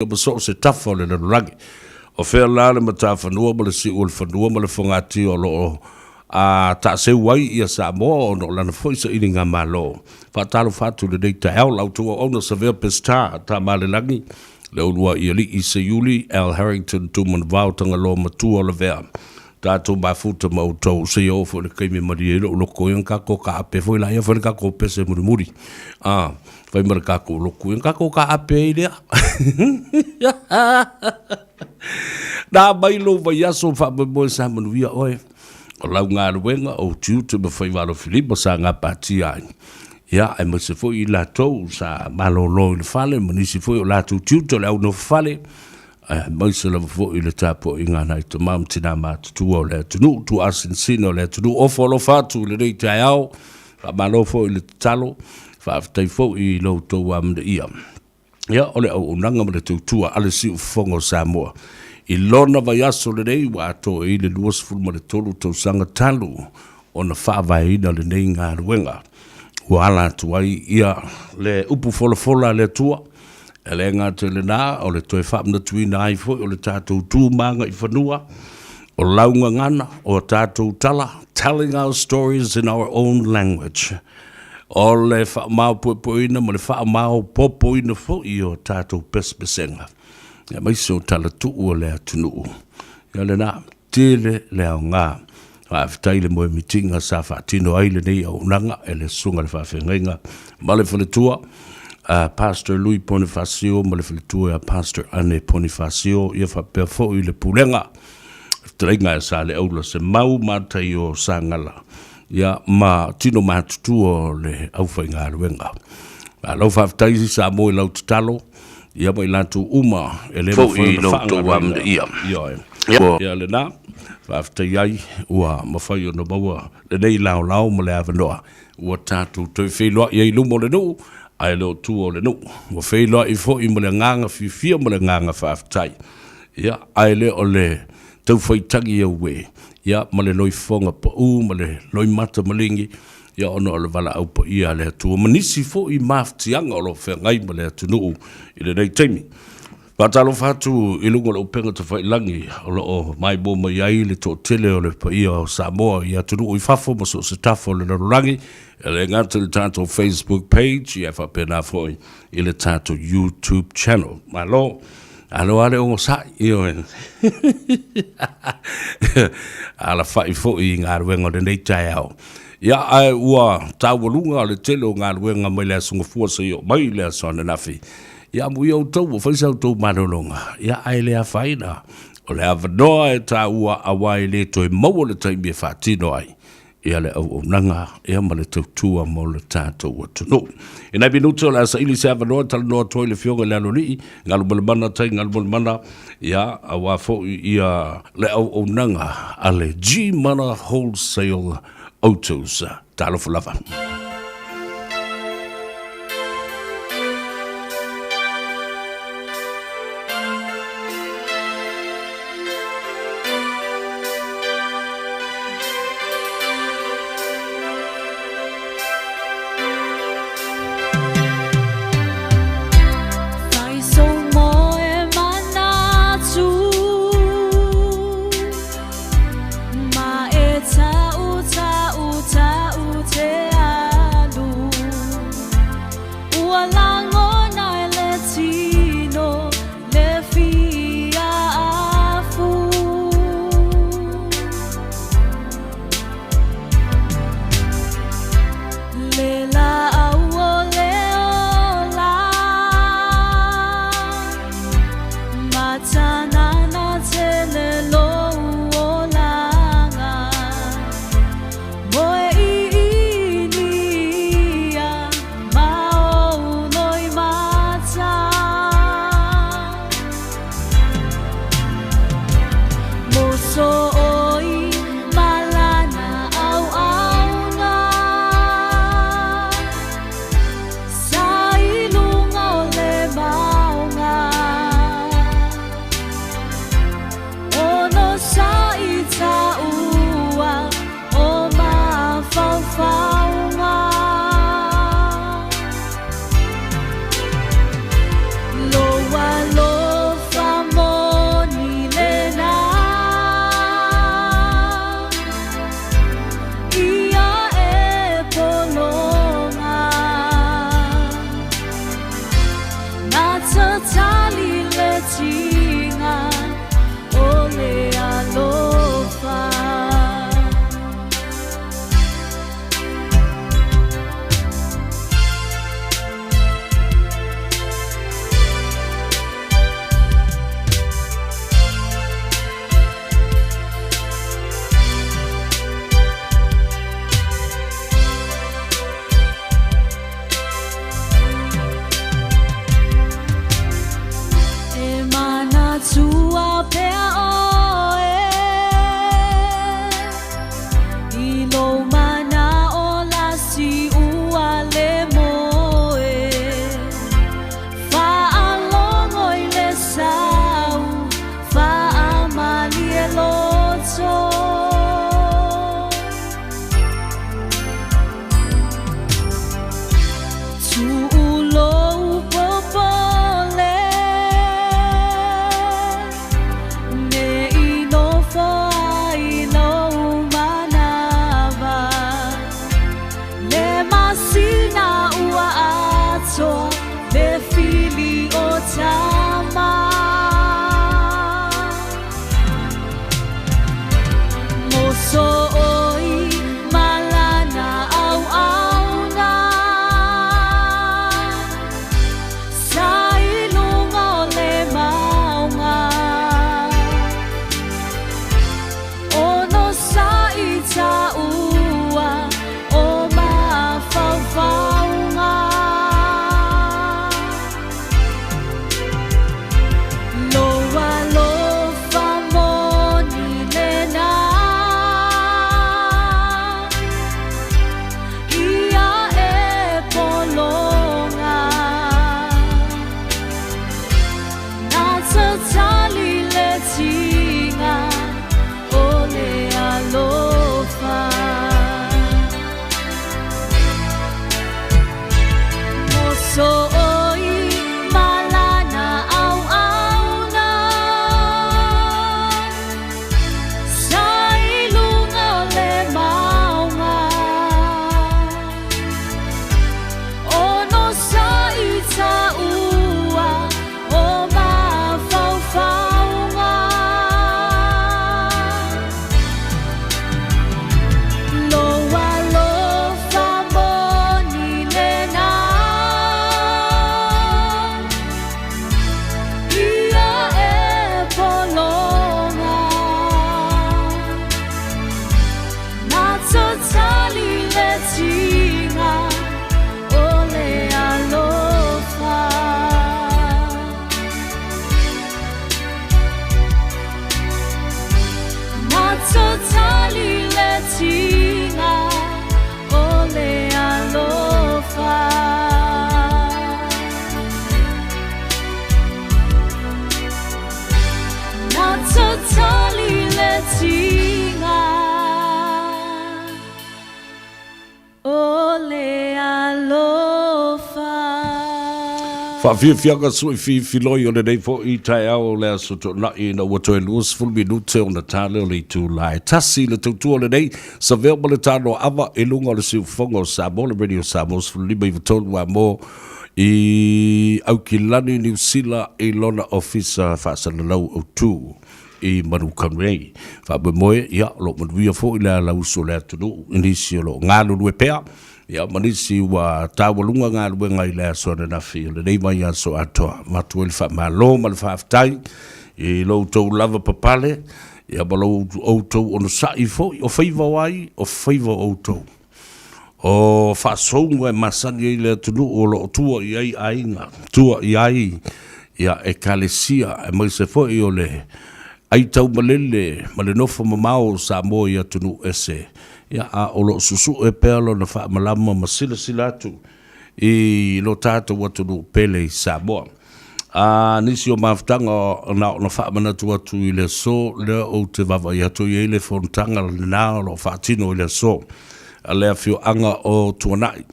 Ma so o se tafa o le lalolagi. O fea la le matafanua ma le siu o le fanua ma le fogatia o lo o a taaseu ai ia Samoa ona o lana foi sailiga malo. Faatalofa atu i lenei taeao la outou auauna Savea Peseta, Tamalelagi, le Uluai Alii Seiuli, Al Harrington Tumanavao Tagaloa Matua o Lavea. Tatou mafuta ma outou seia oo foi i le taimi e malie ai lou loko ia ona tatou taape foi laia fai le tatou pese mulimuli. A, fai ma le tatou lotu ia ona tatou taape ai lea. Na mai lou vaiaso faamoemoe sa manuia oe. O lau galuega o tiute ma faiva alofilima sa gapatia ai. Ia, aemaise foi i latou sa malolo i le fale ma nisi foi o latou tiute o le au nofo fale, aemaise lava foi i le tapuaiga a nai tama ma tina matutua o le atunuu, tuasinasina o le atunuu. Ofo alofa atu i lenei taeao, faamalo foi i le tatalo, faafetai foi i lo outou amanaia. Ia, o le auaunaga ma le tautua a le Siufofoga o Samoa i lona vaiaso lenei ua atoa i le 23 tausaga talu ona faavaeina lenei galuega ua ala atu ai ia le upu folafola a le Atua. E le gata i lena, o le toe faamanatuina ai foi o le tatou tu ma agaifanua, o lau gagana, o a tatou tala, telling our stories in our own language. O le faamaopoepoeina ma le faamaopoopoina foi o tatou pesepesega, aemaise o tala tuu a le atunuu. Ia lena, tele le aoga. Faafetai i le moemitiga sa faatino ai lenei auaunaga e le Susuga i le Faafeagaiga ma le Faletua, a Pastor Lui Ponifasio ma le Faletua ia Pastor Ane Ponifasio, ia faapea foi le Pulega, Fetalaiga ia Saleaula Semau Matai o Sagala, ia ma tino matutua o le aufaigaluega. Malo faafetai Samoa i lau tatalo, ia ma i latou uma e le mafai ona faagaloina. Ioe. Ia lena, faafetai ai ua mafai ona maua lenei laolao ma le avanoa ua tatou toe feiloai ai i luma o le nuu, ae le o tua o le nuu. Ua feiloai foi ma le agaga fiafia ma le agaga faafetai. Ia, ae le o le tau faitagi auē, ia, ma le loifofoga pau ma le loimata maligi, ia ona o le valaau paia a le Atua ma nisi foi mafatiaga o lo o feagai ma le atunuu i lenei taimi. Faatalofa atu i luga o le upega tafailagi o lo o maimoa mai ai le toatele o le paia o Samoa i atunuu i fafo ma so o se tafa o le lalolagi, e le gata i le tatou Facebook page, ia faapena foi i le tatou YouTube channel. Malo! Alo lava le onosai, ioe. Alafai foi i galuega o lenei taeao. Ia, ae ua taualuga le tele o galuega mai le Aso Gafua seia oo mai le aso ananafi. Ia, amuia outou ua fai sa outou malologa, ia, ae le afaina. O le avanoa e taua aua e le toe maua le taimi e faatino ai ia le auaunaga ia ma le tautua mo le tatou atunuu. I nai minute o le a saili se avanoa e talanoa atu ai le Afioga i le Aloalii, Galumalemana Tai Galumalemana, ia, aua foi ia le auaunaga a le G-Mana Wholesale Autos. Talofa lava. Manatua pea ʻoe i lou manaʻo lasi ua le moe. Faalogo i le sau, faamalie loto. Tuʻu lou popole, me i nofo ai lou manawa. Le masina ua atoa, le fili o tama. Mosooi ma lana ʻauʻauna, sa i luga o le mauga. ʻOnosaʻi taua o mafaufauga. Lou alofa moni lena, ia e pologa. Na tatali le tiga o le alofa. Mosooi ma lana ʻauʻauna, sa i luga o le mauga. ʻOnosaʻi taua o mafaufauga. Lou alofa moni lena, ia e pologa. Na tatali le tiga o le alofa. Na tatali le tiga o le alofa. Na tatali le tiga o le alofa. Faafiafiaga sui fifiloi o lenei foʻi taeao o le Aso Toonai ina ua toe 20 minute ona ta lea o le itula e tasi le tautua o lenei savea ma le tanoaava i luga o le siufofoga o Samoa, le Radio Samoa 15 93 amo i Aukilani, Niu Sila i lona ofisa faasalalau autu i Manukau nei. Faamoemoe, ia, o lo o manuia foi le alausu o le atunuu i nisi o lo o galulue pea, ia, ma nisi ua taualuga galuega i le aso ananafi o lenei vaiaso atoa. Avatu ai le faamalo ma le faafetai i lo outou lava papale, ia, ma lo outou onosai foi, o faiva o ai, o faiva o outou. O faasouga e masani ai le atunuu o lo o tua i ai aiga, tua i ai ia Ekalesia, aemaise foi o le aitaumalele ma le nofo mamao o Samoa i atunuu ese, ia, a o lo o susue pea lona faamalama ma silasila atu i lo tatou atunuu pele i Samoa. A nisi o mafutaga na ona faamanatu atu i le aso lea ou te vaavaai atu i ai le fonotaga lena o lo o faatino i le aso a le afioaga o Tuanai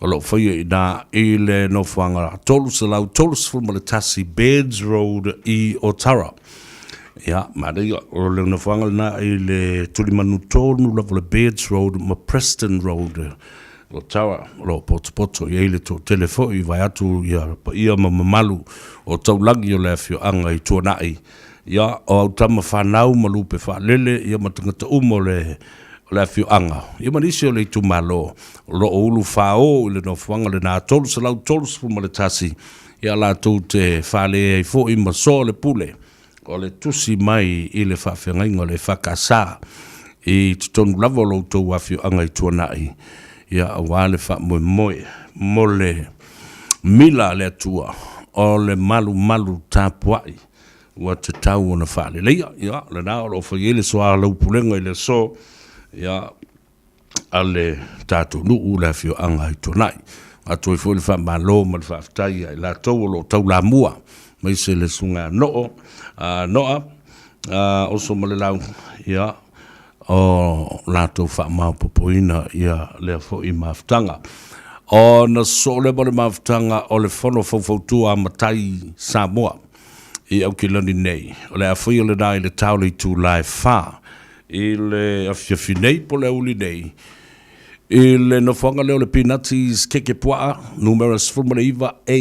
o lo o faia i ina i le nofoaga 331 Bairds Road i Otara. Ia, manaia, o le nofoaga lena i le tulimanu tonu lava o le Bairds Road ma Preston Road. Otawa, o lo o potopoto i ai le toatele foi vaeatu ia paia ma mamalu o taulagi o le afioaga i Tuanai, ia, o au tama fanau ma lupe faalele, ia ma tagata uma o le o le afioaga, ia ma nisi o le itumalo o lo o ulufāō i le nofoaga lena 331, ia latou te fale ai foi ma soa le pule O le tusi mai i le faafeagaiga o le EFKS i totonu lava o lo outou afioaga i Tuanai, ia aua le faamoemoe mo le mila a le Atua o le malumalu tapuai. ua tatau ona faaleleia. Ia, o lena o lo o fai ai le soalaupulega i le aso, ia, a le tatou nuu le afioaga i Tuanai. Avatu ai foi le faamalo ma le faafetai ia i latou o lo o taulamua, aemaise le susuga ia Noo, Noa, Osomalelau, ia, o latou faamaopoopoina ia lea foi mafutaga. Ona sosoo lea ma le mafutaga o le Fono Faufautua a Matai Samoa i Aukilani nei. O le a faia lena i le ta o le itula e 4 i le afiafi nei po o le aoauli nei i le nofoaga lea o le Pinati's Keke Puaa, numera 19A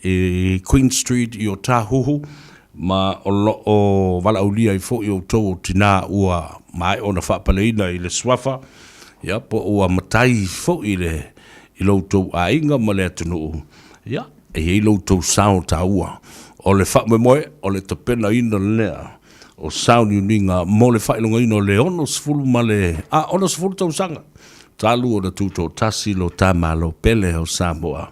i Queen Street i Otahuhu, ma o lo o valaaulia ai foi outou o tinā ua maea ona faapaleina i le suafa, ia, po ua matai foi i le i lo outou aiga ma le atunuu, ia, e i ai lo outou sao taua. O le faamoemoe, o le tapenaina lea o sauniuniga mo le faailogaina o le 60 ma le, a, 60 tausaga talu ona tutoatasi lo ta Malo pele o Samoa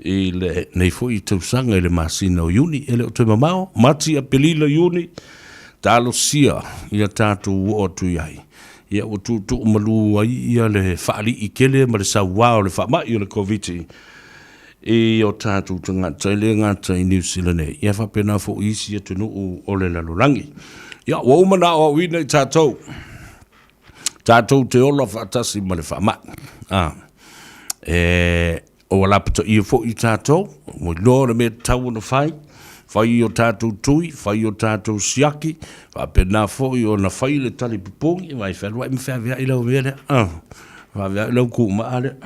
i lenei foi tausaga i le masina o Iuni. E le o toe mamao, Mati, Aperila, Iuni, talosia ia tatou oo atu i ai. Ia ua tuutuu malu ai ia le faalii tele ma le sauā o le faamai o le Koviti i o tatou tagata, e le gata i Niu Sila nei, ia faapena foi isi atunuu o le lalolagi. Ia, ua uma ona aoaoina i tatou, tatou te ola faatasi ma le faamai. A, e, ua lapataia foi i tatou, ua iloa le mea e tatau ona fai, fai o tatou tui, fai o tatou siaki, faapena foi ona fai le tali pupuni, vai fealuai ma feaveai lau mea lea, a, feaveai lau kuumaa lea.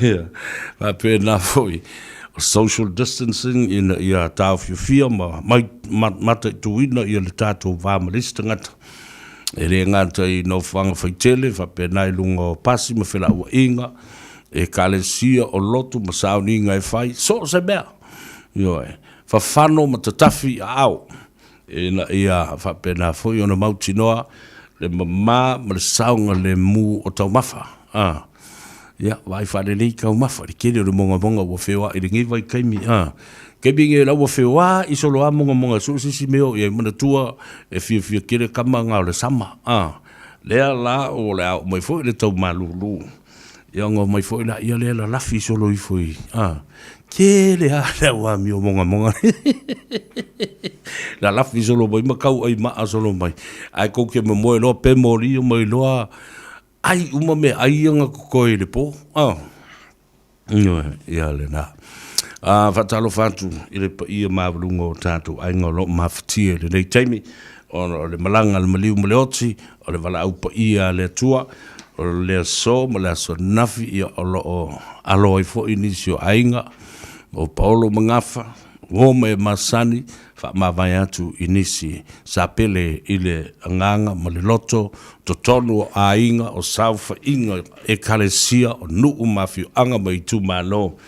Ia, faapena foi o social distancing ina ia taofiofia ma mataituina ia le tatou va ma le isi tagata. E le gata i nofoaga faitele, faapena i luga o pasi ma felauaiga, ekalesia o lotu ma sauniga e fai, so o se mea. Ioe, fafano ma tatafi i aao. ina ia faapena foi ona mautinoa le mama ma le saogalemu o taumafa. A, ia, vaai faalelei taumafa, le tele o le mogamoga ua feoai i lenei vaitaimi, a, taimi nei la ua feoai solo lava mogamoga so o se isi mea o i ai, manatua e fiafia tele tama na o le sama, a, lea la o le a oo mai foi le tau malulu. Ia ona omai foi laia lea lalafi solo ifo i, a, tele lava le au amio mogamoga lalafi solo mai ma tauai maa solo mai. Ae tou te momoe loa pe moli mai loa ai uma meaai ia na totoe i le po, a. Ioe, ia lena. A, faatalofa atu i le paia maualuga o tatou aiga o lo o mafatia i lenei taimi, ona o le malaga a le maliu ma le oti, o le valaau paia a le Atua, o le aso ma le aso ananafi, ia o lo o alo ai foi nisi o aiga, o Paolo ma Gafa, uo ma e masani, faamavae atu i nisi sa pele i le agaga ma le loto, totonu o aiga, o saofaiga, ekalesia, o nuu ma afioaga ma itumalo,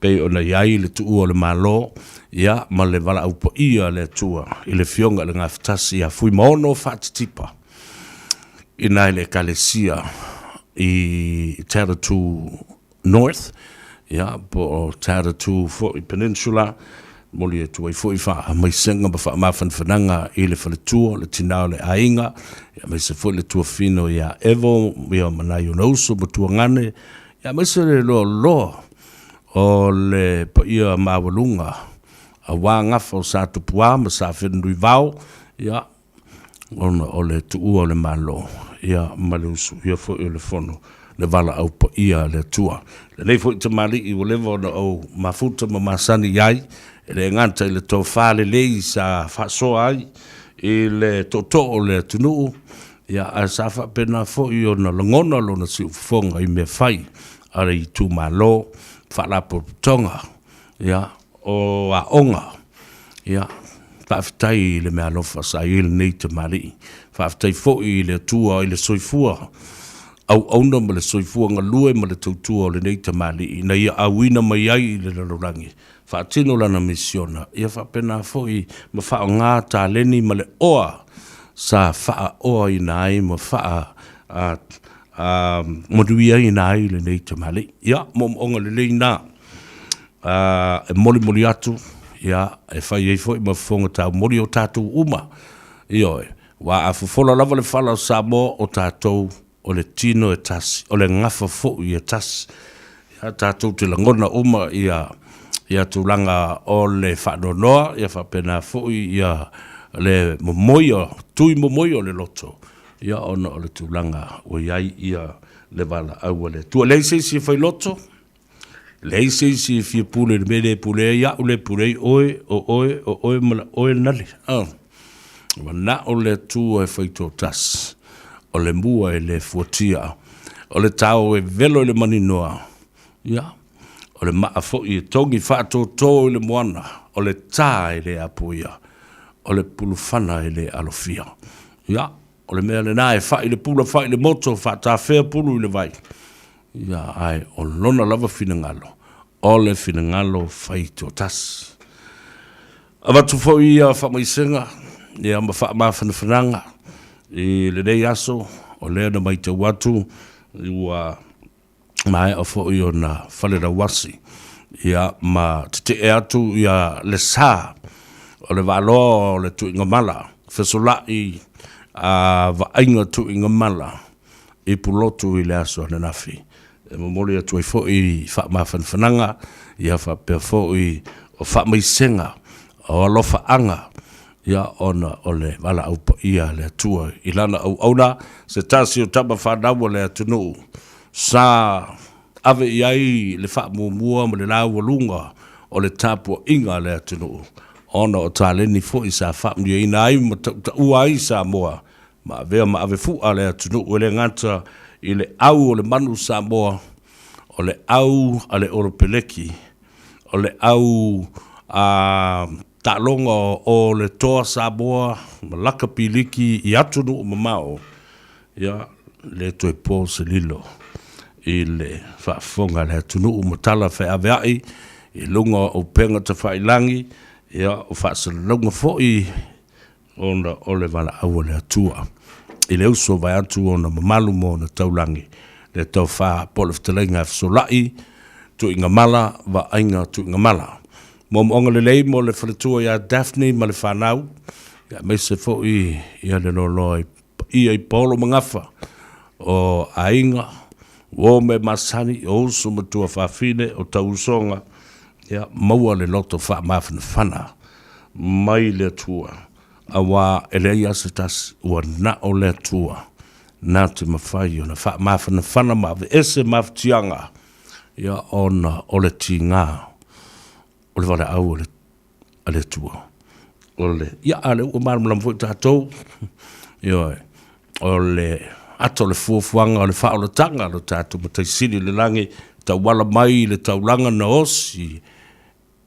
pei ona i ai le tuua o le Malo, ia, ma le valaau paia a le Atua i le Afioga i le Gafatasi ia Fuimaono Faatitipa, i na i le Ekalesia i Tatatu North, ia, po o Tatatu foi Peninsula, momoli atu ai foi faamaisega ma faamafanafanaga i le faletua, le tina o le aiga, ia, aemaise foi le tuafino ia Evo, ia, ma nai ona uso ma tuagane, ia, aemaise le loaloa o le paia maualuga aua gafa o Satupuā ma Safenunuivao, ia, ona o le tuua o le Malo, ia, ma le usuia foi o le Fono, le valaau paia a le Atua. Lenei foi tamalii ua leva ona ou mafuta ma masani i ai, e le gata i le tofa lelei sa faasoa ai i le tootoo o le atunuu, ia, ae sa faapena foi ona lagona lona siufofoga i mea fai a le itumalo, faalapotopotoga, ia, o aoga. Ia, faafetai i le meaalofa sa i ai lenei tamalii. Faafetai foi i le Atua i le soifua auauna ma le soifua galue ma le tautua o lenei tamalii ina ia auina mai ai i le lalolagi, faatino lana misiona, ia faapena foi ma faaaoga taleni ma le oa sa faaoaina ai ma faa manuiaina ai lenei tamalii. Ia, moomooga lelei na. E molimoli atu, ia, e fai ai foi ma fofoga taumoli o tatou uma. Ioe, aua a fofola lava le fala o Samoa, o tatou o le tino e tasi, o le gafa foi e tasi. Ia, tatou te lagona uma ia, ia tulaga o le faanoanoa, ia faapena foi ia le momoi o, tui momoi o le loto, ia ona o le tulaga ua i ai ia le valaau a le Atua. E leai se isi e fai loto, leai se isi e fia pule i le mea le pule ai au, le pule ai oe, o oe, o oe ma le oe nale. Oh. Manao le Atua e faitoatasi, o le mua e le fuatia, o le tao e velo i le maninoa, ia, o le maa foi e togi faatōtō i le moana, o le tā e le apoia, o le pulufana e le alofia. Ia, o le mea lena e fai le pula, fai le moto, faatafea pulu i le vai. Ia, ae o lona lava finagalo, o le finagalo faitoatasi. Avatu foi ia faamaisega ia ma faamafanafanaga i lenei aso, o lea na matau atu ua maea foi ona falelauasi ia ma tetee atu ia le sa o le Vaaloa o le Tuigamala, fesolai a vaaiga Tuigamala i Pulotu i le aso ananafi. E momoli atu ai foi faamafanafanaga ia faapea foi o faamaisega o alofaaga ia ona o le valaau paia a le Atua i lana auauna, se tasi o tama fanau a le atunuu sa ave i ai le faamuamua ma le laualuga o le tapuaiga a le atunuu ona o taleni foi sa faamanuiaina ai ma tautaua ai Samoa ma avea ma avefua le atunuu e le gata i le au o le manu Samoa, o le au a le Olopeleki, o le au a taaloga o le Toa Samoa ma lakapi liki i atunuu mamao, ia, le toe po se lilo i le faafofoga a le atunuu ma tala feaveai i luga o upega tafailangi, ia, o faasalalauga foi ona o le valaau a le Atua i le uso vaeatu ona mamalu ma ona taulagi, le tofa po o le fetalaiga e fesolai, Tuigamala, Vaaiga Tuigamala. Moomooga lelei mo le faletua ia Daphne ma le fanau, aemaise foi ia le loaloa i paia i paolo ma gafa o aiga, uo me masani, o uso ma tuafafine, o tauusoga, ia maua le loto faamafanafana mai le Atua, auā e leai lava se tasi ua na o le Atua na te mafai ona faamafanafana ma aveese mafatiaga, ia ona o le tiga o le valaau a le Atua. O le, ia, a o lea ua malamalama foi tatou, ioe, o le ata o le fuafuaga o le faaolataga a lo tatou Matai Sili i le lagi, tauala mai i le taulaga na osi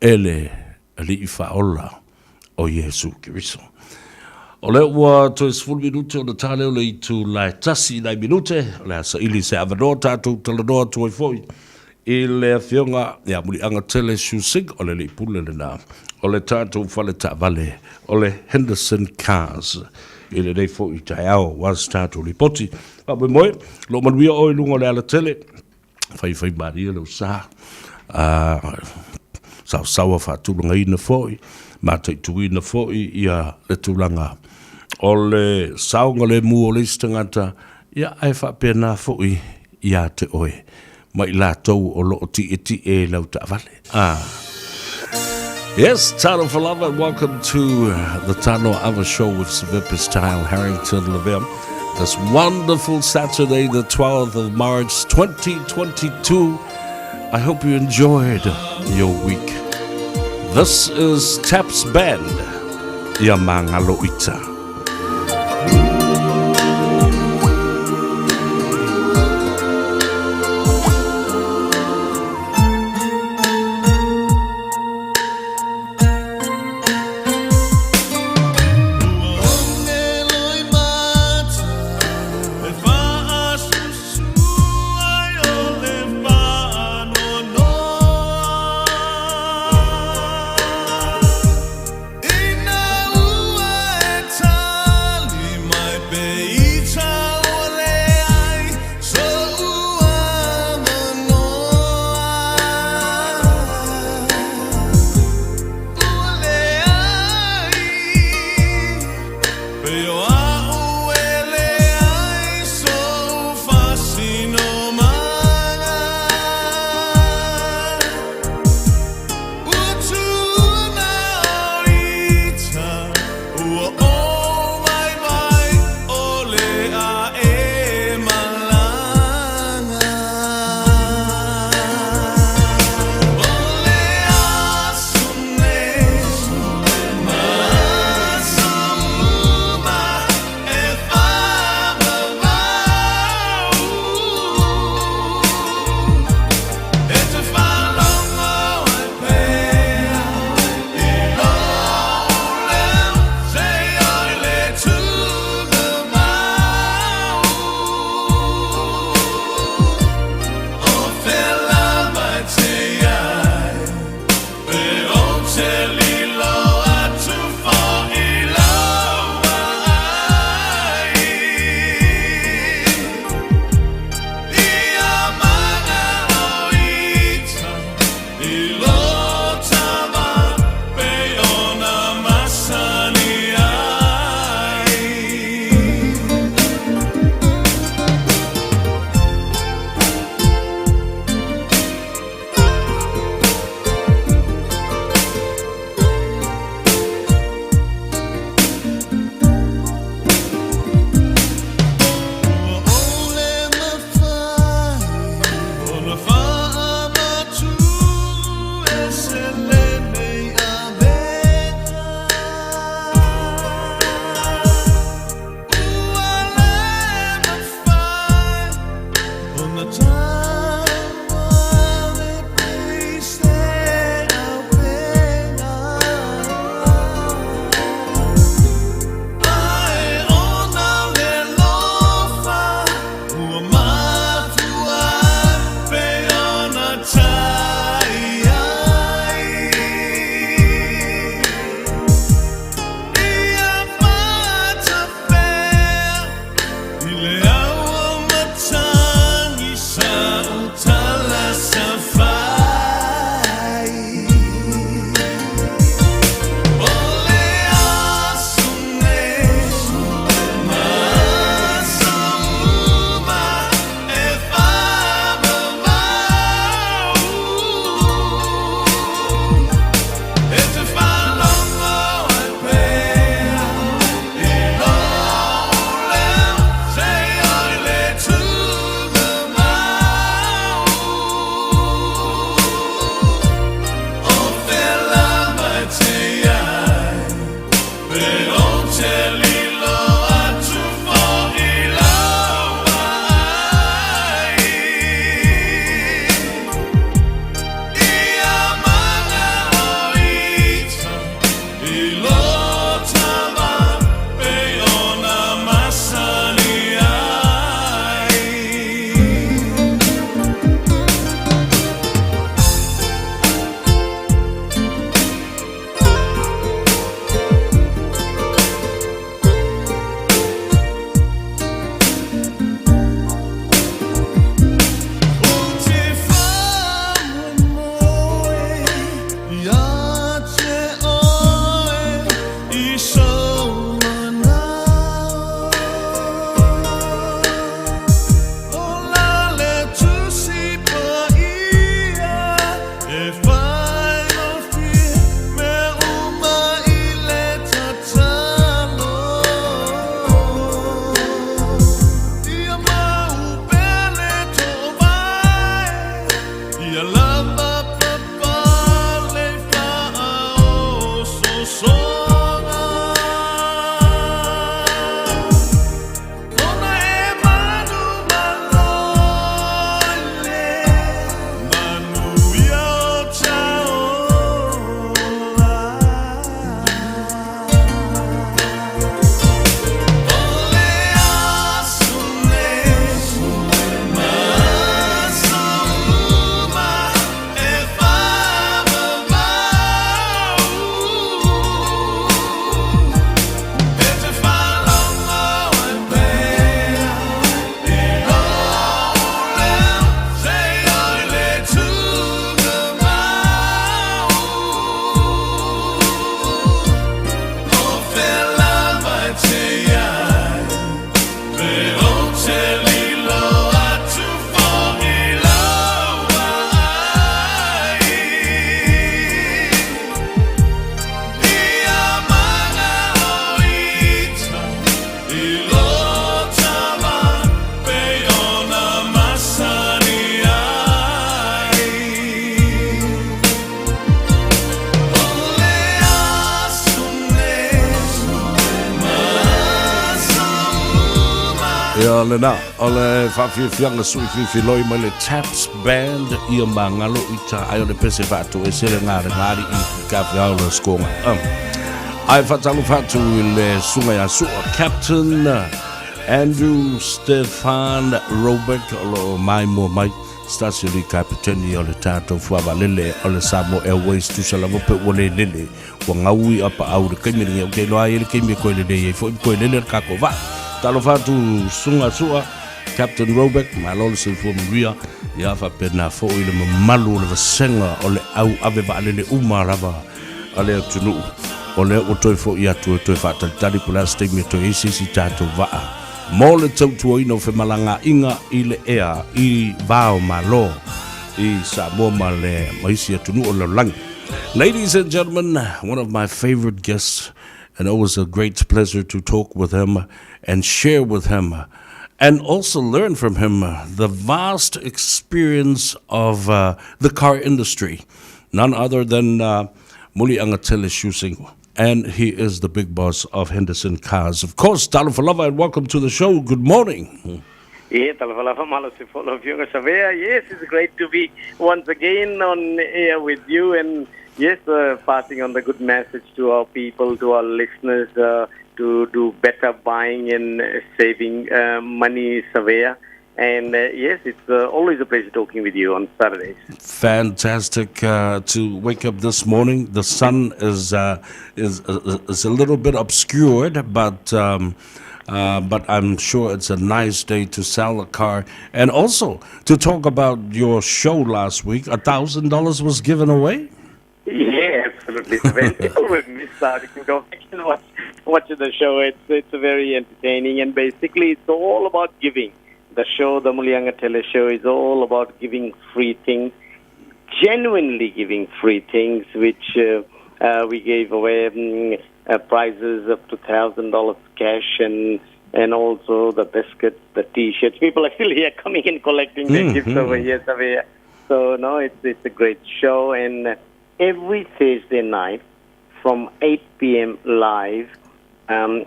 e le Alii Faaola o Iesu Keriso. O lea ua toe 10 minute ona ta lea o le itula e tasi i nai minute, o le a saili se avanoa tatou talanoa atu ai foi i le Afioga ia Muliaga Tele Shu Singh, o le alii pule lena o le tatou fale taavale o le Henderson Cars i lenei foi taeao aua se tatou lipoti. Faamoemoe, lo o manuia oe i luga o le alatele. Faifai malie lou sa, saosaoa faatulagaina foi, mataituina foi ia le tulaga o le saogalemu o le isi tagata, ia ae faapena foi ia te oe ma i latou o lo o tietie i lau taavale. Ah. Yes, Talofa lava and welcome to the Tanoa Ava Show with Savipa Style Harrington Lavea. This wonderful Saturday, the 12th of March, 2022. I hope you enjoyed your week. This is Taps Band, Ia Mangalo Ita. Ina ua e Ia lena, o le faafiafiaga sui fifiloi mai le Taps Band ia magalo i ta ai o le pese faatoese le galegale i kafeao le skoga. Ai faatalofa atu i le susuga ia Sua Captain Andrew Stefan Robeck o lo o maimoa mai se tasi o le kapeteni o le tatou fuavalele o le Samoa Airways tusa lava pe ua le lele ua gaui a paau le kaimi lenei ou te iloa ai le kaimi e koe lelei ai foi ma koe lele le tatou vaa. Talofa atu susuga Sua Captain Robeck, malo le soifua manuia, ia faapena foi le mamalu o le vasega o le au ave vaalele uma lava a le atunuu. O lea ua toe foi atu e toe faatalitali po o le a se taimi e toe i ai se isi tatou vaa mo le tautuaina o femalagaaiga i le ea i va o Malo i Samoa ma le ma isi atunuu o le lalolagi. Ladies and gentlemen, one of my favorite guests, and always a great pleasure to talk with him and share with him and also learn from him the vast experience of the car industry. None other than Muliagatele Sio Segu. And he is the big boss of Henderson Cars. Of course, Talofa lava and welcome to the show. Good morning. Yeah, talofa lava malo se folo Afioga Savea. Yes, it's great to be once again on air with you and yes, passing on the good message to our people, to our listeners, to do better buying and saving money, Savea. And yes, it's always a pleasure talking with you on Saturdays. Fantastic to wake up this morning. The sun is a little bit obscured, but I'm sure it's a nice day to sell a car and also to talk about your show last week. $1,000 was given away. Yeah, absolutely. People will miss out if you go back and watch the show. It's very entertaining, and basically it's all about giving. The show, the Muliagatele Show, is all about giving free things, genuinely giving free things, which we gave away prizes up to $1,000 cash and also the biscuits, the T-shirts. People are still here coming and collecting their gifts over here, Savea. So no, it's a great show, and every Thursday night from 8 p.m. live,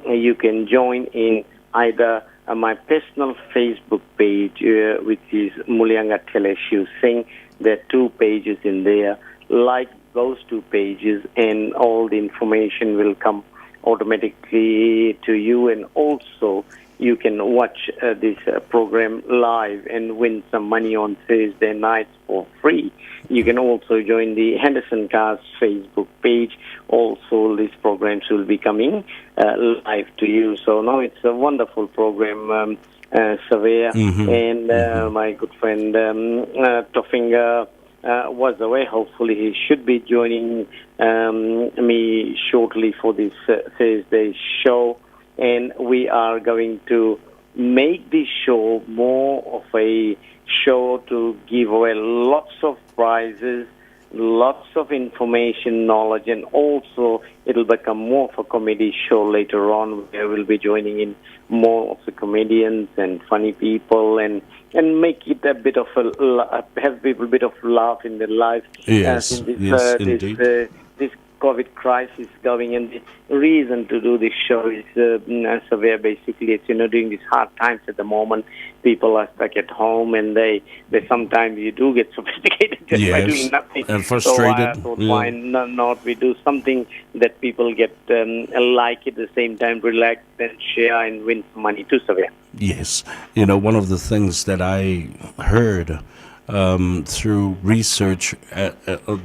you can join in either my personal Facebook page, which is Muliagatele Sio Singh. There are two pages in there. Like those two pages, and all the information will come automatically to you. And also, you can watch this program live and win some money on Thursday nights for free. You can also join the Henderson Cars Facebook page. Also, these programs will be coming live to you. So now it's a wonderful program, Savea. And my good friend Tofinga was away. Hopefully, he should be joining me shortly for this Thursday show. And we are going to make this show more of a show to give away lots of prizes, lots of information, knowledge, and also it'll become more of a comedy show later on, where we'll be joining in more of the comedians and funny people and make it a bit of a, have people a bit of laugh in their life. Yes, in this, yes, this, indeed. This COVID crisis going, and the reason to do this show is severe. Basically, it's during these hard times at the moment, people are stuck at home, and they sometimes you do get sophisticated just by doing nothing and frustrated. So I thought, why not we do something that people get like at the same time, relax and share and win some money too, Savea. Yes. One of the things that I heard through research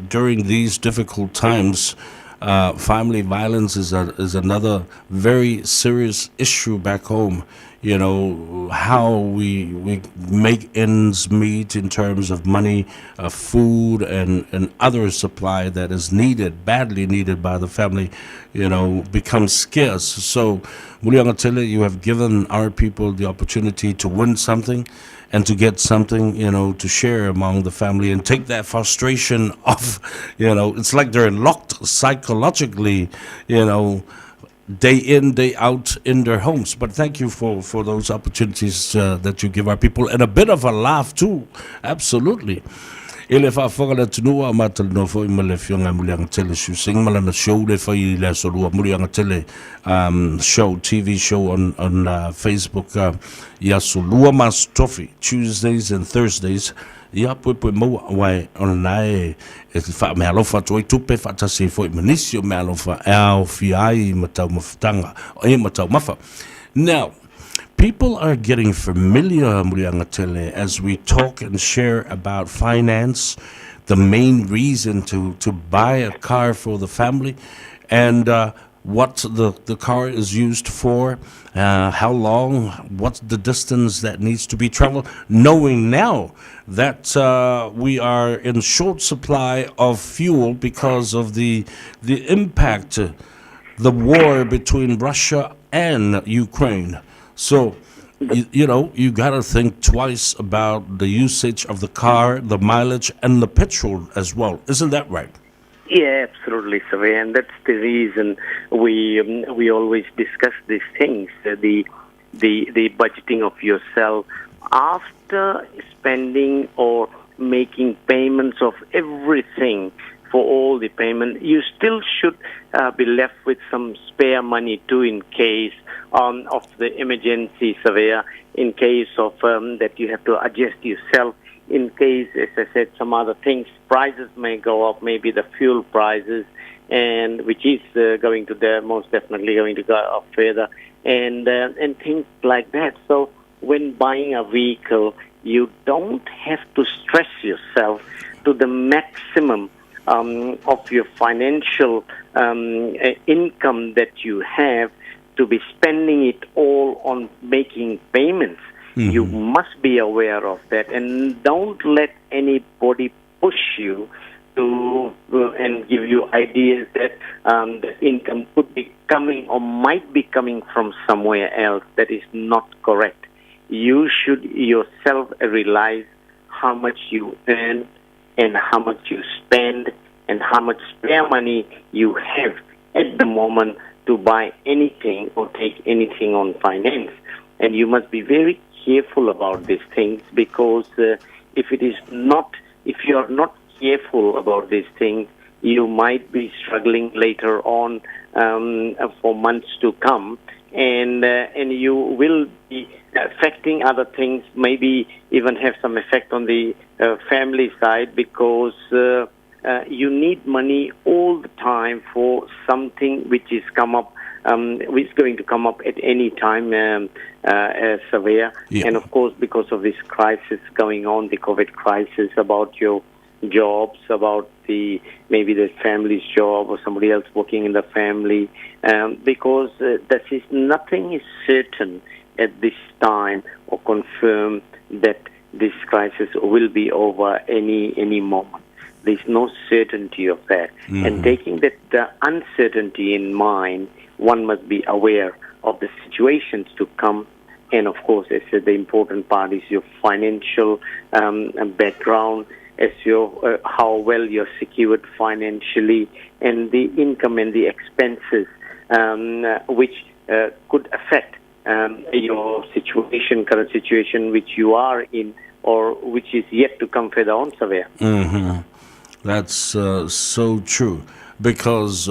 during these difficult times, family violence is another very serious issue back home. How we make ends meet in terms of money, food, and other supply that is needed, badly needed by the family, becomes scarce. So, Muliagatele, you have given our people the opportunity to win something and to get something, to share among the family and take that frustration off. It's like they're locked psychologically, day in, day out in their homes. But thank you for those opportunities that you give our people and a bit of a laugh too. Absolutely. I le faafofoga a le atunuu, a o matalanoa foi ma le Afioga ia Muliagatele Siew Sing ma lana show lea e fai i le Aso Lua, Muliagatele um, show, TV show on Facebook i Aso Lua ma Aso Tofi, Tuesdays and Thursdays. Ia, puepue maua, aua e, o lena e, e faameaalofa atu ai tupe faatasi ai foi ma nisi o meaalofa e aofia ai ma taumafataga, e ma taumafa. Now, people are getting familiar, Muliagatele, as we talk and share about finance, the main reason to buy a car for the family, and what the car is used for, how long, what's the distance that needs to be traveled, knowing now that we are in short supply of fuel because of the impact, the war between Russia and Ukraine. So, you got to think twice about the usage of the car, the mileage, and the petrol as well. Isn't that right? Yeah, absolutely, Savea, and that's the reason we always discuss these things. The budgeting of yourself after spending or making payments of everything for all the payment, you still should be left with some spare money too in case of the emergency, Savea, in case of that you have to adjust yourself in case, as I said, some other things, prices may go up, maybe the fuel prices, and which is going to the most definitely going to go up further, and things like that. So when buying a vehicle, you don't have to stress yourself to the maximum of your financial income that you have to be spending it all on making payments. You must be aware of that and don't let anybody push you to and give you ideas that the income could be coming or might be coming from somewhere else. That is not correct. You should yourself realize how much you earn and how much you spend and how much spare money you have at the moment to buy anything or take anything on finance. And you must be very careful about these things because if you are not careful about these things, you might be struggling later on for months to come, and you will be affecting other things, maybe even have some effect on the family side because you need money all the time for something which is come up, which is going to come up at any time, Savea. And of course, because of this crisis going on, the COVID crisis, about your jobs, about the maybe the family's job or somebody else working in the family, because that is nothing is certain at this time or confirm that this crisis will be over any moment. There's no certainty of that. And taking that the uncertainty in mind, one must be aware of the situations to come. And of course, as I said, the important part is your financial background, as your how well you're secured financially, and the income and the expenses, which could affect your situation, current situation which you are in, or which is yet to come further on, Savea. That's so true because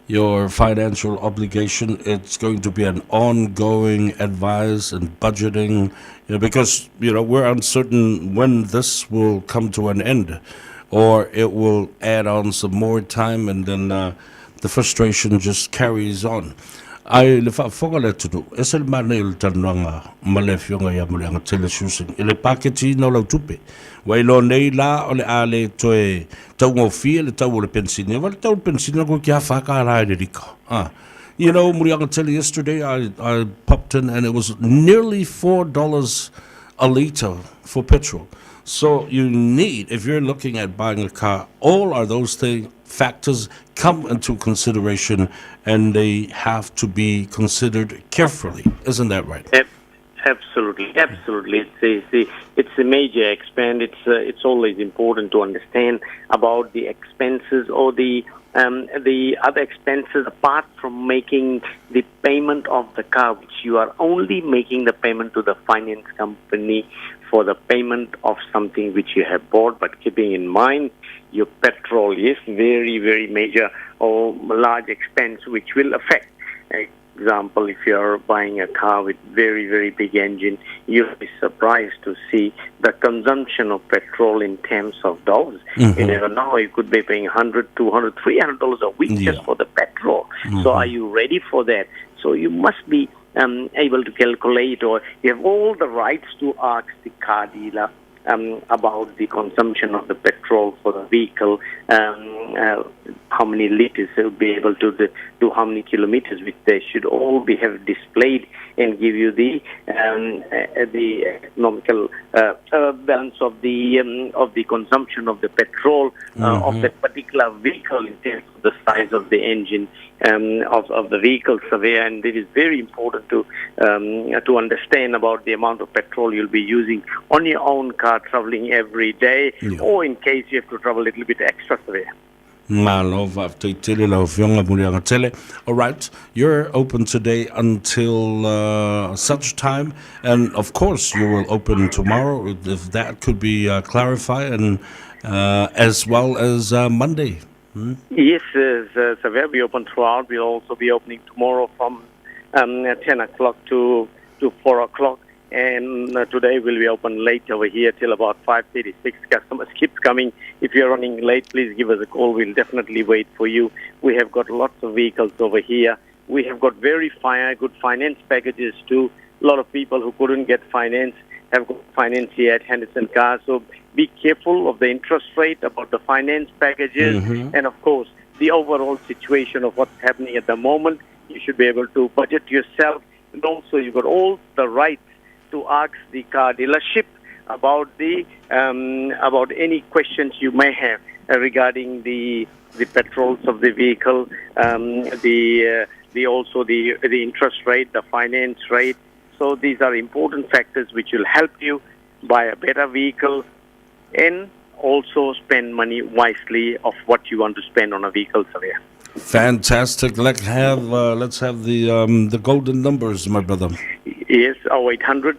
your financial obligation, it's going to be an ongoing advice and budgeting, because we're uncertain when this will come to an end, or it will add on some more time, and then the frustration just carries on. Ae le faafofoga le atunuu, e se le manaia o le talanoaga ma le afioga ia Muliagatele Siew Sing i le paketiina o lau tupe. Ua iloa nei la o le a le toe taugofie le tau o le penisini. Aua le tau o le penisini koe ki a $4 i le lika. Ah. Muliagatele, yesterday I popped in and it was nearly $4 a litre for petrol. So you need, if you're looking at buying a car, all are those things, factors come into consideration and they have to be considered carefully. Isn't that right? Absolutely, absolutely. It's a major expense. It's always important to understand about the expenses or the other expenses apart from making the payment of the car, which you are only making the payment to the finance company. for the payment of something which you have bought, but keeping in mind your petrol is very, very major or large expense which will affect. Example, if you're buying a car with very, very big engine, you'll be surprised to see the consumption of petrol in terms of dollars. You never know, you could be paying $100, $200, $300 a week just for the petrol. So are you ready for that? So you must be able to calculate, or you have all the rights to ask the car dealer about the consumption of the petrol for the vehicle, how many liters they will be able to do, how many kilometers, which they should all be have displayed and give you the economical balance of the consumption of the petrol of that particular vehicle in terms of the size of the engine of the vehicle survey. And it is very important to understand about the amount of petrol you'll be using on your own car traveling every day, or in case you have to travel a little bit extra survey. Malo faafetai tele lau Afioga Muliagatele. All right, you're open today until such time, and of course you will open tomorrow, if that could be clarified, and as well as Monday. Yes, Surveyor, we open throughout. We'll also be opening tomorrow from 10 o'clock to 4 o'clock. And today we'll be open late over here till about 5:36. Customers keep coming. If you're running late, please give us a call. We'll definitely wait for you. We have got lots of vehicles over here. We have got very good finance packages too. A lot of people who couldn't get finance have got finance here at Henderson Cars. So be careful of the interest rate, about the finance packages, and of course, the overall situation of what's happening at the moment. You should be able to budget yourself. And also, you've got all the rights to ask the car dealership about the about any questions you may have regarding the petrols of the vehicle, the also the interest rate, the finance rate. So these are important factors which will help you buy a better vehicle and also spend money wisely of what you want to spend on a vehicle, Surveyor. Fantastic. Let's have the golden numbers, my brother. Yes, 0800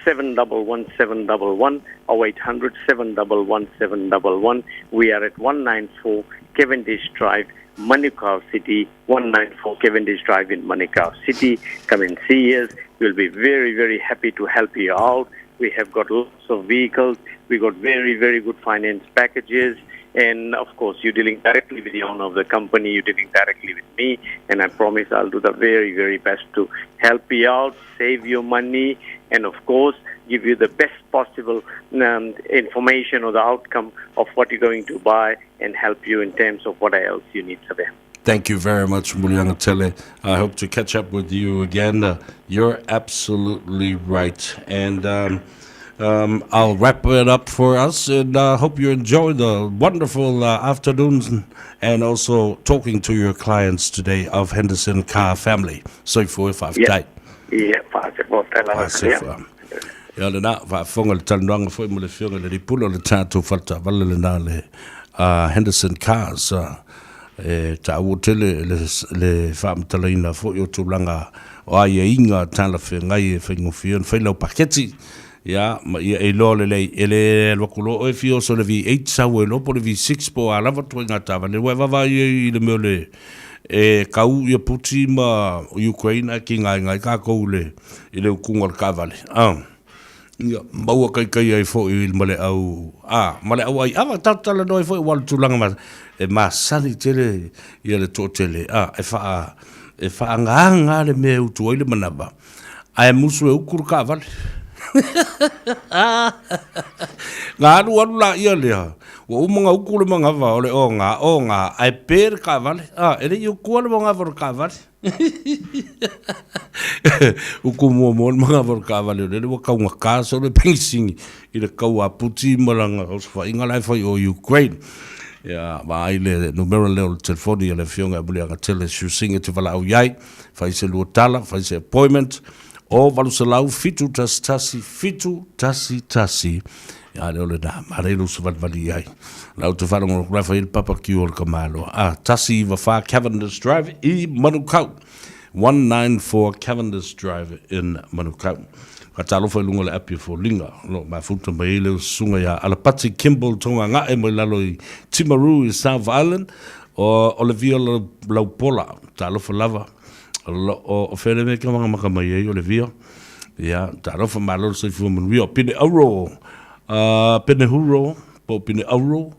711 711, 0800 711 711. We are at 194 Cavendish Drive, Manukau City, 194 Cavendish Drive in Manukau City. Come and see us. We'll be very, very happy to help you out. We have got lots of vehicles. We got very, very good finance packages. And, of course, you're dealing directly with the owner of the company. You're dealing directly with me. And I promise I'll do the very, very best to help you out, save you money, and, of course, give you the best possible information or the outcome of what you're going to buy and help you in terms of what else you need, Surveyor. Thank you very much, Muliagatele. I hope to catch up with you again. You're absolutely right. And I'll wrap it up for us, and I hope you enjoy the wonderful afternoons and also talking to your clients today of Henderson Car Family. Soifua faafetai. Yeah, faafetai. Ia lena, faafofoga le talanoaga foi ma le Afioga i le Alii Pule o le tatou faletaavale lena le Henderson Cars. E taua tele le faamatalaina foi o tulaga o aiaiga talafeagai e faigofie ona fai lau paketi. Ia, ma ia e iloa lelei, e le alu atu loa oe fia oso i le V8 sau ai loa po o le V6 po o a lava ituaiga taavale. Ua e vaavaai ai i le mea o le e kau ia Puti ma Ukraine ae kigaina ai tatou i le utuga o le taavale. Ia, maua kaikai ai foi ma le au, a, ma le au aiava, tatou talanoa ai foi aua o le tulaga ma, e masani tele ia le toatele, a, e faa, e faagaga le mea e utu ai le manava, ae musu e utu le taavale. Na alu alu laia lea, ua uma ona utu le manava o le oga, oga, ae pe le taavale, a, e le i utua le manava o le taavale. Utu muamua le manava o le taavale o lele ua taugata solo le penisini i le tau a Puti ma lana osofaiga la e fai o Ukraine. Ia, vaai le numera lea o le telefoni a le Afioga ia Muliagatele Siusiga e te valaau i ai, fai se lua tala, fai se appointment, o 800 711 711. Ia, lea o lena, manaia lou savalivali i ai. La ou te faalogologo la e fai ai le papa kiu o le tamaloa. A, 194 Cavendish Drive i Manukau. 194 Cavendish Drive in Manukau. Faatalofa i luga o le api o foliga o lo o mafuta mai ai le susuga ia Alapati Kimball Togagae mai lalo i Timaru i South Island, o Olivia Laupola, talofa lava, o lo o o fea le mea e makamaka mai ai Olivia? Ia, talofa malo le soifua manuia. O Pine Auro, Pene Huro, po o Pine Auro,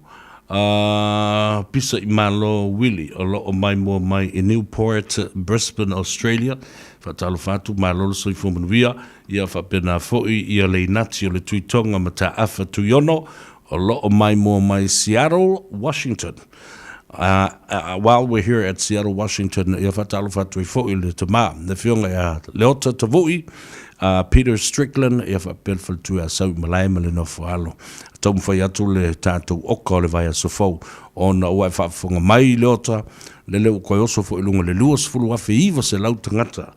Pisa i Malo Willie, o lo o maimoa mai i Newport, Brisbane, Australia. Faatalofa atu, malo le soifua manuia. Ia faapena foi ia Leinati o le Tuitoga Mataafa Tuiono, o lo o maimoa mai Seattle, Washington. While we're here at Seattle, Washington, ia faatalofa atu ai foi le tama, le afioga ia Leota Tavui, Peter Strickland, ia faapea le faletua ia Sau Malae ma le nofo alo. Taumafai atu le tatou oka o le vaiaso fou, ona ua e faafofoga mai Leota, lele ua toe oso foi i luga i le 20,900 tagata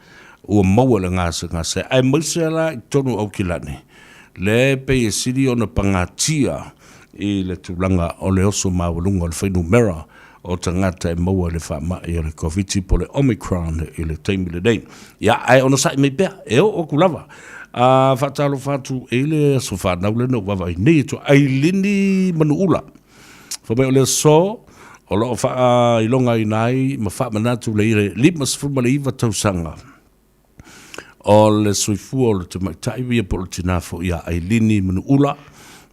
ua maua le gasegase, aemaise la i totonu o Aukilani, le pei e sili ona pagatia i le tulaga o le oso maualuga o le fuainumera o tagata e maua i le faamai o le Koviti po o le Omicron i le taimi lenei. Ia, ae onosai mai pea, e oo atu lava. A faatalofa atu i le aso fanau lena ua vaavaai nei atu Ailini Manuula. Fai mai o le aso o lo o faailogaina ai ma faamanatu le 59 tausaga O le soifua o le tamaitai ia po o le tinā foi ia Ailini Manuula,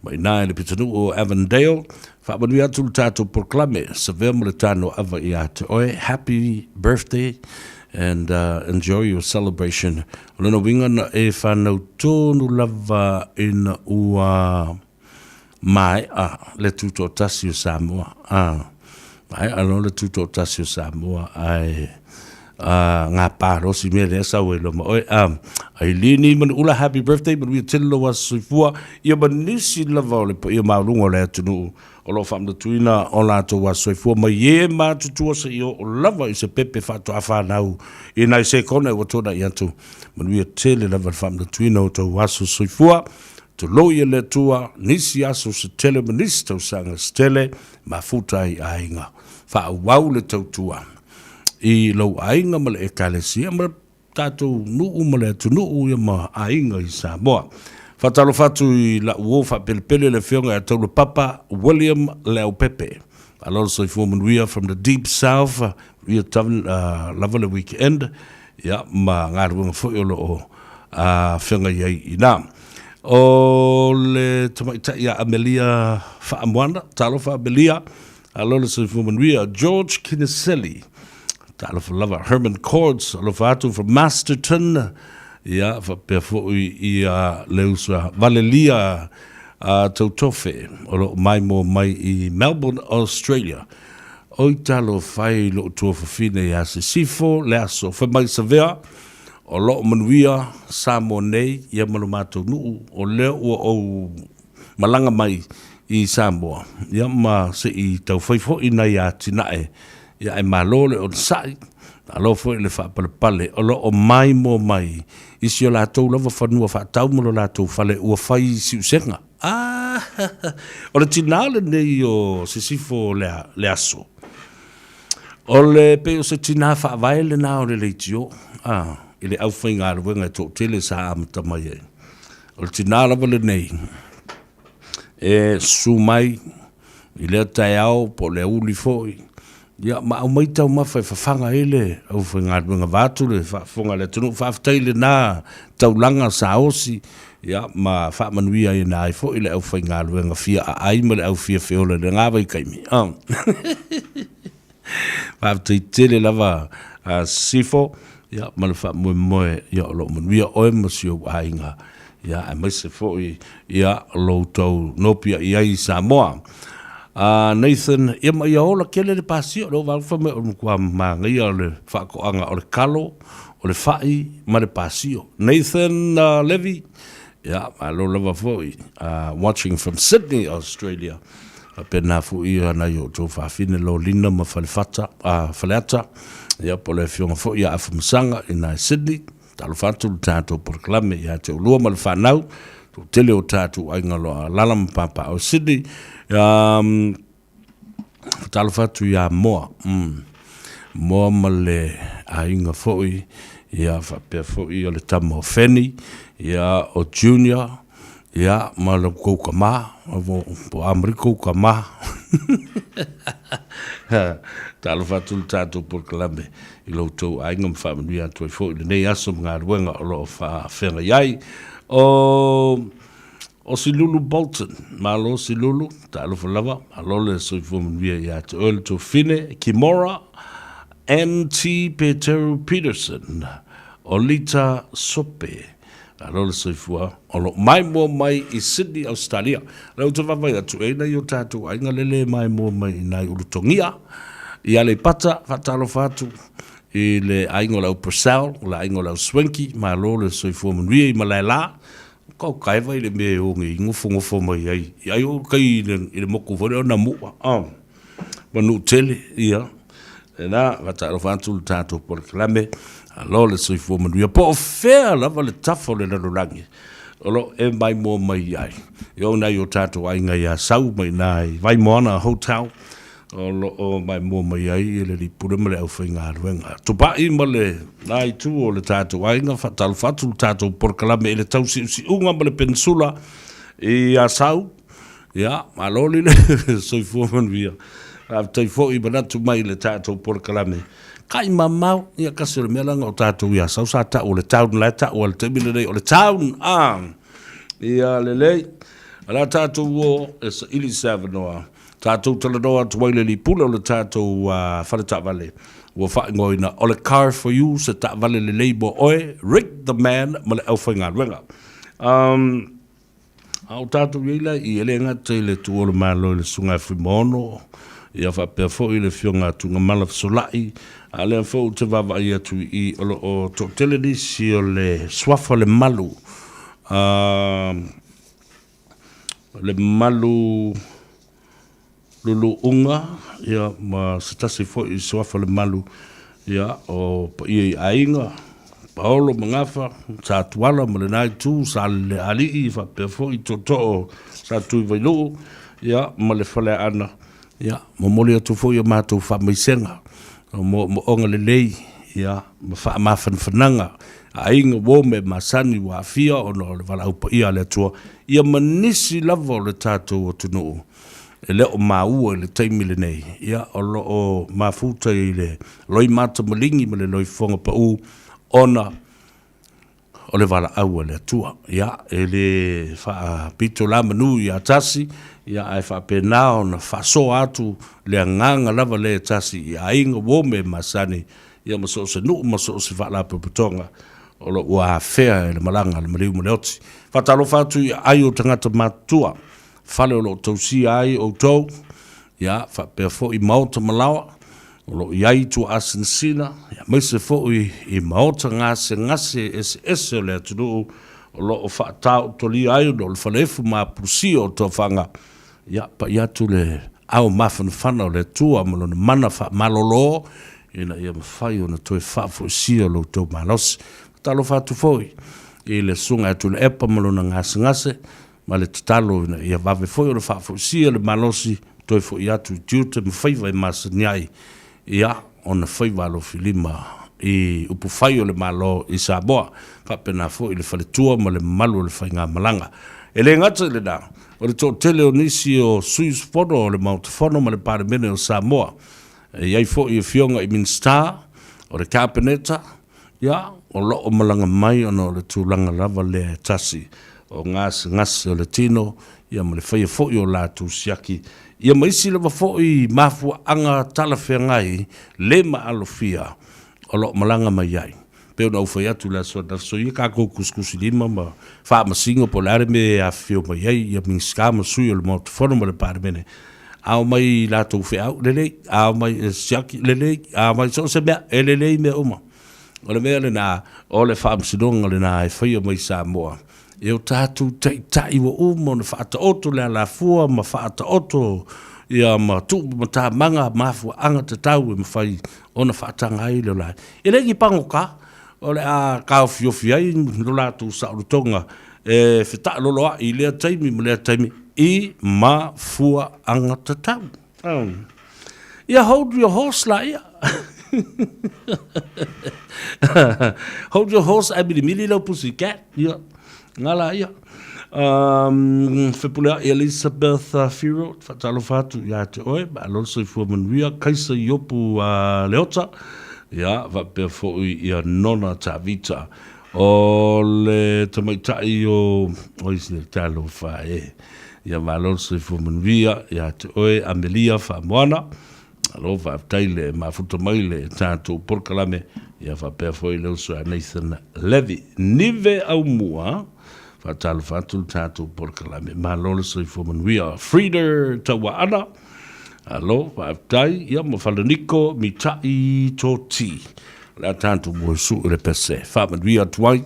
mai ina i le pitonuu o Avondale. Faamanuia atu le tatou polokalame, savea ma le tano ava ia te oe. Happy birthday and enjoy your celebration. O lona uiga na e fanau tonu lava ina ua maea le Tutoatasi o Samoa, ā, maea loa le Tutoatasi o Samoa, ae gapa loa si mea lea sau ai loa ma oe. Ā, Ailini Manuula, happy birthday, manuia tele lou aso soifua, ia ma nisi lava o le paia maualuga o le atunuu o lo o faamanatuina o latou aso soifua mai e matutua seia oo lava i se pepe faatoa fanau i nai sekone ua tuanai atu. Manuia tele lava le faamanatuina o tou aso soifua. Tulou ia le Atua, nisi aso se tele ma nisi tausaga se tele, mafuta ai aiga. Faaauau le tautua i lou aiga ma le Ekalesia ma le tatou nuu ma le atunuu ia ma aiga i Samoa. Faatalofa atu i la'u uo faapelepele le Afioga ia Taulapapa William Leaupepe. Malo le soifua manuia from the deep south, manuia lava le weekend ia ma galuega foi o lo o feagai ai i ina. O le tamaitai ia Amelia Faamoana, talofa Amelia, alo le soifua manuia. George Kiniseli, talofa lava. Herman Cords, alofa atu from Masterton, ia faapea foi ia le uso ia Valelia Tautofe, o lo o maimoa mai i Melbourne, Australia. Oi talofa e i lou tuafafine ia Sisifo le aso fai mai Savea, O lo o manuia Samoa nei ia ma lo matou nuu, o lea ua ou malaga mai i Samoa, ia ma se i tau fai foi nai atinae, ia ae malo le onosai, malo foi le faapalepale, o lo o maimoa mai i si o latou lava fanua faatau ma lo latou fale ua fai siusega. Ah! O le tinā lenei o Sisifo le aso. O le pei o se tinā faavae lenā o le leitio, ā, i le aufaigaluega e toatele sa amata mai ai. O le tinā lava lenei e susu mai i lea taeao po o le aoauli foi, ia ma aumai taumafa e fafaga ai le aufaigaluega vaeatu le faafofoga a le atunuu. Faafetai i lenā taulaga sa osi, ia ma faamanuia ai foi le aufaigaluega fia aai ma le au fia feola i lenā vaitaimi. Faafetai tele lava Sifo, ia ma le faamoemoe ia o lo o manuia oe ma si ou aiga, ia aemaise foi ia lo outou nopiai ai i Samoa. Nathan, ia ma ia ola tele le pasia, o lea ua vaai mai o le matua manaia o le faatoaga o le kalo, o le fai ma le pasio. Nathan Levy, ia malo lava foi, watching from Sydney, Australia. Faapena foi ia nai o outou faafine Lolina ma Falefata, Faleata, ia po o le afioga foi ia Afamasaga i ina i Sydney. Talofa atu le tatou polokalame ia te oulua ma le fanau, toatele o tatou aiga o lo o alaala ma papaaao i Sydney. Talofa atu ia Moa. Moa ma le aiga foi, ia faapea foi o le tama o Feni, ia o Junior, ia ma lo kou tama, po o Amerika kou tama. Talofa atu le tatou polokalame i lo outou aiga ma faamanuia atu ai foi i lenei aso ma galuega o lo o faafeagai ai. O O Silulu Bolton, malo Silulu, talofa lava, malo le soifua manuia ia te oe le tuafafine, Kimora NT Peteru Peterson, Olita Sope, malo le soifua, o lo o maimoa mai i Sydney, Australia. O lea ou te vaavaai atu, e i ai o tatou aiga lele e maimoa mai i nai Ulutogia, i Aleipata, faatalofa atu i le aiga o le au Purcell, o le aiga o le au Swanky, malo le soifua manuia i Malaela, Kau kaeva i le mea e oge i nofonofo mai ai. I ai o kai i le, i le moku foi lea o Namu'a, ah, ma Nu'utele, ia. Lena, faatalofa atu le tatou polokalame, alo le soifua manuia. Po o fea lava le tafa o le lalolagi o lo o e maimoa mai ai. E oo nai o tatou aiga i Asau ma i ina i Vaimoana Hotel, o lo o maimoa mai ai le alii pule ma le aufaigaluega. Tupai ma le na itu o le tatou aiga, faatalofa atu le tatou polokalame i le tausiusiuga ma le penisula i Asau. Ia, malo lile, soifua manuia. Faafetai foi i manatu mai i le tatou polokalame. Kai mamao, ia kasi o le mea leaga o tatou i Asau sa tau o le town la e tau a le taimi lenei o le town. Ah, ia lelei. O le a tatou o e saili se avanoa. Tatou talanoa atu ai le alii pule o le tatou fale taavale ua faaigoaina o le Car for You, se taavale lelei mo oe, Rick the Man ma le aufaigaluega. Um, a o tatou i ai la i e le gata i le tuo o le Malo i le Susuga ia Fuimaono, ia faapea foi le Afioga a Tuigamala Fesolai, a lea foi ou te vaavaai atu i o lo o toatele nisi o le suafa o le malu, le malu luluuga ia ma se tasi foi i suafa o le malu ia o paia i aiga Paolo ma Gafa, Sa Tuala ma lena itu, Sa Lelealii faapea foi Tootoo Sa Tuivailuu ia ma le Faleaana. Ia momoli atu foi a matou faamaisega o moomooga lelei ia ma faamafanafanaga aiga uo ma e masani ua aafia ona o le valaau paia a le Atua, ia ma nisi lava o le tatou atunuu e le o maua i le taimi lenei, ia o lo o mafuta i le loimata maligi ma le loifofoga pau ona o le valaau a le Atua. Ia, e le faapito la manu ia tasi, ia ae faapena ona faasoa atu le agaga lava lea e tasi i aiga, uo ma e masani, ia ma so o se nuu ma so o se faalapotopotoga o lo o ua afea e le malaga a le maliu ma le oti. Faatalofa atu i aai o tagata matutua, fale o lo o tausia ai outou, ia, faapea foi maota ma laoa o lo o i ai tuaasinasina, aemaise foi i maota gasegase eseese o le atunuu o lo o faataotolia ai ona o le faleefu ma apulusia o tofaga, ia, pai atu le ao mafanafana o le Atua ma Lona mana faamalolo ina ia mafai ona toe faafoisia lo outou malosi. Faatalofa atu foi i le Susuga ia Tuilaepa ma lona gasegase ma le tatalo ina ia vave foi ona faafoisia le malosi toe foi atu i tiute ma faiva e masani ai, ia, ona faiva alofilima i upufai o le Malo i Samoa, faapena foi le faletua ma le mamalu o le faigamalaga. E le gata i lena, o le toatele o nisi o sui usufono o le Maota Fono ma le Palemene o Samoa, e i ai foi afioga i Minisita o le Kapeneta, ia, o lo o malaga mai ona o le tulaga lava lea e tasi o gasegase o le tino, ia ma le faia foi o latou siaki, ia ma isi lava foi mafuaaga talafeagai le maalofia o lo o malaga mai ai. Pei ona ou fai atu i le aso ananafi, soia tatou tusitusilima ma faamasino po o le a le mea e afifio mai ai ia Minisita ma sui o le Maota Fono ma le Palemene, a omai i latou feau, lelei, a omai e siaki, lelei, a omai so o se mea, e lelei mea uma. O le mea lena, o le faamasinoga lena e faia mai Samoa e o tatou taitai ua uma ona faataoto le alafua ma faataoto ia ma tuu matamaga mafuaaga tatau e mafai ona faataga ai le ola. E le ni pagota o le a taofiofi ai lo latou saolotoga e fetaaloloai i lea taimi ma lea taimi i mafuaaga tatau. Ia hold your horse laia. Hold your horse ae milimili lau pussy cat. Ia, ngā la ia. Um, Fepuleai Elizabeth Whiro, whaatalofa atu ia te oe, malo le soifua manuia, Kaisa Iopu Leota, ia, faapea foi ia Nona Tavita. O le tamaitai o, oi se talofa e. Ia malo le soifua manuia ia te oe Amelia Faamoana. Malo faafetai le mafuta mai le tatou polokalame ia faapea foi le uso a Nathan Levy. Nive Aumua, faatalofa atu le tatou polokalame. Malo le soifua manuia. Frieder Tauaana, alo faafetai ia ma Falaniko Mita'i Toti. O le a tatou moe suu i le pese. Faamanuia atu ai,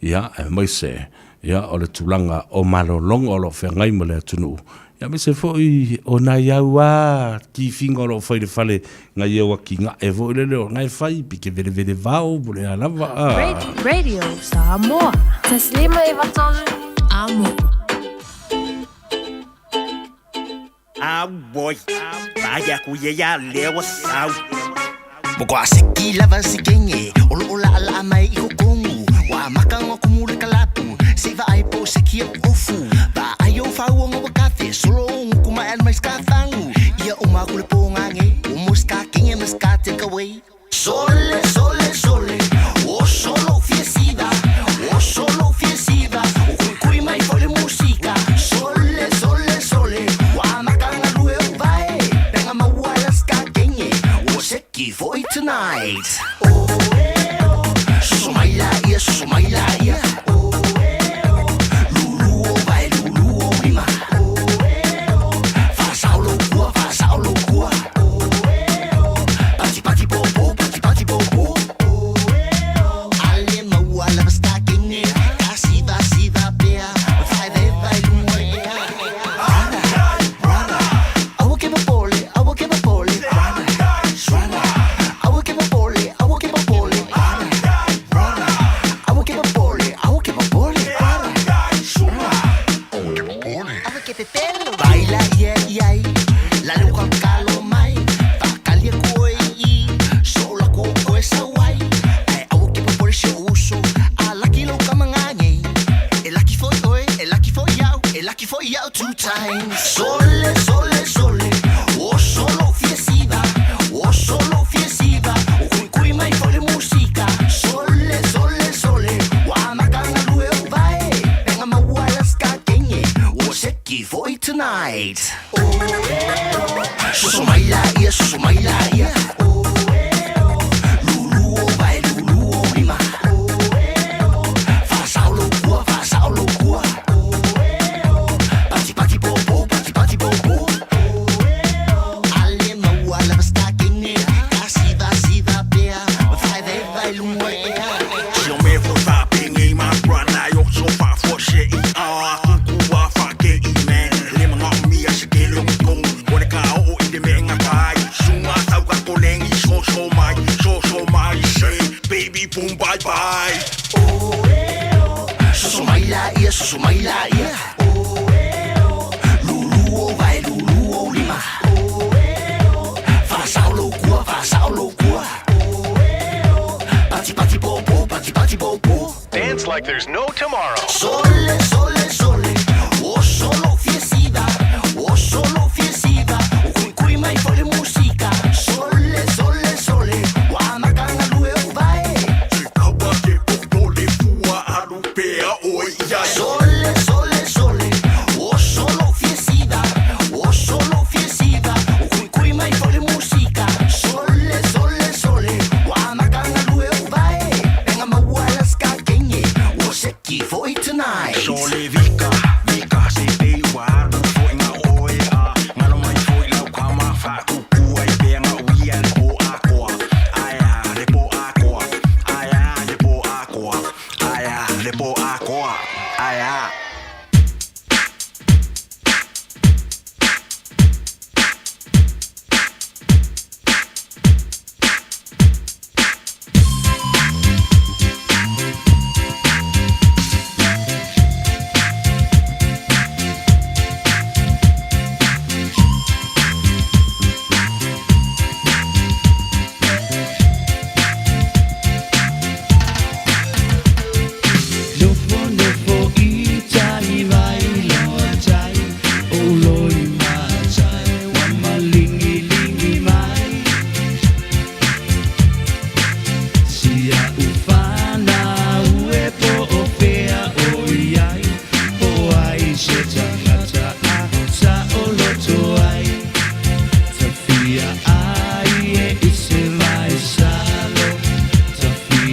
ia aemaise ia o le tulaga o malologa o lo o feagai ma le atunuu, ia aemaise foi o nai au a tifiga o lo o fai i le fale ngai au atinae foi lele o ngai fai pike velevele vao po le a lava a. Radio Samoa. Taslima e vatolu amo. Auoi, vai aku ia ia lea ua sau. Mo a seki lava sikenge o lo o laʻalaʻa mai i kokogu ua amaka ona kumu le kalapu se i vaai po o seki o ofu vaai o fauoga ua kafe solo o guku mai ana mai ska fagu ia uma aku le pogage o mo ska kenge ma ska take away Sole, sole, sole, o solo fiesiva, o solo fiesiva, o kui kui mai foi le musika. Sole, sole, sole, ua amaka galue o vae, pega maua la ska kenge, o seki foi tonight. Oh, eh, oh, soso mai la ia, soso mai la ia. Oh, eh, oh, lulu o vae, lulu o lima. Oh, eh, oh, faasao lou kua, faasao lou kua. Oh, eh, oh, pati pati po po, pati pati po po. Oh, eh, oh, ale maua lava ska kenge, ka siva siva pea, vai vai vai luga ea. Brother, brother, aua ke popole, aua ke popole. Brother, brother, aua ke popole, aua ke popole. Brother, brother, aua ke popole, aua ke popole. Brother, brother, aua ke pepelo. Baila ia iai, la leo ka kalo mai, whakalia koe i, sola ko koe sauai. Ai aua ke popole si o uso, a laki lo ka mangangei. E laki foi oe, e laki foi au, e laki foi au two times. Sole, sole, sole, o solo fiesiva, o solo fiesiva, o kui kui mai foi le musika. Sole, sole, sole, ua amaka galue o vae, pega maua la ska kenge, o seki foi tonight. Oh, eh, oh, soso mai la ia, soso mai la ia. Oh, eh, oh, lulu o vae, lulu o lima. Oh, eh, oh, faasao lou kua, faasao lou kua. Oh, eh, oh, pati pati po po, pati pati po po. Oh, eh, oh, ale maua lava ska kenge, ka siva siva pea, vai vai vai luga ea. Si o me fo fa pingi ma brana yo so fa fo she i a kuku wa fa ke i me le manga o mia se ke le ko o le ka o i de me nga kai sunga tau ka kolengi so so mai so so mai se baby boom bye bye. Oh, eh, oh, soso mai la ia, soso mai la ia. Oh, eh, oh, lulu o vai, lulu o lima. Oh, eh, oh, faasao lou kua, faasao lou kua. Oh, eh, oh, pati pati po po, pati pati po po. Dance like there's no tomorrow. Sole, sole, sole, o solo fiesiva, o solo fiesiva, o kui kui mai foi le musika. Sole, sole, sole, ua amaka galue o vae. Se kaua ke popole fua alu pea oi ia. Sole, sole, sole, o solo fiesiva, o solo fiesiva, o kui kui mai foi le musika. Sole, sole, sole, ua amaka galue o vae, pega maua la ska kenge, o seki foi tonight. Sole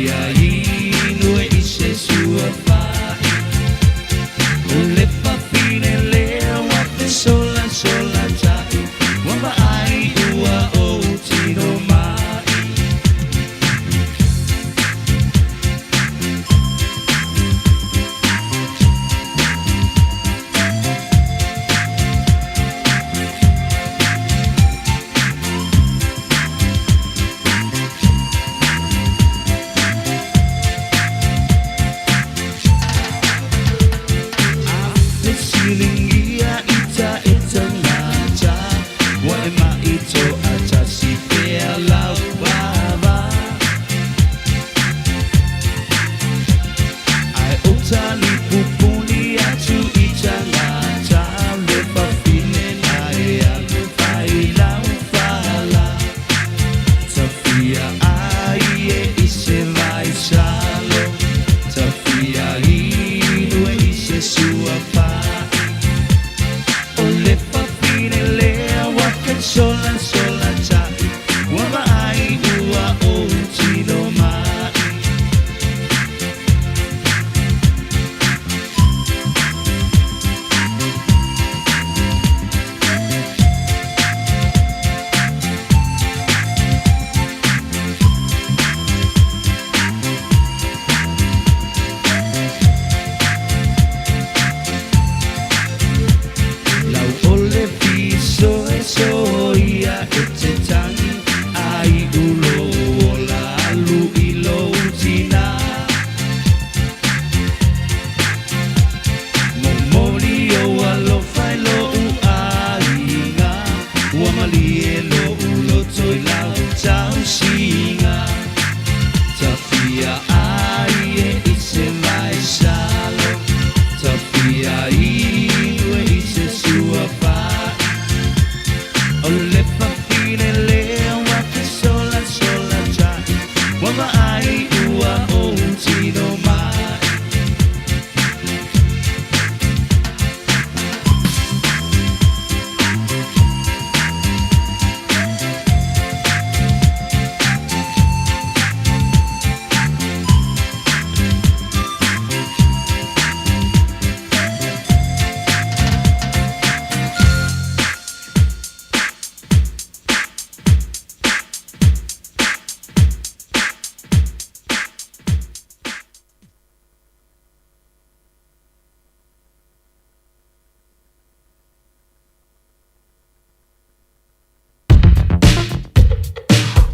Tafia inu e i se suafa'i O le fafine lea ua fesolasola ta'i Ua vaai ua ou tino ma'i. Fesiligia i ta e tagata Ua e ma'i to'atasi pea lau vava Ae ou talipupuni atu i tagata Le fafine na e alu fai lau fala Tafia ai e i se vaisalo Tafia inu e i se suafa'i O le fafine lea ua fesolasola ta'i Ua vaai ua ou tino ma'i. Lau o le fiso e soia e te tagi ai ulo ola alu i lou tinā. Momoli ou alofa i lou aiga, ua malie lou loto i lau tausiga. Tafia ai e i se vaisalo, tafia inu e i se suafa'i. O le fafine lea ua fesolasola ta'i, ua vaai ua ou tino ma'i.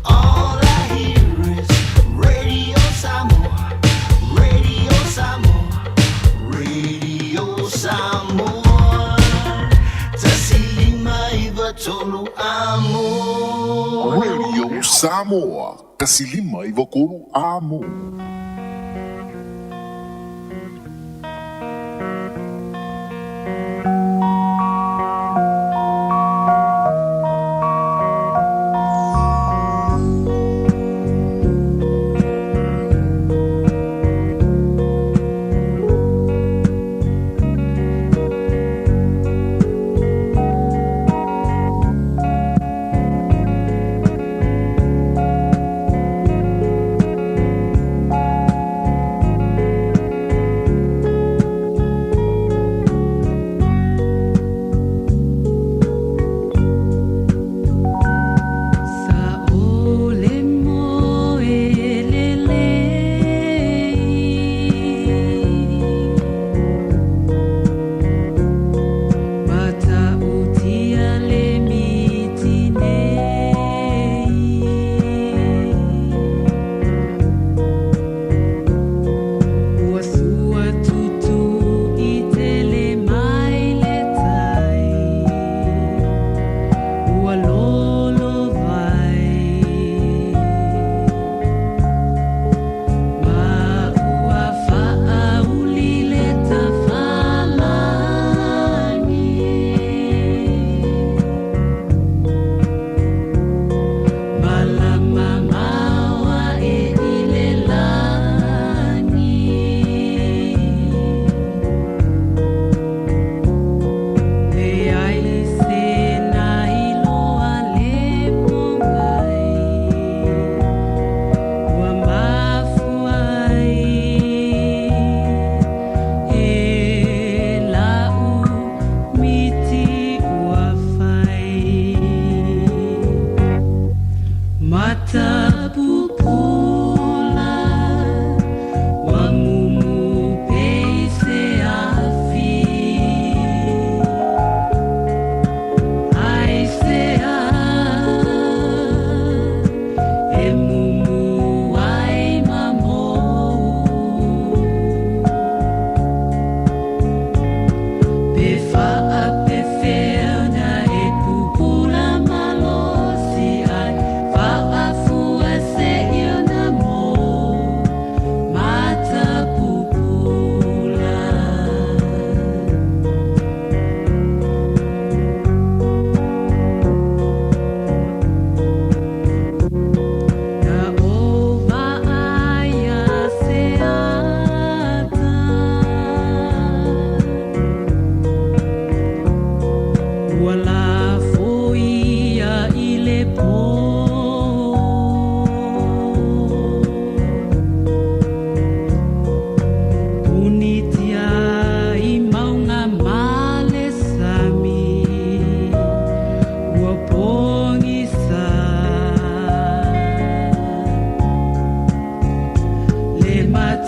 All I hear is Radio Samoa, Radio Samoa, Radio Samoa. Tasilima iva tolu amo. Radio Samoa, tasilima i vakolu amo. All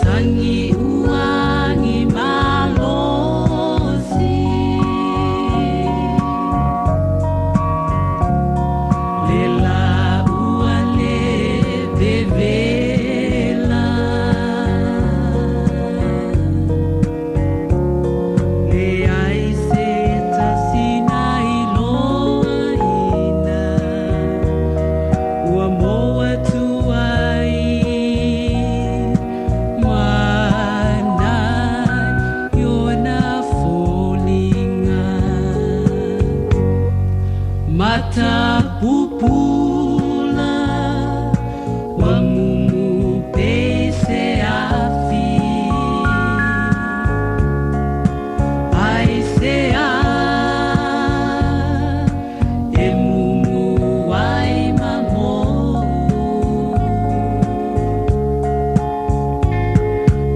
Tagi uagi malosi Le la ua le vevela Le ai se tasina i loaina Ua moa tuai mana iona foliga Matapupula ua mumu pei se afi Ai se a e mumu ai ma mo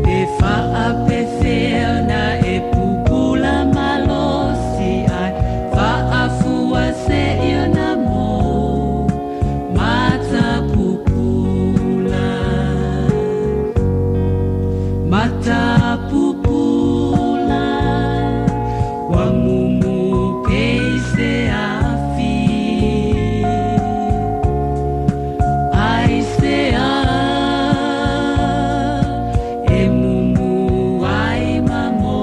Pe faapefea na e pupula malosi ai Faafua se ia na mo Matapupula Matapupula ua mumu pei se afi Ai se a e mumu ai ma mo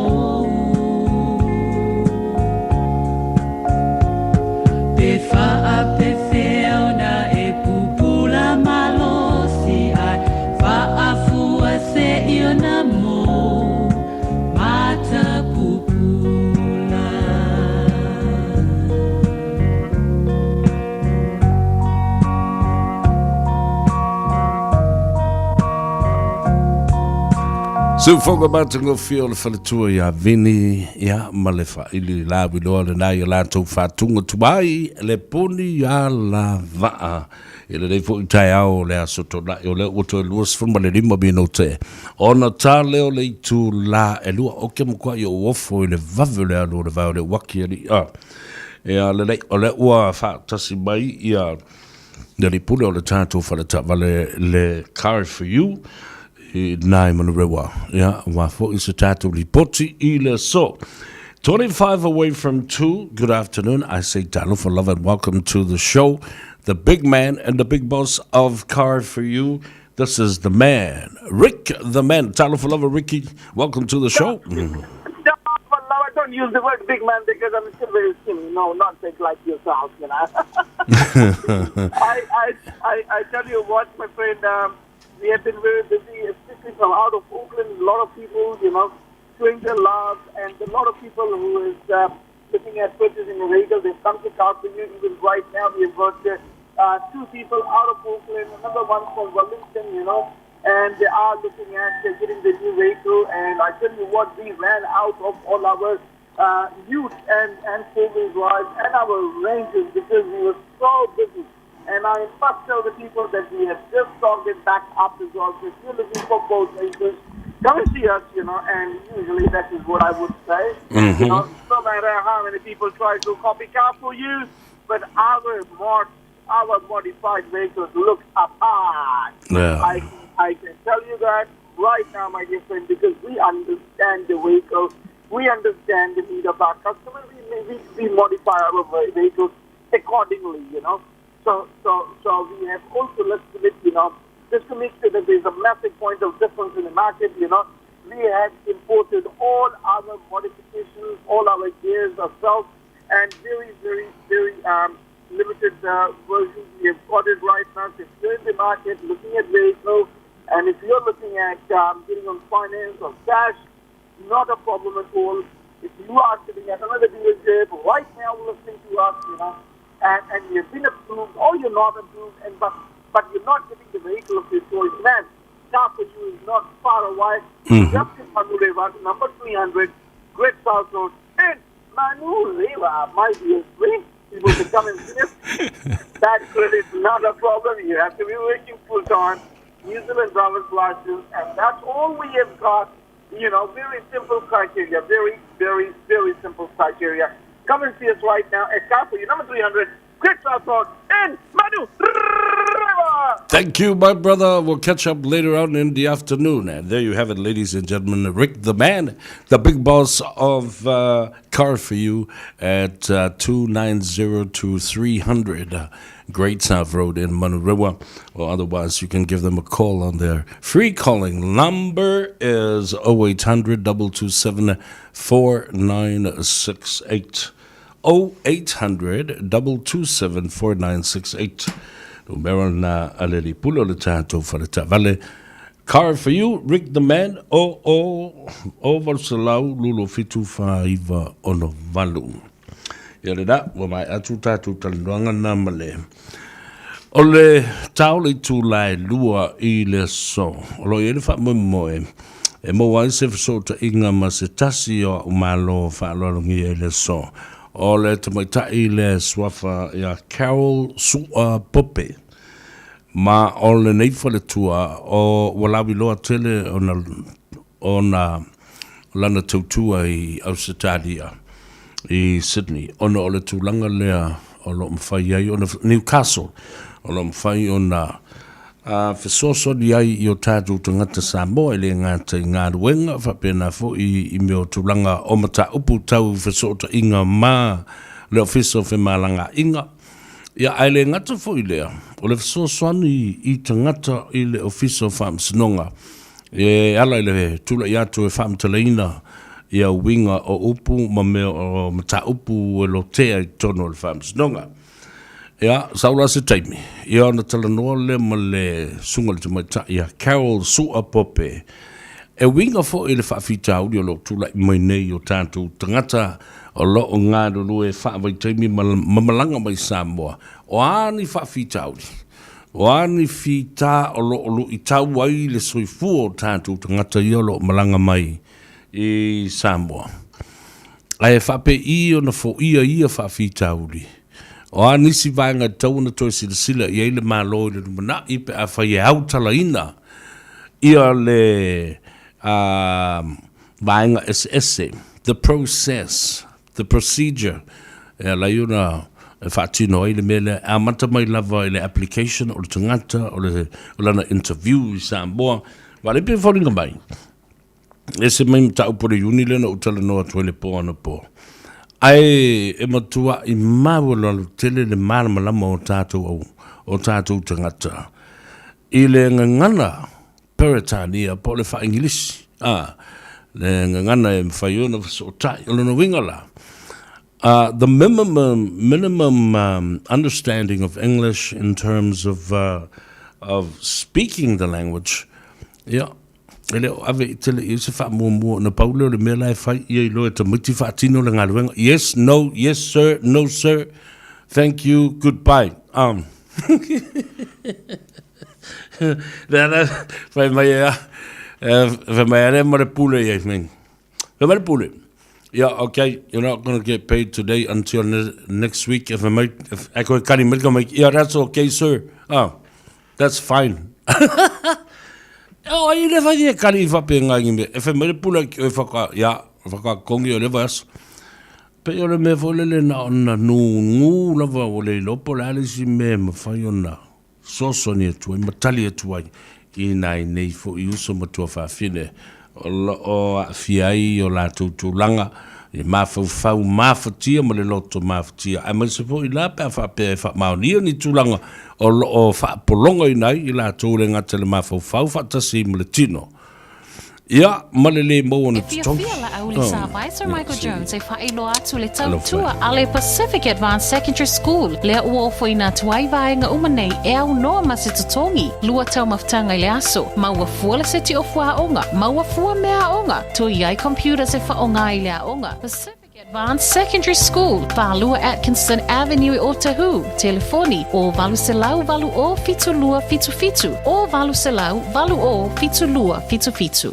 Pe faapefea ona e pupula malosi ai Faafua se ia na mo Matapupula. Siufoga matagofie o le faletua iā Vini, ia, ma le faaili lauiloa lenā i a latou faatuga tuai le puni ala vaa i lenei foi taeao o le Aso Toonai, o lea ua toe 25 minote ona ta lea o le itulā e lua. Ou te matuai ou ofo i le vave o le alu o le vae o le uaki alii a. Ia lelei, o lea ua faatasi mai ia le alii pule o le tatou fale taavale le Car for You i nā i Manurewa. Ia, aua foi se tatou lipoti i le aso. 25 away from 2, good afternoon. I say talofa love and welcome to the show. The big man and the big boss of Car for You. This is the man, Rick the man. Talofa lava, Ricky. Welcome to the show. Talofa lava. Don't use the word big man because I'm still very skinny. No, not big like yourself, you know. I, I, I, I tell you what, my friend, we have been very busy, especially from out of Auckland. A lot of people, you know, showing their love, and a lot of people who is looking at purchasing a vehicle, they've come to Car for You. Even right now, we have got two people out of Auckland, another one from Wellington, you know, and they are looking at getting the new vehicle. And I tell you what, we ran out of all our ute and four-wheel drive and our ranges because we were so busy. And I must tell the people that we have just stocked it back up as well. So if you're looking for both vehicles, come and see us, you know, and usually that is what I would say. You know, no matter how many people try to copy Car for You, but our modified vehicles look apart. Yeah. I can tell you that right now, my dear friend, because we understand the vehicle, we understand the need of our customers, we modify our vehicles accordingly, you know. So we have also listed it, you know, just to make sure that there's a massive point of difference in the market, you know. We have imported all our modifications, all our gears ourselves, and very, very, very limited versions. We have got it right now. So if you're in the market looking at vehicles, and if you're looking at getting on finance or cash, not a problem at all. If you are sitting at another dealership right now listening to us, you know, and you've been approved or you're not approved, and but you're not getting the vehicle of your choice, man, Car for You is not far away. Just in Manurewa, number 300, Great South Road, in Manurewa, my dear friend. People can come and see us. That credit, not a problem. You have to be working full time. New Zealand driver's license, and that's all we have got. You know, very simple criteria. Very, very, very simple criteria. Come and see us right now at Car for You, number 300, Great South Road, in Manurewa. Thank you, my brother. We'll catch up later on in the afternoon. And there you have it, ladies and gentlemen. Rick the man, the big boss of uh, Car For You at uh, 290 uh, Great South Road in Manurewa. Or otherwise, you can give them a call on their free calling number is 0800 227 4968. 0800 227 4968. Numera na a le lipula o le tatou faletaavale. Car for you, Rick the Man, o o o valuselau lulo fitu faiva ono valu. Ia le la, ua mai atu tatou talanoaga na ma le o le tao le itula e lua i le aso. O lo o i ai le faamoemoe e maua ai se fesootaiga ma se tasi o a'u malo faaaloalogia i le aso. O le tamaitai le suafa ia Carol Su'a Pope. Ma o lenei faletua o ua lauiloa tele ona ona lana tautua i Ausetalia i Sydney ona o le tulaga lea o lo o mafai ai ona Newcastle o lo o mafai ona a fesoasoani ai i o tatou tagata Samoa e le gata i galuega faapena foi i mea o tulaga o mataupu tau fesootaiga ma le Ofisa o Femalagaaiga. Ia, ae le gata foi lea, o le fesoasoani i tagata i le Ofisa o Faamasinoga e ala i le tulai atu e faamatalaina ia uiga o upu ma mea o mataupu e lotea i totonu o le Faamasinoga. Ia, sau la se taimi, ia ona talanoa lea ma le susuga i le tamaitai ia Carol Su'a Pope, e uiga foi i le faafitauli o lo o tulai mai nei i o tatou tagata o lo o galulue faavaitaimi ma malaga mai Samoa. O a ni faafitauli? O a ni fita o lo o luitau ai le soifua o tatou tagata ia o lo o malaga mai i Samoa? Ae faapei ona foia ia faafitauli? O a nisi vaega e tatau ona toe silasila i ai le Malo i le lumanai pe afai e autalaina ia le vaega eseese, the process, the procedure, e ala ai ona faatino ai le mea lea, e amata mai lava i le application o le tagata, o le o lana interview i Samoa. Aua o lea e pei e foliga mai, ese mai mataupu a le Iuni lea na ou talanoa atu ai le po anapo. Ae e matuai maualalo tele le malamalama o tatou o tatou tagata i le gagana Peretania po o le faa-Igilisi, a, le gagana e mafai ona fesootai. O lona uiga la, the minimum, minimum understanding of English in terms of, of speaking the language, ia, e le o ave i tele i ai se faamuamua ona pau lea o le mea la e fai ia iloa e tamaiti faatino le galuega. Yes, no, yes sir, no sir, thank you, goodbye. Lea la fai mai e a, fai mai a lea ma le pule i ai mea. Fai mai le pule, yeah, okay, you're not gonna get paid today until next week. If I make, if I koe kari mai ka mai, yeah, that's okay, sir. Oh, that's fine. O ai le whai e kari i whape ngā ngi mea. E whai mai le pule ki oe whaka, ia, whakakongi o le vai aso. Pei o le mea foi lele na ona nūngū lava ua le iloa po o le a le isi mea e mafai ona fesoasoani atu ai ma tali atu ai i nai nei foi uso ma tuafafine o lo o aafia ai o latou tulaga i mafaufau mafatia ma le loto mafatia, aemaise foi la pe a faapea e faamaonia ni tulaga o lo o faapologaina ai i latou e le gata i le mafaufau faatasi ma le tino. Ia, ma le lē maua ona E totogi. fiafia la Auli Oh, Sa Vai Sir ia, Michael si. Jones e faailoa atu le Alofa tautua e. a le Pacific Advanced Secondary School lea ua ofoina atu ai vaega uma nei e aunoa ma se totogi lua taumafataga i le aso, maua fua le seti ofu aoga, maua fua mea aoga, toi ai computers e faaaoga i le aoga. Pacific Advanced Secondary School, 42 Atkinson Avenue i Otahuhu, telefoni, o 800 80 72 77, o 800 80 72 77.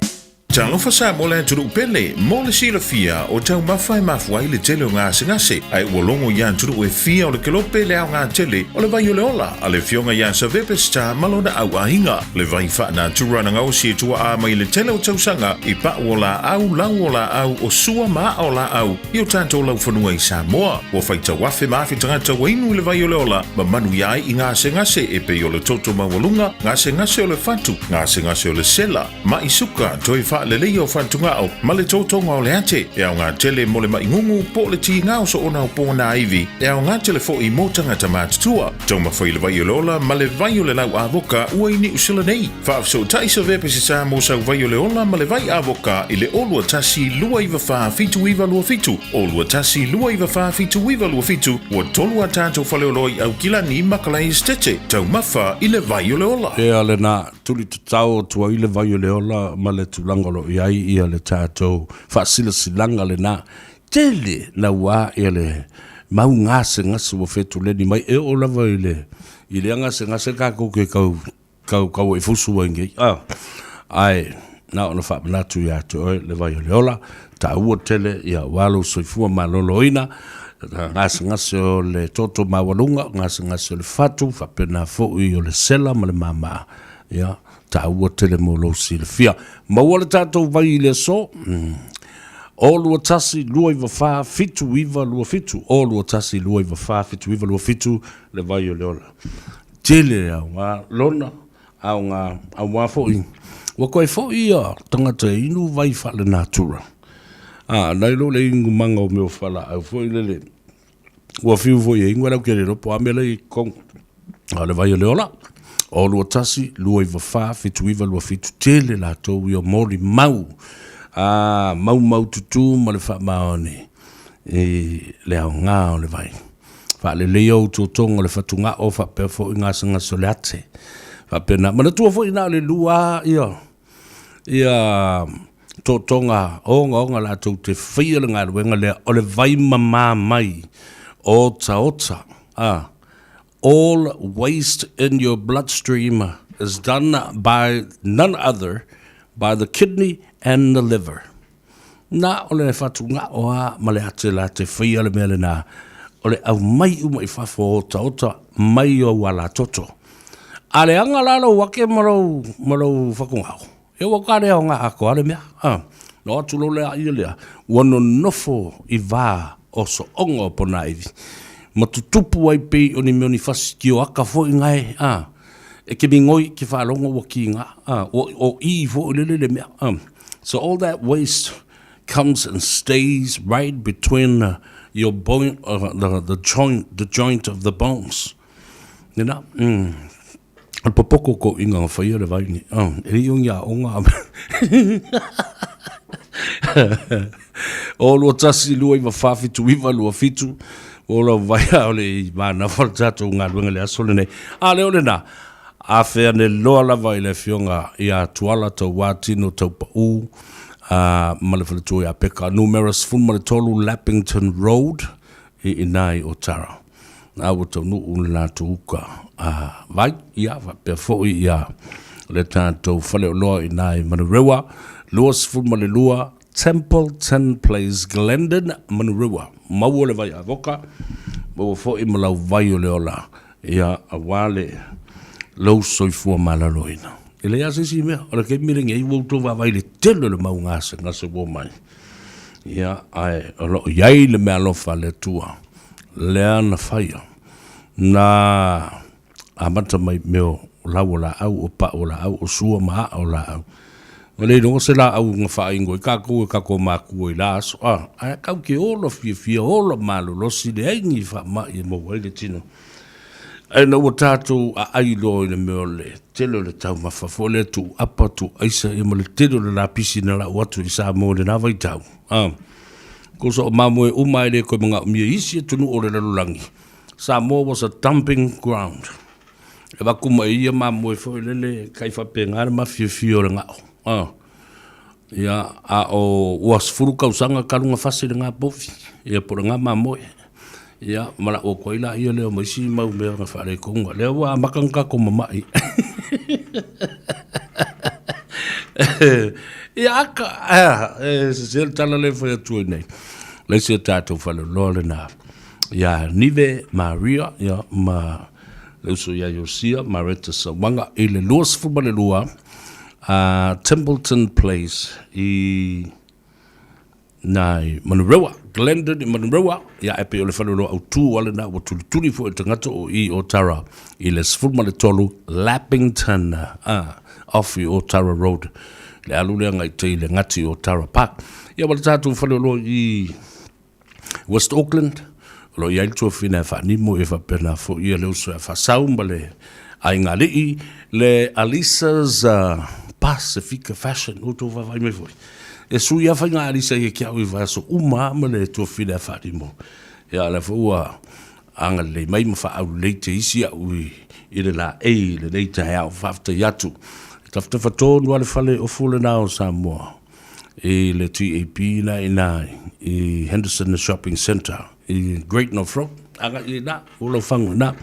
Talofa Samoa le atunuu pele, mo le silafia, o taumafa e mafua ai le tele o gasegase, ae ua logo i atunuu e fia o le kelope le aoga tele o le vai o le ola a le Afioga ia Savepe Star ma lona au aiga. Le vai faanatura na gaosi e tuaa mai le tele o tausaga i pau o laau, lau o laau, o sua ma aa o laau i o tatou laufanua i Samoa. Ua faitau afe ma afe tagata ua inu i le vai o le ola ma manuia ai i gasegase e pei o le toto maualuga, gasegase o le fatu, gasegase o le sela, ma'i suka, toe faaleleia o fatugao, ma le totoga o le ate. E aoga tele mo le ma'i gugu po o le tiga o soona o ponaivi, e aoga tele fo'i mo tagata matutua. Taumafa i le vai o le ola ma le vai o le lau avoka ua i Niu Sila nei. Faafesootai Savepe Sesa mo sau vai o le ola ma le vai avoka i le 021 294 7927, 021 294 7927, ua tolu a tatou faleoloa i Aukilani ma Kalaesetete. Taumafa i le vai o le ola. Ea lena, tuli tatao atu ai le vai o le ola ma le tulaga o lo o i ai ia le tatou faasilasilaga lena. Tele naua ia le mau gasegase ua fetuleni mai e oo lava i le i lea gasegase tatou ke kau kau kau e fusu ai nei. Ah, ae na ona faamanatu ia te oe le vai o le ola, taua tele ia aua lou soifua maloloina, gasegase o le toto maualuga, gasegase o le fatu, faapena foi o le sela ma le māmā. Ia, taua tele mo lou silafia. Maua le tatou vai i le aso. O 21 294 7927, o 21 294 7927, le vai o le ola. Tele aoga lona aoga aua foi ua koe foi ia tagata e inu vai faalenatura. A, nai lo le inumaga o mea o fualaau foi lele, ua fiu foi e inu ae lau ke le iloa po o a mea la e i totonu. A o le vai o le ola, o 21 294 7927, tele latou ia molimau, a, maumaututu ma le faamaoni i le aoga o le vai. Faaleleia ou totoga o le fatugao faapea foi gasegase o le ate. Faapena. Manatua foi na o le lua ia ia totoga ogaoga latou te faia le galuega lea o le vai mamā mai otaota. Ah, all waste in your bloodstream is done by none other by the kidney and the liver. Na o le fatugao a ma le ate la te whaia le mea lena, o le aumai uma i fafo otaota mai o au alatoto. A leaga la lou ake ma lou, ma lou fatugao, ia ua ka le aoga atoa le mea. A, na o atu loa lea ia lea, ua nonofo i va o sooga o ponaivi, ma tutupu ai pei o ni mea o ni fasi tioaka foi gae, a, e ke migoi ke faalogo ua kiga, a, ua o i foi lele le mea, a. So all that waste comes and stays right between your bone, the, the joint, the joint of the bones. You know? O le popoko ko inga nga whaia le vai ni. Oh, e li ongi a onga. O 21, 2, 4, 7, 9, 2, 7. O lau vai a ole i mana whala tātou ngā luenga le aso le nei. A le ole nā. A whea ne loa lava i le afioga ia Tuala Tauatino Taupaʻu ma le faletua ia Peka, numera 13 Lappington Road i ina i Otara. A ua taunuu le latou uka a vai, ia faapea foi ia le tatou faleoloa i ina i Manurewa, 22 Templeton Place, Glendon, Manurewa. Maua le vai avoka, maua foi ma lau vai o le ola. Ia, aua le lou soifua malaloina. E leai lava se isi mea, o le taimi lenei ua outou vaavaai i le tele o le mau gasegase ua omai. Ia, ae o lo o i ai le meaalofa a le Atua, lea na faia, na amata mai i mea o lau o laau, o pau o laau, o sua ma aa o laau. Ua le iloa se laau na faainu ai tatou e tatou matua i la aso, a, ae tatou te ola fiafia, ola malolosi, leai ni faamai e maua ai le tino. Ae ina ua tatou aai loa i le mea o le tele o le taumafa foi lea tuu apa, tuu aisa, ia ma le tele o le lapisi na lau atu i Samoa i lena vaitau, a, kosa o mamoe uma e le toe manaomia i isi atunuu o le lalolagi, Samoa was a dumping ground. E avatu mai ia mamoe foi lele kai faapena le mafiafia o le gao, a. Ia, a o ua 10 tausaga talu na fasi lena povi, ia po o lena mamoe. Ia, ma lau atu ai laia lea ma isi mau mea na faaletonu. Lea ua amata ona tatou mamai. Ia aka, e sese le tala lea e fai atu ai nei. Le isi o tatou faleoloa lena. Ia Nive Maria, ia ma le uso ia Iosia Mareta Saumaga i le 22 a Templeton Place i nai Manurewa, Glendon i Manurewa, ia e pei o le faleoloa autu a lena ua tulituli foi e tagata o i Otara i le 13 Lappington off i Otara Road, le alu lea agai tai i le gati o Otara Park. Ia ma le tatou faleoloa i West Auckland, o lo o i ai le tuafina e faanimo e faapena foi ia le uso ia Faasau ma le aiga alii, le Alisa's Pasifika Fashion, ua outou vaavaai mai foi. E sui lava faiga Alisa ia te au i vaiaso uma lava ma le tuafina e faanimo. Ia o lea foi ua agalelei mai ma faaaulelei te isi au i le laei i lenei taeao. Faafetai atu. E tafatafa tonu lava le fale ofu lena o Samoa i le TAP la i ina i Henderson Shopping Centre i Great North Road. Agai i ina, o lau fagu i ina.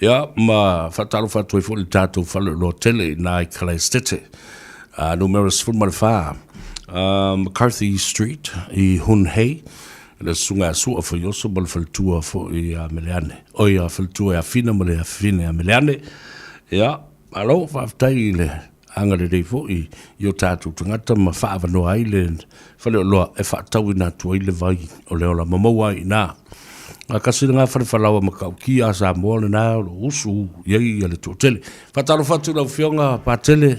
Ia, ma faatalofa atu ai foi i le tatou faleoloa tele i ina i Kalaestete, numera 14, McCarthy Street i Hun Hei, le susuga ia Sua Faioso ma le faletua foi ia Meleane, oi a faletua ia Fina ma le afafine ia Meleane. Ia, malo, faafetai i le agalelei foi i o tatou tagata ma faaavanoa ai le faleoloa e faatauina atu ai le vai o le ola ma maua ai i ina. A kasi lena fale falaoa matautia a Samoa lena o lo o usu i ai ia le toatele. Faatalofa atu i lau Afioga Patele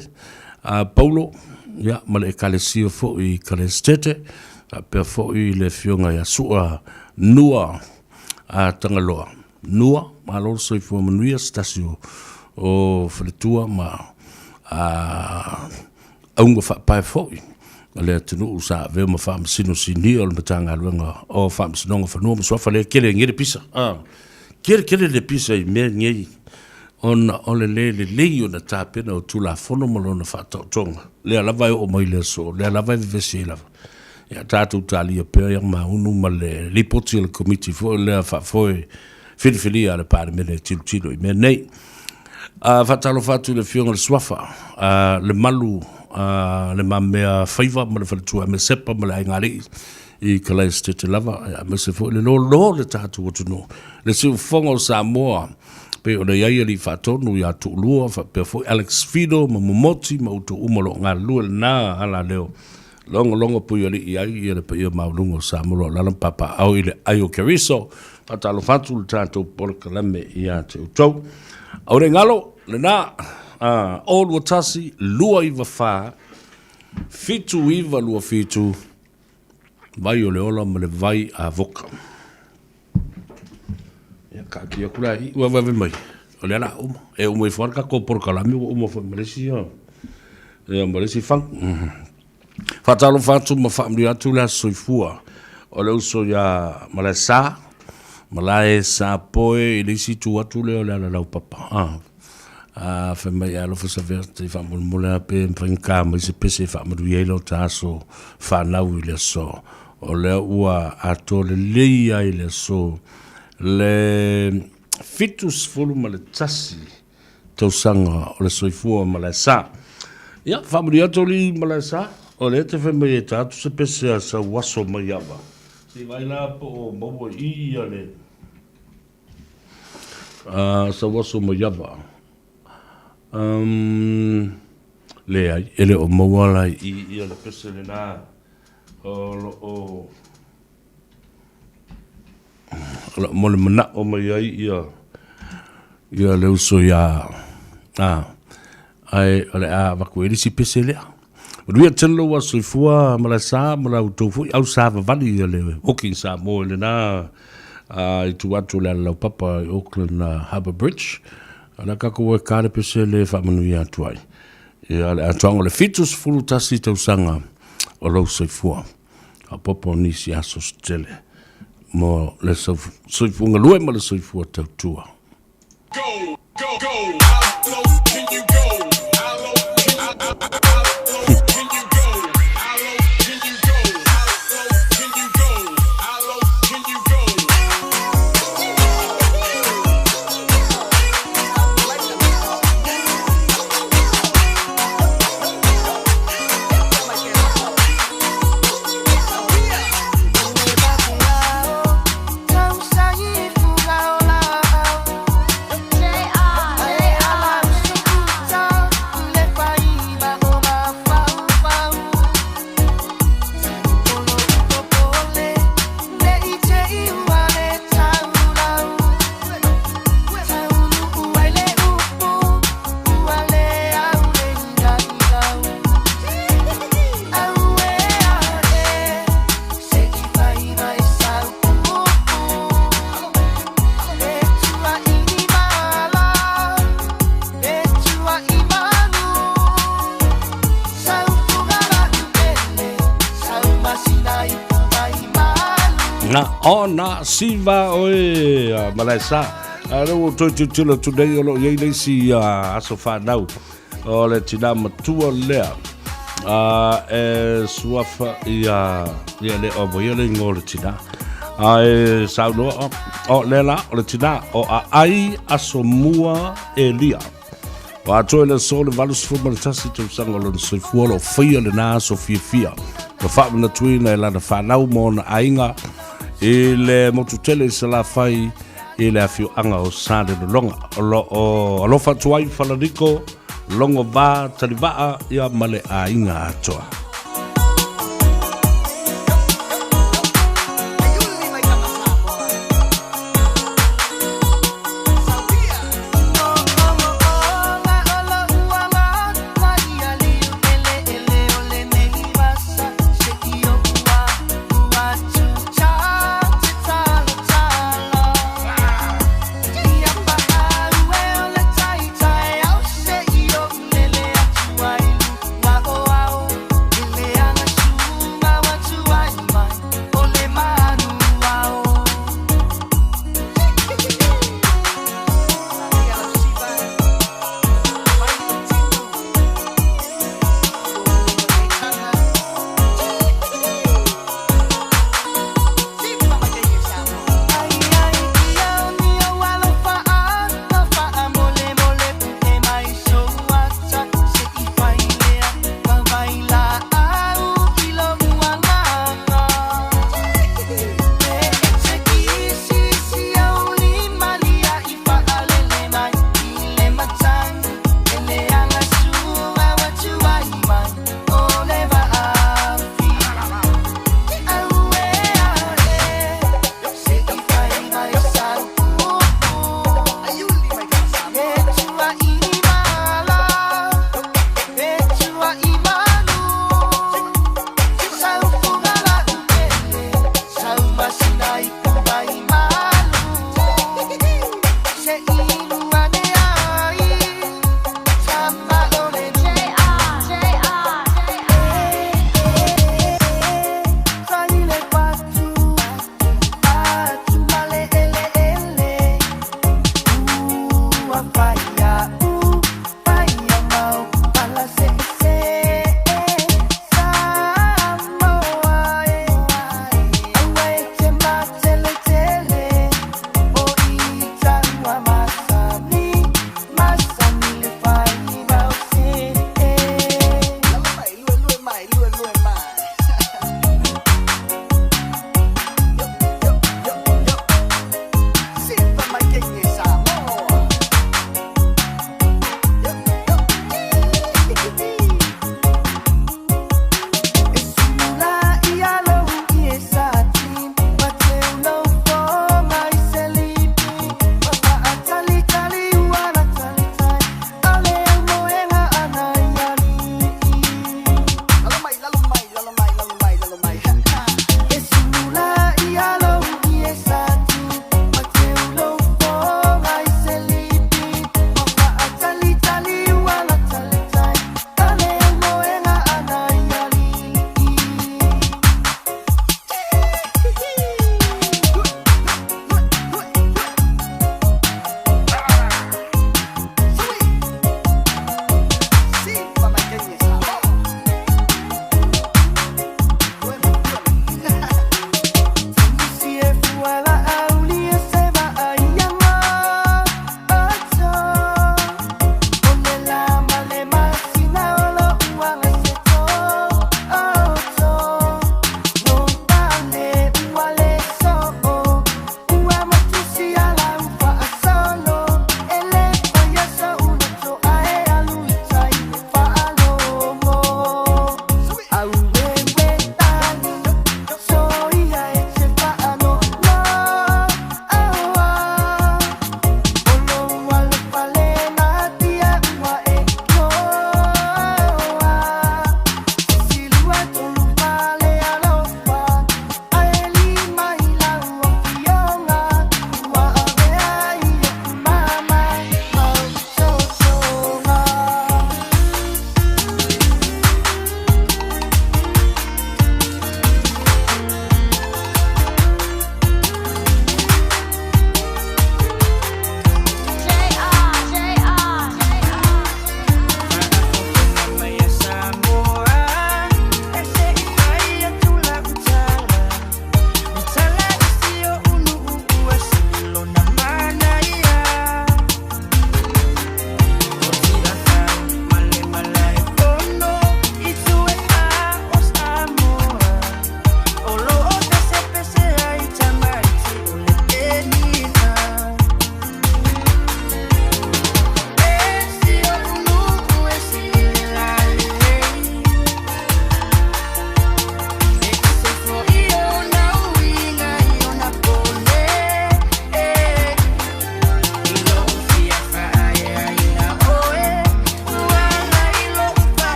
a Paulo ia, ma le Ekalesia foi i Kalesitete, faapea foi le Afioga ia Sua Nua a Tagaloa. Nua, malo le soifua manuia, se tasi o, o faletua ma a, auga faapae foi a le atunuu sa avea ma Faamasino Sinia o le Matagaluega o Faamasinoga Fanua ma Suafa lea kele ngele pisa. A, kele kele le pisa i mea ngei ona o le le lelei ona tapena o Tulafono ma lona faataotoga. Lea lava e oo mai le aso, lea lava e vevesi ai lava. Ia tatou talia pea ia maunu ma le lipoti a le Komiti foi lea faafoe filifilia a le Palemene e tilotilo i mea nei. A faatalofa atu i le Afioga i le Suafa, a le Malu, a le Mamea Faiva ma le Faletua Mesepa ma le Aiga Alii i Kalaesetete lava, aemaise foi le lolo o le tatou atunuu, le siufofoga o Samoa, pei ona i ai Alii Faatonu ia Tuulua, faapea foi Alex Fido ma Momoti ma outou uma o lo o galulue lena ala leo Logologo puialii ai ia le paia maualuga o Samoa o lala ma papaaao i le ai o Keriso. Faatalofa atu le tatou polokalame ia te outou. Aua ne i galo lena, 021 294 7927, vai o le ola ma le vai avoka. Ia, kaatia atu la i ua vave mai. O lea la uma. E uma ifo lava le tatou polokalame ua uma foi ma le isi, ia, ma le isi fagu. Faatalofa atu ma faamanuia atu le aso soifua o le uso ia Malaesa, Malae Sapoe i le isi itu atu lea o le alalaupapa. Ah. A fai mai e alofa Savea te faamolemole lava pe mafai ona ta mai se pese e faamanuia ai lo ta aso fanau i le aso. O lea ua atoa lelei ai le aso le 71 tausaga o le soifua o Malaesa. Ia, faamanuia atu alii Malaesa, o lea te fai mai e ta atu se pese a sau aso mai ava. Se i vaai la po o maua i i ia le sau aso mai ava. Leai, e le o maua la i i ia le pese lena o lo o O lo o molemanao mai ai ia ia le uso ia a ae o le a avatu ai le isi pese lea. Manuia tele lou aso soifua Malaesa ma la outou foi au savavali ia le Walking Samoa i lena i tua atu o le alalaupapa i Auckland Harbour Bridge. O le a tatou e ka le pese le faamanuia atu ai. Ia le atoaga o le 71 tausaga o lou soifua. Faaopoopo o nisi aso se tele mo le soifua galue ma le soifua tautua. Na ona siva oe Malaesa. A lea ua toe tilotilo atu nei o lo o i ai le isi aso fanau o le tinā matua lea e suafa ia ia le o ia le ingoa o le tinā. Ae saunoa o lea la o le tinā o Aai Asomua Elia. Ua atoa i le aso le 81 tausaga o lona soifua o lo o faia lena aso fiafia ma faamanatuina e lana fanau ma ona aiga i le motu tele i Salafai i le afioaga o Salelologa. O lo o alofa atu ai Falaniko, Logovā, Talivaa ia ma le aiga atoa.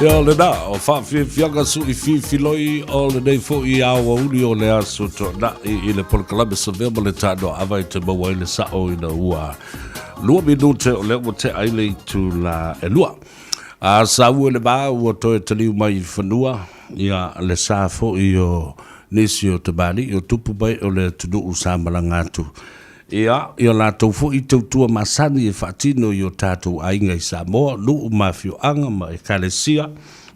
Ia lena, o faafiafiaga suʻifiifiloi o lenei foʻi aoauli o le Aso Toonai i le polokalame Savea ma le Taanoaava e te maua ai le sao ina ua 2 minute o lea ua tea ai le itula e 2. A saua i le va ua toe taliu mai i fanua, ia le sa foi o nisi o tamalii o tupu mai o le atunuu sa malaga atu. Ia, i o latou foi tautua masani e faatino i o tatou aiga i Samoa, nuu ma afioaga ma ekalesia.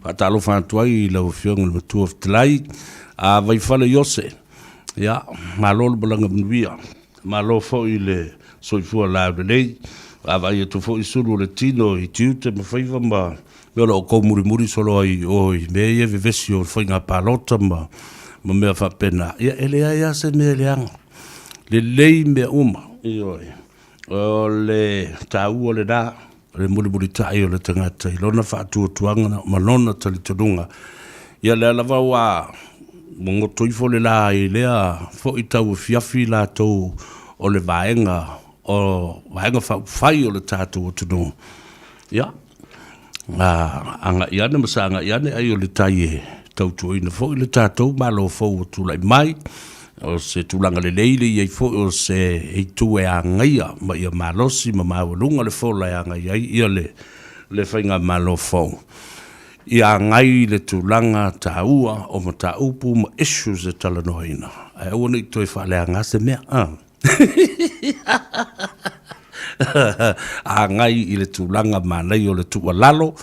Faatalofa atu ai i lau Afioga i le Matua Fetalai, a Vaifale Iose. Ia, malo le malaga manuia. Malo foi le soifua laulelei. Vaavaai atu foi sulu o le tino i tiute ma faiva ma mea o lo o tou mulimuli solo ai i o i mea ia vevesi o le faiga palota ma mea faapena. Ia, e leai lava se mea e leaga. Lelei mea uma, ioe. O le taua lena, o le mulimulitai o le tagata i lona faatuatuaga ma lona talitonuga. Ia lea lava ua goto ifo le la i lea foi tauafiafi latou o le vaega o Vaega Faaupufai o le tatou atunuu. Ia, agai ane ma sagai ane ai o le tai e tautuaina foi le tatou Malo fou ua tulai mai, o se tulaga lelei le i ai foi o se itu e agaia ma ia malosi ma maualuga le fola e agai ai ia le, le faigamalo fou. Ia agai i le tulaga taua o mataupu ma issues e talanoaina, ae aua ne i toe faaleaga se mea. Agai i le tulaga manaia o le tuualalo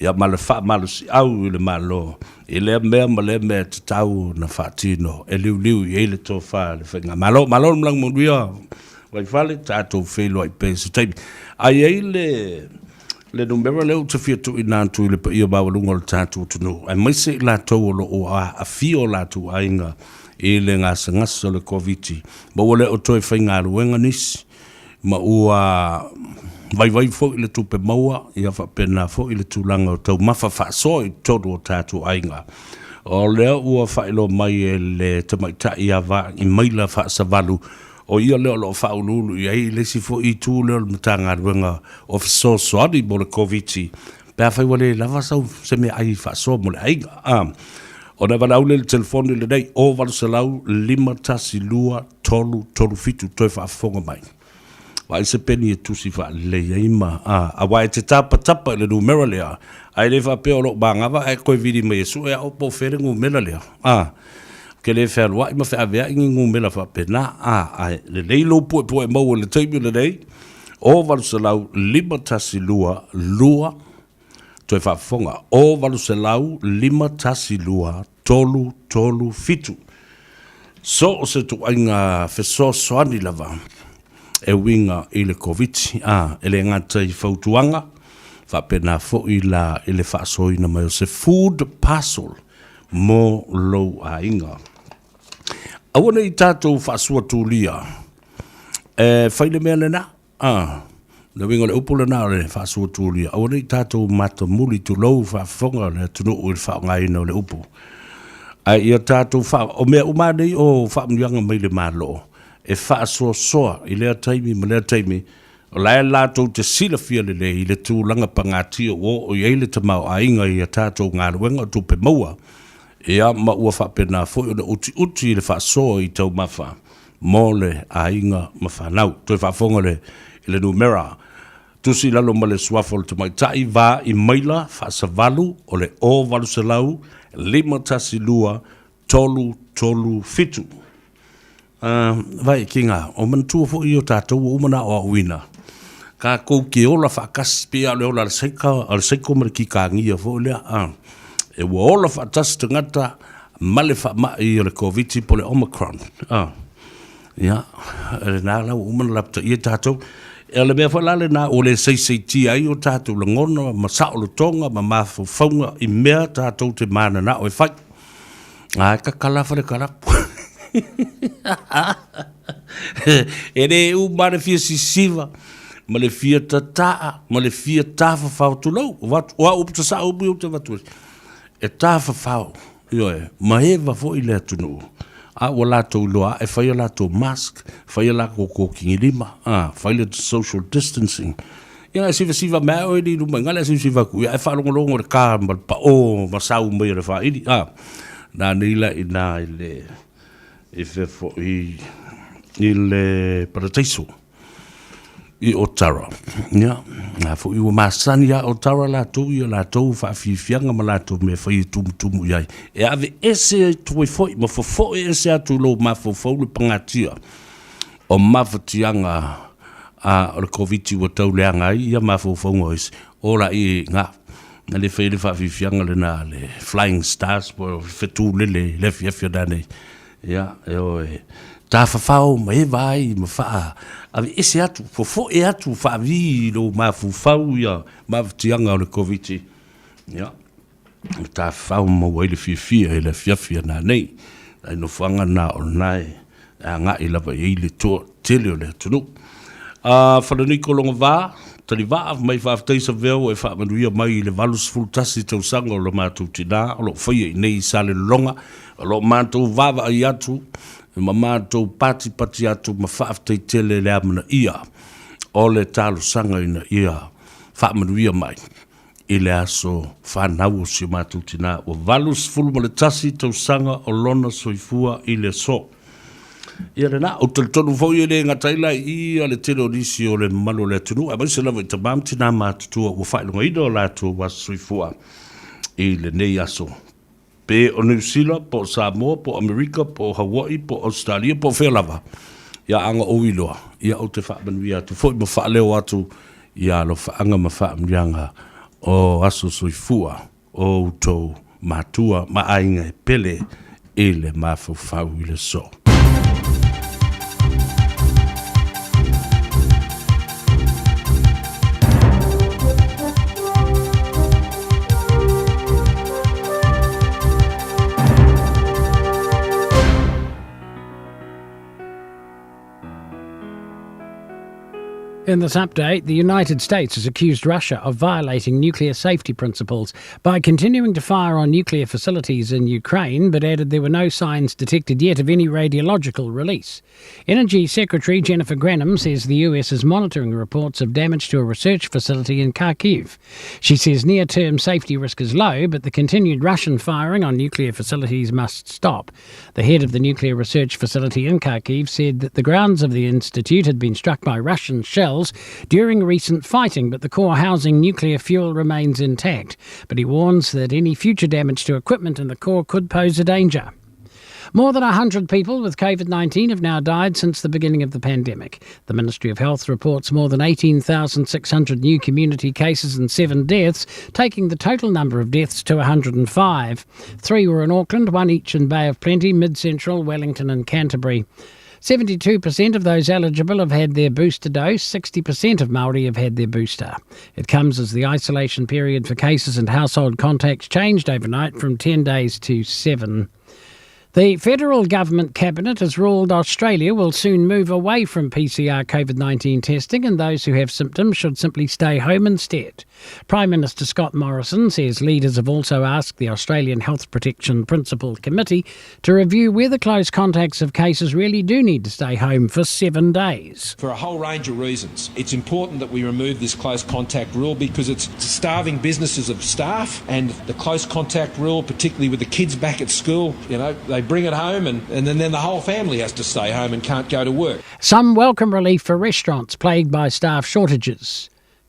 ia ma le faamalosiau i le Malo i lea mea ma lea mea e tatau ona faatino e liuliu i ai le tofa a le Faigamalo. Malo le malaga manuia Vaifale, tatou feiloai pea i se taimi. A i ai le le numera lea ou te fia tuuina atu i le paia maualuga o le tatou atunuu, aemaise i latou o lo o aafia o latou aiga i le gasegase o le Koviti, ma ua le o toe faigaluega nisi, ma ua vaivai foi le tupe maua, ia faapena foi le tulaga o taumafa faasoa i totonu o tatou aiga. O lea ua faailoa mai e le tamaitai ia Vaaimaila Faasavalu, o ia lea o lo o faauluulu i ai le isi foi itu lea o le Matagaluega o Fesoasoani mo le Koviti, pe afai ua le lava sau se meaai faasoa mo le aiga. A, ona e valaau lea i le telefoni lenei, 0800 512 337, toe faafofoga mai. Vaai se peni e tusi faalelei ai ma, a, aua e te tapatapa i le numera lea, ae le faapea o lou manava ae toe vili mai e sue au po o fea le numera lea. A, ou te le fealuai ma feaveai ni numera faapena, a, ae lelei lou puepue maua i le taimi lenei, 0800 512 2, toe faafofoga, 0800 512 337. So o se ituaiga fesoasoani lava e uiga i le Koviti, a, e le gata i fautuaga, faapena foi la i le faasoaina mai o se food parcel mo lou aiga. Aua ne i tatou faasuatulia e fai le mea lena. A, le uiga o le upu lena o le faasuatulia, aua ne i tatou matamuli tulou faafofoga le atunuu i le faaaogaina o le upu. Ae ia tatou faa, o mea uma lava nei o faamanuiaga mai le Malo, e faasoasoa i lea taimi ma lea taimi, o la e latou te silafia lelei le tulaga pagatia ua oo i ai le tamaoaiga i a tatou galuega o tupe maua, ia ma ua faapena foi ona utiuti le faasoa i taumafa mo le aiga ma fanau. Toe faafofoga le i le numera tusi i lalo ma le suafa o le tamaitai va i maila faasavalu o le 0800 512 337. Vai ki ngā, o manatua foi o tātou ua uma na aoaoina, kākou ke ola faatasi, pei lava o le ola a le saika, a le saiko ma le kikāgia foi lea, e ua ola faatasi tagata ma le faamai o le Koviti po o le Omicron. Ia, lena la ua uma ona lapataia tatou. O le mea foi la lena ua le saisaitia ai o tatou lagona ma saolotoga ma mafaufauga i mea tatou te mananao e fai. A e tatala fa le kalapu. E le uma le fia sisiva ma le fia tataa ma le fia tafafao tulou. O au upu sasao upu ia ou te avatu ai. E tafafao, ioe, ma eva foi le atunuu, a ua latou iloa ae fai a latou mask, fai a latou kokigilima, a, fai le social distancing. Ia na e sivasiva mai a oe i luma i ina le a sivasiva atu ia, ae faalogologo i le ka ma le paʻō ma sau mai o le faili, a. Na nei la i ina i le, i fea foi, i le Parataiso i Otara. Ia, na foi ua masani lava Otara latou i a latou faafiafiaga ma latou mea fai e tumutumu i ai. E ave ese atu ai foi ma fofoe ese atu i lou mafaufau le pagatia o mafatiaga a o le Koviti ua tau leaga ai ia mafaufauga o isi. O la i ina, na le fai le faafiafiaga lena a le Flying Stars po o fetu lele i le afiafi o nanei. Ia, e o e tafafao ma eva ai ma faa ave ese atu, fofoe atu faavi i lou mafaufau ia mafatiaga o le Koviti. Ia, ma tafafao ma maua ai le fiafia i le afiafi a nanei. Ai nofoaga na o lena e agai lava i ai le toatele o le atunuu. A Falaniko Logova, Talivaa, mai faafetai Savea ua e faamanuia mai i le 81 tausaga o lo matou tina o lo o faia i nei i Salelologa, o lo o matou vaavaai atu ma matou patipati atu ma faafetai tele le amanaia o le talosaga ina ia faamanuia mai i le aso fanau o si o matou tina ua 81 tausaga o lona soifua i le aso. Ia lena, ou te talitonu foi e le gata ai la i i a le tele o nisi o le mamalu o le atunuu, aemaise lava i tama ma tina matutua ua faailogaina o latou aso soifua i lenei aso. Pe o Niu Sila, po o Samoa, po o Amerika, po o Hawaii, po o Ausetalia, po o fea lava, ia aga ou iloa, ia ou te faamanuia atu foi ma faaleo atu ia alofaaga ma faamanuiaga o aso soifua o outou matua ma aiga e pele i le mafaufau i le aso. In this update, the United States has accused Russia of violating nuclear safety principles by continuing to fire on nuclear facilities in Ukraine, but added there were no signs detected yet of any radiological release. Energy Secretary Jennifer Granholm says the US is monitoring reports of damage to a research facility in Kharkiv. She says near term safety risk is low, but the continued Russian firing on nuclear facilities must stop. The head of the nuclear research facility in Kharkiv said that the grounds of the institute had been struck by Russian shells during recent fighting, but the core housing nuclear fuel remains intact. But he warns that any future damage to equipment in the core could pose a danger. More than 100 people with COVID 19 have now died since the beginning of the pandemic. The Ministry of Health reports more than 18,600 new community cases and seven deaths, taking the total number of deaths to 105. Three were in Auckland, one each in Bay of Plenty, Mid Central, Wellington, and Canterbury. 72% of those eligible have had their booster dose, 60% of Māori have had their booster. It comes as the isolation period for cases and household contacts changed overnight from 10 days to 7. The federal government cabinet has ruled Australia will soon move away from PCR COVID 19 testing and those who have symptoms should simply stay home instead. Prime Minister Scott Morrison says leaders have also asked the Australian Health Protection Principal Committee to review whether close contacts of cases really do need to stay home for seven days. For a whole range of reasons, it's important that we remove this close contact rule because it's starving businesses of staff and the close contact rule, particularly with the kids back at school, you know, they bring it home and, and then, then the whole family has to stay home and can't go to work. Some welcome relief for restaurants plagued by staff shortages.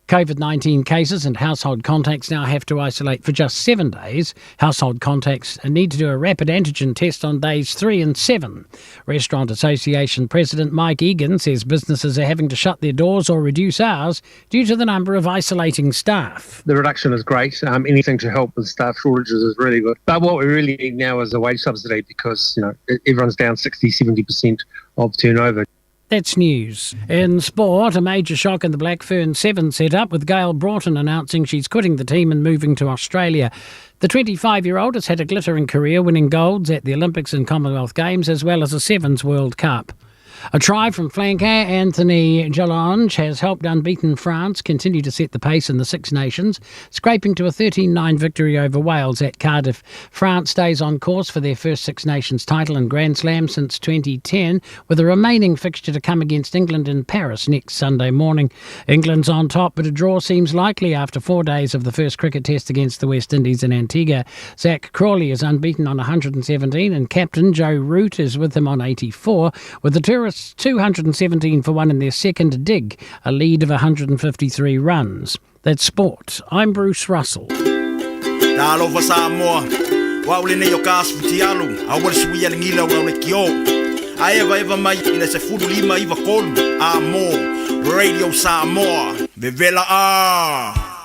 COVID 19 cases and household contacts now have to isolate for just seven days. Household contacts need to do a rapid antigen test on days three and seven. Restaurant Association President Mike Egan says businesses are having to shut their doors or reduce hours due to the number of isolating staff. The reduction is great. Um, anything to help with staff shortages is really good. But what we really need now is a wage subsidy because you know everyone's down 60, 70% of turnover. That's news. In sport, a major shock in the Black Fern 7 set up with Gail Broughton announcing she's quitting the team and moving to Australia. The 25 year old has had a glittering career, winning golds at the Olympics and Commonwealth Games as well as a Sevens World Cup. A try from flanker Anthony Jelonch has helped unbeaten France continue to set the pace in the Six Nations, scraping to a 13 9 victory over Wales at Cardiff. France stays on course for their first Six Nations title and Grand Slam since 2010, with a remaining fixture to come against England in Paris next Sunday morning. England's on top, but a draw seems likely after four days of the first cricket test against the West Indies in Antigua. Zach Crawley is unbeaten on 117, and captain Joe Root is with him on 84, with the tourists 217 for one in their second dig, a lead of 153 runs. That's sport. I'm Bruce Russell. Talofa Samoa, o au lenei o ka asu fitialu, a ua le sui a le gila o le kio. A eva eva mai i le 15 iva kolu, a mo, Radio Samoa, vevela a.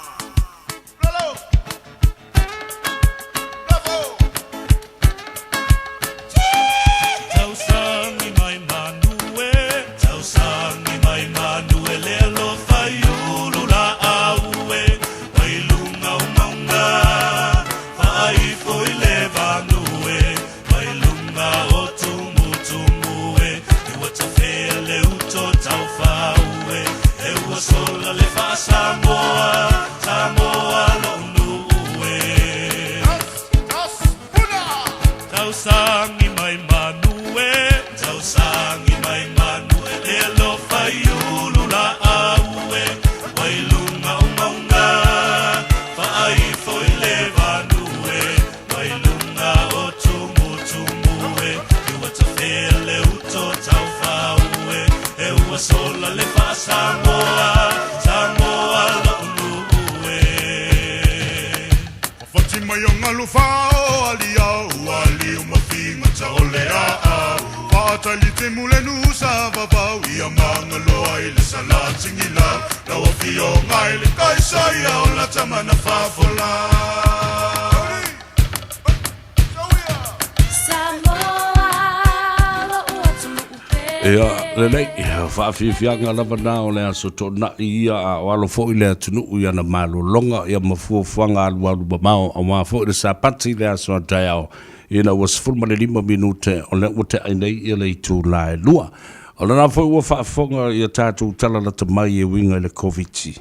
Ia, lelei, faafiafiaga lava na o le aso toonai ia a o alo foi le atunuu i ana malologa ia ma fuafuaga alualu mamao auā foi le Sapati i le aso a taeao ina ua 15 minute o lea ua te'ai nei ia le itulā e lua. O lena foi ua faafofoga ia tatou tala lata mai e uiga i le Koviti.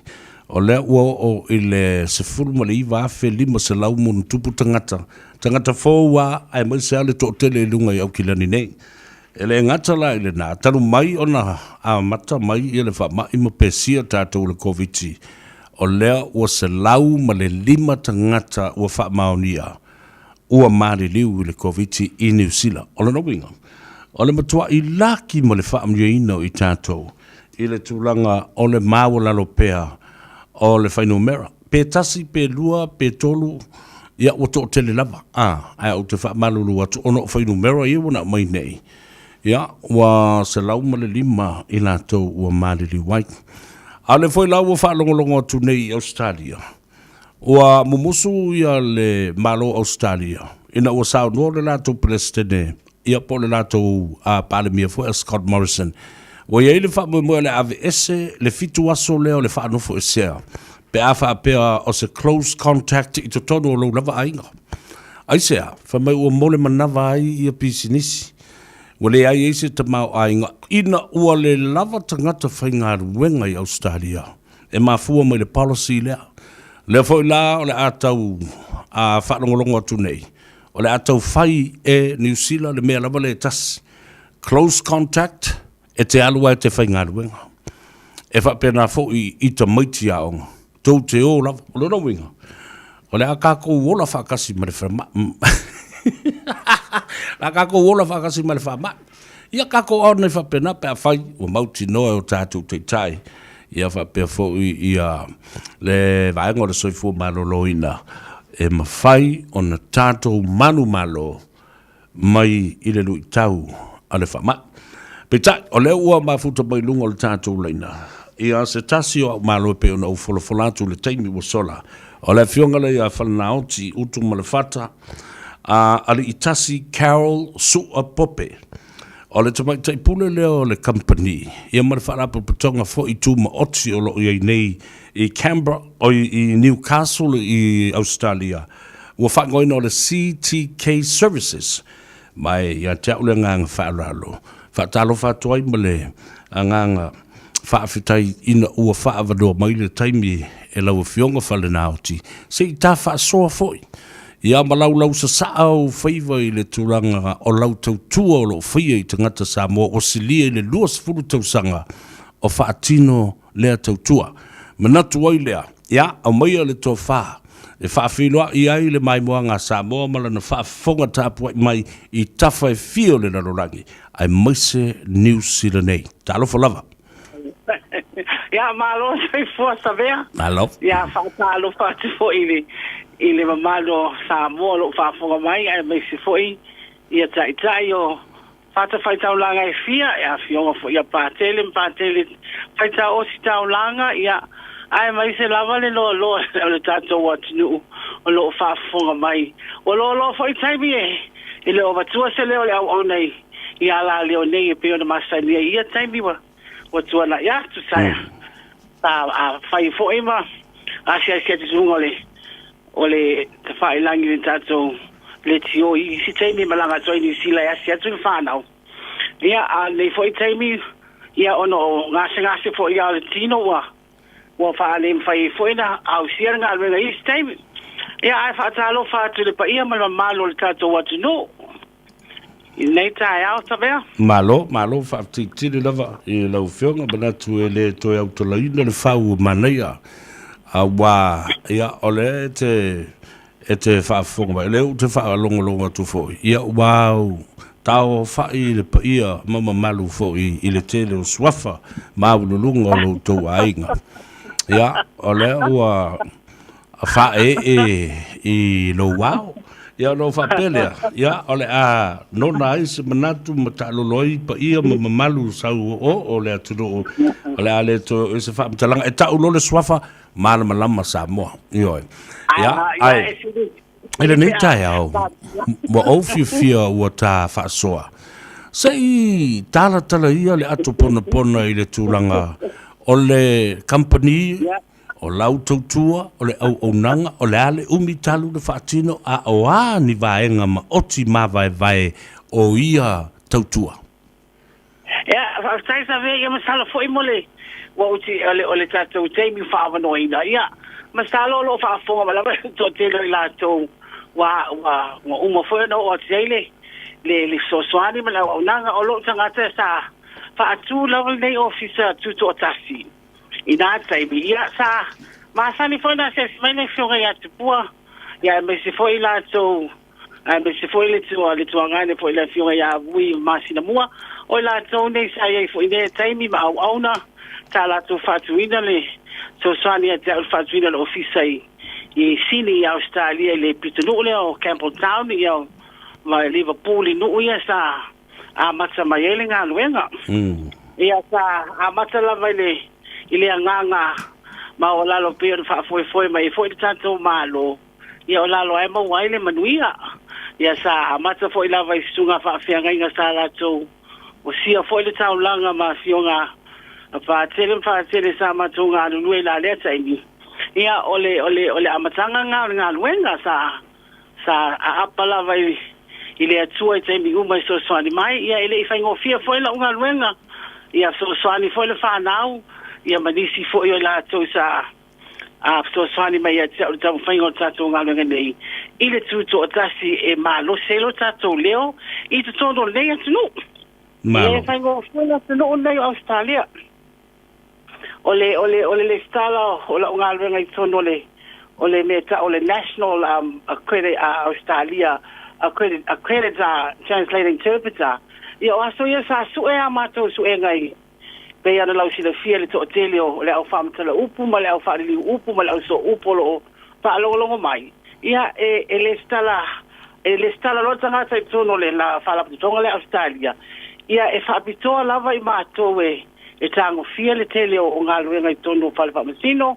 O lea ua oo i le 19,500 munutupu tagata, tagata fou a, aemaise lava le toatele i luga i Aukilani nei. E le gata la i lena, talu mai ona amata mai ia le faamai ma pesia tatou i le Koviti, o lea ua 105 tagata ua faamaonia ua maliliu i le Koviti i Niu Sila. O lona uiga, o le matua'i laki ma le faamanuiaina o i tatou i le tulaga o le maualalo pea o le fuainumera, pe tasi, pe lua, pe tolu, ia ua toatele lava, a, ae ou te faamalulu atu ona o fuainumera ia ua na aumai nei, ia, ua 105 i latou ua maliliu ai. A o lea foi la ua faalogologo atu nei i Ausetalia, Ua mumusu ia le Malo o Ausetalia ina ua saunoa le latou Peresetene ia po o le latou Palemia foi a Scott Morrison, ua i ai le faamoemoe o le aveese le fitu aso lea o le faanofoesea pe a faapea o se close contact i totonu o lou lava aiga. Aisea? Fai mai ua mo le manava ai ia pisinisi. Ua leai ai se tamaoaiga ina ua le lava tagata faigaluega i Ausetalia. E mafua mai le policy lea. Lea foi la o le a tau a faalogologo atu nei, o le a tau fai e Niu Sila le mea lava lea e tasi. Close contact, e te alu lava e te faigaluega. E faapena foi i tamaiti aoga, tou te o lava. O lona uiga, o le a tatou ola faatasi ma le faamai. O le a tatou ola faatasi ma le faamai. Ia tatou ao nei faapena pe afai ua mautinoa e o tatou taitai ia faapea foi ia le vaega o le soifua maloloina e mafai ona tatou manumalo mai i le luitau a le faamai. Peitai, o lea ua mafuta mai luga o le tatou laina ia se tasi o au malo e pei ona ou folafola atu i le taimi ua sola, o le afioga lea ia Falenaoti Utumalefata, a Aliitasi Carol Su'a Pope. O le tamaitai pule lea o le kamupani, ia ma le faalapotopotoga foi tumaoti o lo o i ai nei i Canberra, oi, i Newcastle i Ausetalia, ua faaigoaina o le CTK Services. Ma e ia te au le agaga faaaloalo, Faatalofa atu ai ma le agaga faafetai ina ua faaavanoa mai le taimi e lau Afioga Falenaoti se i ta faasoa foi ia ma laulausasaa ou faiva i le tulaga o lau tautua o lo o faia i tagata Samoa ua silia i le 20 tausaga o faatino lea tautua. Manatu ai lea, ia, aumaia le tofa e faafeiloai ai le maimoaga a Samoa ma lana faafofoga tapuai mai i tafa e fia o le lalolagi, aemaise Niu Sila nei. Talofa lava. Ia, malo soifua Savea. Malo. Ia, faatalofa atu foi i le, i le mamalu o Samoa o lo o faafofoga mai, aemaise foi ia taitai o fatafaitaulaga e fia, e afioga foi ia Patele ma Patele faitaositaulaga, ia, aemaise lava le loaloa o le tatou atunuu o lo o faafofoga mai. Ua loaloa foi taimi e, e le o avatua se leo o le auauna i, i alaleo nei e pei ona masani ai i ia taimi ua, ua tuanai atu, sa, sa a, fai foi ma asiasi atu i luga o le, o le tafailagi i le tatou leitio i isi taimi e malaga atu ai i Niu Sila e asi atu le fanau. Ia, a o lenei foi taimi, ia ona o gasegase foi ia o le tino ua ua faalemafai ai foi ona ausia le galuega i isi taimi. Ia, ae faatalofa atu i le paia ma le mamalu o le tatou atunuu i lenei taeao, Savea. Malo, malo, faafetai tele lava i lau Afioga, manatu e le toe autolaina le fau o manaia, aua, ia, o lea e te, e te faafofoga mai, o lea ou te faalogologo atu foi, ia, ua au taaofai i le paia ma mamalu foi i le tele o suafa maualuluga o lo outou aiga. Ia, o lea ua faaee i lou ao. Ia ona ou faapea lea, ia o le a nona ai se manatu ma taalolo ai paia ma mamalu sauoo o le atunuu, o le a le toe oo i se faamatalaga. E tau loa le suafa, malamalama Samoa. Ioe. Ia, ae i lenei taeao, ua ou fiafia ua ta faasoa. Se i talatala ia le ato ponapona i le tulaga o le kamupani O lau tautua, o le auaunaga, o le a le umi talu le faatino, a o a ni vaega maoti mavaevae o ia tautua? Ia, faafetai Save, ia masalo foi mo le, ua ou ti, o le, o le tatou taimi faaavanoaina, ia, masalo o lo o faafofoga mai lava le toatele o i latou ua, ua, ua uma foi ona oo atu i ai le, le, le fesoasoani ma le auaunaga. O lou tagata sa faatu lava lenei ofisa tutoatasi. I nā taimi, ia, sa masani foi ona asiasi mai le Afioga ia Tupua, ia, aemaise foi latou, aemaise foi le tua, le tuagane foi le Afioga ia Vui Masinamua, o i latou nei sa i ai foi i lea taimi ma auauna, sa latou faatuina le fesoasoani ia te au i le faatuina o le ofisa i, i Sini i Ausetalia i le pitonuu lea o Campbelltown, ia, ma Liverpool i nuu ia sa amata mai ai le galuega. Ia sa amata lava i le i le agaga maualalo pei ona faafoefoe mai ai foi le tatou Malo, ia o lalo lava e maua ai le manuia. Ia sa amata foi lava i susuga faafeagaiga sa latou osia foi le taulaga ma afioga a Patele ma Patele sa matou galulue i la lea taimi. Ia o le o le o le amataga lena o le galuega sa Sa aapa lava i, i le Atua i taimi uma e fesoasoani mai. Ia, e le i faigofie foi la'u galuega, ia fesoasoani foi le fanau, ia ma nisi foi o i latou sa a fesoasoani mai ia te a'u i le taumafaiga o le tatou galuega nei, i le tutoatasi e malosi ai lo tatou leo i totonu o lenei atunuu. E le faigofie le atunuu lenei o Ausetalia. O le, o le, o le lesitala o lau galuega i totonu o le, o le mea e tau o le National um, Accredit, uh, Australia Accredit, Accreditor Translator Interpreter. Ia, o aso ia sa sue a matou suega i, pei ona lau silafia le toatele o le au faamatala upu ma le au faaliliu upu ma le au soo upu o lo o faalogologo mai. Ia, e, e lesitala, e lesitala loa le tagata i totonu o le la faalapotopotoga lea a Ausetalia, ia, e faapitoa lava i matou e, E tagofia le tele o galuega i totonu o fale faamasino,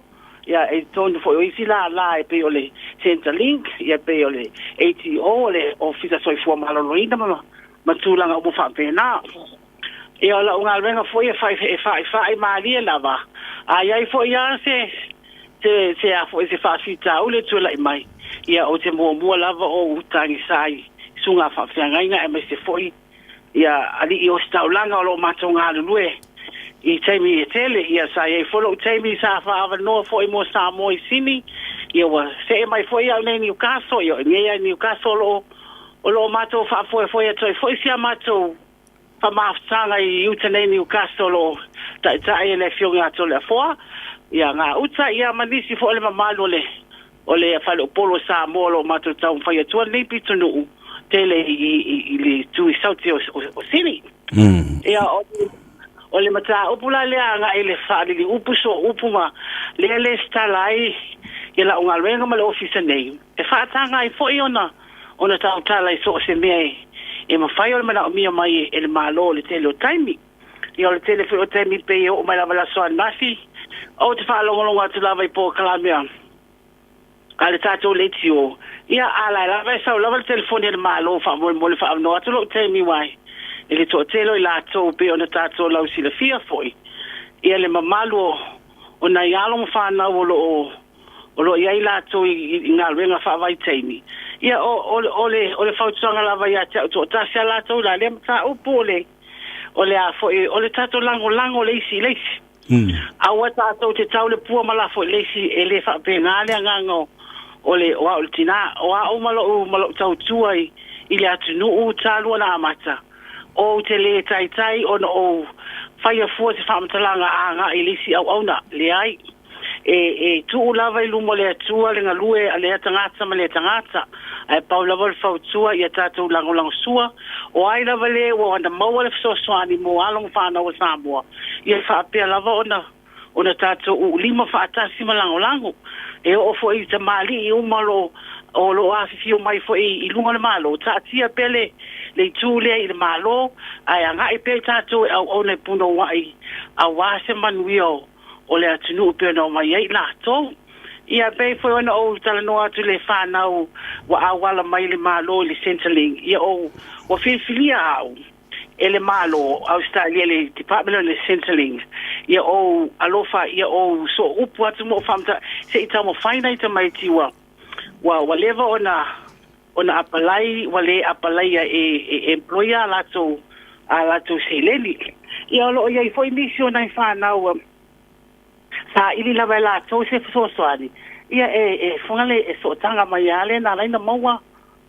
ia, i totonu foi o isi lala e pei o le Centrelink, ia, pei o le ATO, o le Ofisa Soifua Maloloina ma, ma tulaga uma faapena. Ia, o lau galuega foi e fai, e faifai malie lava, a i ai foi lava se, se, se a foi se faafitauli e tulai mai, ia, ou te muamua lava ou tagisa i susuga faafeagaiga aemaise foi. Ia, alii ositaulaga o lo o matou galulue i taimi e tele. Ia, sa i ai foi lou taimi sa faaavanoa foi mo Samoa i Sini. Ia, ua see mai foi au nei i Newcastle. Ia, o inei lava i Newcastle o lo o, o lo o matou faafoefoe atu ai foi si a matou faamafutaga i uta nei i Newcastle o lo o taitai e le Afioga ia Toleafoa, ia, gauta, ia, ma nisi foi o le mamalu o le O le faleupolu o Samoa o lo o matou taumafai atua lenei pitonuu tele i le itu i Saute o Sini. Ia, o le mataupu la lea agai i le faalili upu, soo upu ma lea lesitala ai ia lau galuega ma le ofisa nei, e faataga ai foi ona tautala i so o se mea e mafai ona manaomia mai e le Malo i le tele o taimi. Ia o le tele foi o taimi pei e oo mai lava i le aso ananafi, ou te faalogologo atu lava i polokalame a le tatou leitio, ia a la e lava e sau lava le telefoni a le Malo faamolemole faaavanoa atu lou taimi aua e le toatele o i latou pei ona tatou lausilafia foi ia le mamalu o nai alo ma fanau o lo o o lo o i ai latou i galuega faavaitaimi, ia o o le o le fautuaga lava ia te au toatasi a latou la lea mataupu o le o le a foi o le tatou lagolago le isi i le isi. Aua tatou te tau le pua ma lafo i le isi, e le faapena le agaga o le o au le tinā, o au ma lou ma lou tautua i i le atunuu talu ona amata, ou te le taitai ona ou faia fua se faamatalaga agai i le isi auauna, leai. E, e tuu lava i luma o le Atua le galue a lea tagata ma lea tagata, ae pau lava o le fautua ia tatou lagolagosua, o ai lava le ua ona maua le fesoasoani mo alo ma fanau a Samoa, ia faapea lava ona, ona tatou uulima faatasi ma lagolago. E oo foi i tamalii uma o lo o lo o afifio mai foi i luga o le Malo, taatia pea le, le itu lea i le Malo, ae agai pea i tatou e auauna e punouai aua se manuia o o le atunuu e pei ona omai ai i latou. Ia, pei foi ona ou talanoa atu i le fanau ua auala mai le Malo i le Centrelink, ia ou, ua filifilia au e le Malo o Ausetalia i le Department o le Centrelink, ia ou alofa, ia ou sooupu atu ma ou faamatala, se i taumafai nai tamaiti ua, ua, ua leva ona ona apalai ua le apalaia e e employer a latou a latou seleni. Ia o lo o i ai foi nisi o nai fanau ua saili lava e latou se fesoasoani, ia e e foga le e sootaga mai lava lea na ala ai ona maua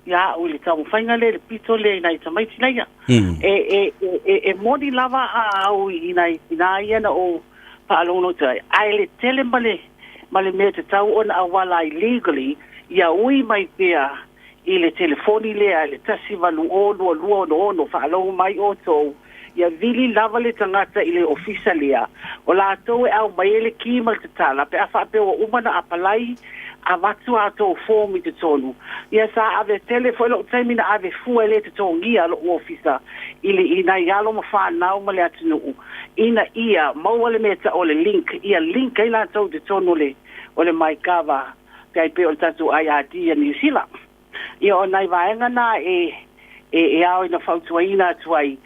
ia au i le taumafaiga lea i le pito lea i nai tamaiti laia. E e e e moni lava a au i nai tina ia na ou faalogologo atu ai, ae le tele ma le ma le mea tatau ona auala ai legally, ia ui mai pea i le telefoni lea i le 1802266, faalogo mai outou, ia vili lava le tagata i le ofisa lea, o latou e aumai ai le ki ma le tatala, pe a faapea ua uma ona apalai, avatu a outou form i totonu. Ia sa ave tele foi lou taimi na ave fua e le totogia lou ofisa i le i nai alo ma fanau ma le atunuu ina ia maua le mea e tau o le link, ia link ai latou i totonu o le o le MyGov pe ai pei o le tatou IRD a Niu Sila. Ia o nai vaega na e e e ao ina fautuaina atu ai,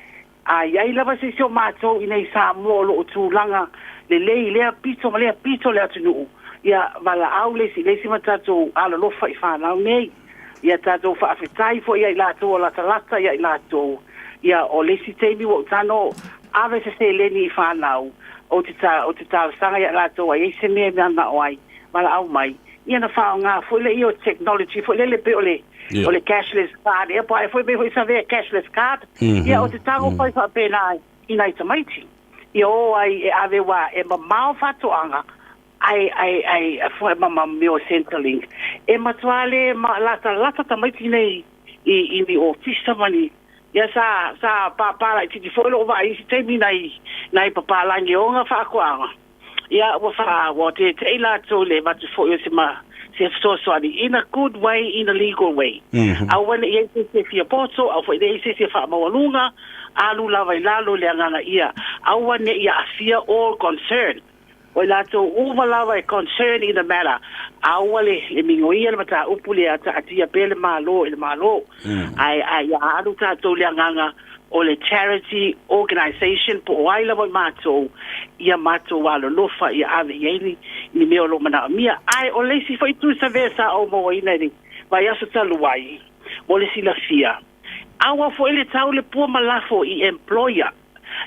a i ai lava se isi o matou i nei Samoa o lo o tulaga lelei i lea pito ma lea pito o le atunuu, ia valaau le isi i le isi ma tatou alolofa i fanau nei. Ia tatou faafetai foi ia i latou o latalata ia i latou. Ia o le isi taimi ua ou tago ave se seleni i fanau, ou te ta, ou te talosaga ia i latou a i ai se mea e manao ai, valaau mai, ia ona faaaoga foi lea o technology foi lele pei o le Ia. o le cashless card ea po o ai foi mea foi sa avea cashless card. Ia ou te tago fai faapena i nai tamaiti. Ia o ai e ave aua e mamao faatoaga ae ae ae foi ma ma mea o Centrelink. E matua le ma latalata tamaiti nei i i ni ofisa ma ni ia sa sa pāpā laitiiti foi lou vaai i isi taimi nai nai papalagi e ona faatoaga. Ia ua wha, ua tete'i latou i le avatu foi o se ma, se fesoasoani in a good way, in a legal way. Aua ne i ai se isi e fia poto, aua foi ne i ai se isi e faamaualuga, alu lava i lalo i le agaga ia aua ne i aafia all concern. O i latou uma lava e concern in the matter, aua le, le minoia le mataupu lea, taatia pea le Malo i le Malo. Ae, ae ia alu tatou i le agaga o le charity organisation po o ai lava i matou, ia matou alolofa ia ave i ai ni, ni mea o lo o manaomia. Ae o le isi foi itu savea sa ou mauaina i le vaiaso talu ai, mo le silafia, Aua foi le tau le pua ma lafo i employer